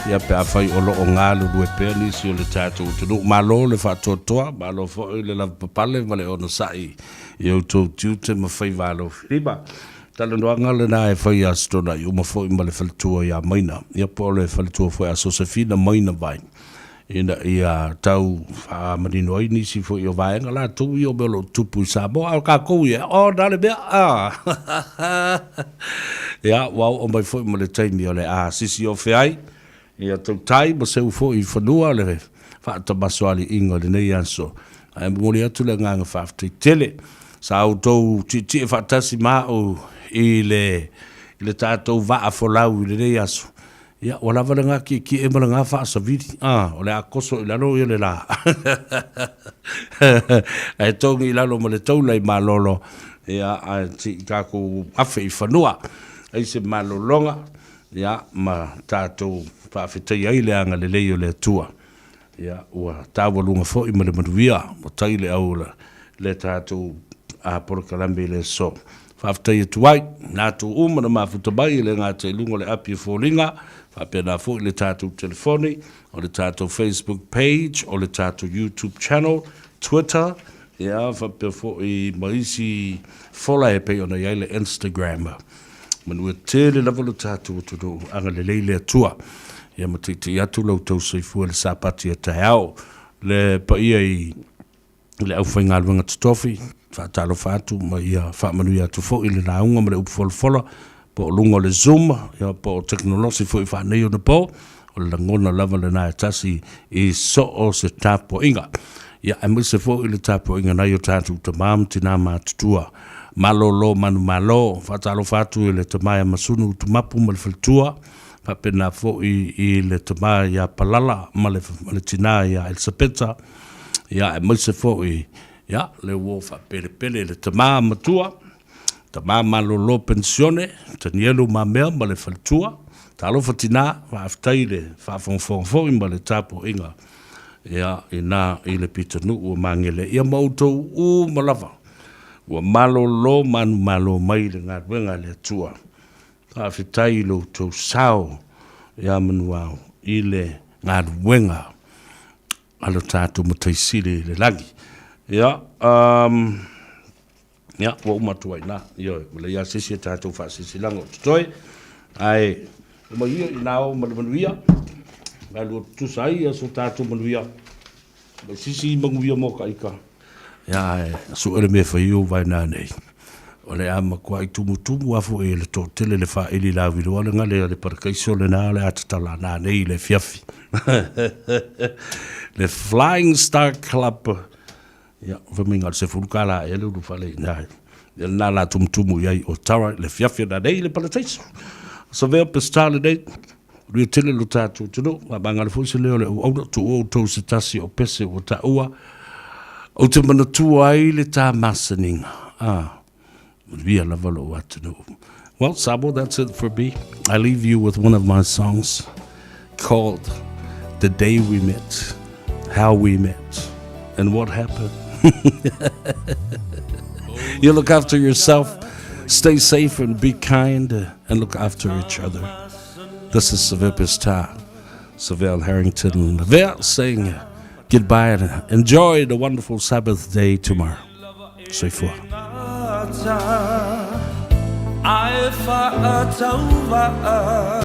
ia, pe afai o lo o galulue pea nisi o le tatou atunuu. Malo le faatoatoa, malo foi le lavapapale ma le onosai i outou tiute ma faiva alofilima. Talanoaga lena e fai ia Aso Toonai uma foi ma le faletua ia Maina, ia po o le faletua foi a Sosefina Maina Vai, ina ia tau faamanino ai nisi foi o vaega latou ia o mea o lo o tutupu i Samoa, a o tatou ia, o na le mea, a! Ia, ua oo mai foi ma le taimi o le a sisiofe ai, ia tautai ma seu foi i fanua le faatamasoaliiga o lenei aso. Ae momoli atu le agaga faafetai tele sa outou tietie faatasi ma au i le i le tatou vaa folau i lenei aso. Ia, ua lava lena tietie ma lena faasavili, a, o le a toso i lalo ia le la. Ae togi i lalo ma le taula i malolo, ia, ae sei tatou afe i fanua. Ai se malologa. Ia, ma tatou faafetaia ai le agalelei o le Atua. Ia, ua taualuga foi ma le manuia, ua tai le au o le tatou polokalame i le aso. Faafetai atu ai, na tou uma na mafuta mai e le gata i luga o le api e foliga, faapena foi le tatou telefoni, o le tatou Facebook page, o le tatou YouTube channel, Twitter, ia, faapea foi ma isi fola e pei ona i ai le Instagram. Manuia tele lava lo tatou atunuu, agalelei le Atua. Ia ma teitei atu lo outou soifua i le Sapati a taeao. Le paia i le aufaigaluega totofi, faatalofa atu ma ia faamanuia atu foi le lauga ma le upu folafola, po o luga o le Zoom, ia po o tekonolosi foi faaneionapo, o le lagona lava lena e tasi i so o se tapuaiga. Ia, aemaise foi le tapuaiga nai o tatou tama ma tina matutua. Malolo manumalo, faatalofa atu i le tama ia Masunu Utumapu ma le faletua, faapena foi i le tama ia Palala ma le, ma le tina ia Elisapeta, ia, aemaise foi ia, le uo faapelepele le tama matua, Tama malolo penisione, Tanielu Mamea ma le faletua. Talofa tina, faafetai i le faafogafoga foi ma le tapuaiga ia ina i le pitonuu o Magele. Ia ma outou uma lava ua malolo manumalo mai i le galuega a le Atua. Faafetai i lo outou sao ia Manuao i le galuega a lo tatou Matai Sili i le lagi. Ia, um, Ia, ua uma atu ai i ina. Ioe, ua leai lava se isi a tatou faasilasilaga o totoe, ae omai ia i na o ma le manuia, galulue tutusa ai so tatou manuia, mai sisi manuia mo ka ika. Ia, ae sue le mea e fai ou vaena nei. O le a matuai tumutumu lava foi e le toatele le faaili lauiloa le gale a le parakaiso lena o le a tatala nanei i le afiafi. Le Flying Star Club. Ia, fai mai na o le $10 ea le ulufale i ina. Ia lena la tumutumu i ai o Tara i le afiafi o nanei i le parataiso. Savea Peseta lenei, manuia tele lo tatou atunuu, faamagalo foi se leo o le auauna, tuua outou se tasi o pese ua taua, ou te manatua ai le ta masaniga. Ah, manuia lava lou atunuu. Well, Samoa, that's it for me. I leave you with one of my songs called The Day We Met, How We Met, and What Happened. You look after yourself, stay safe and be kind, and look after each other. This is Savipis Ta, Savelle Harrington Lavelle saying goodbye and enjoy the wonderful Sabbath day tomorrow. Soifua.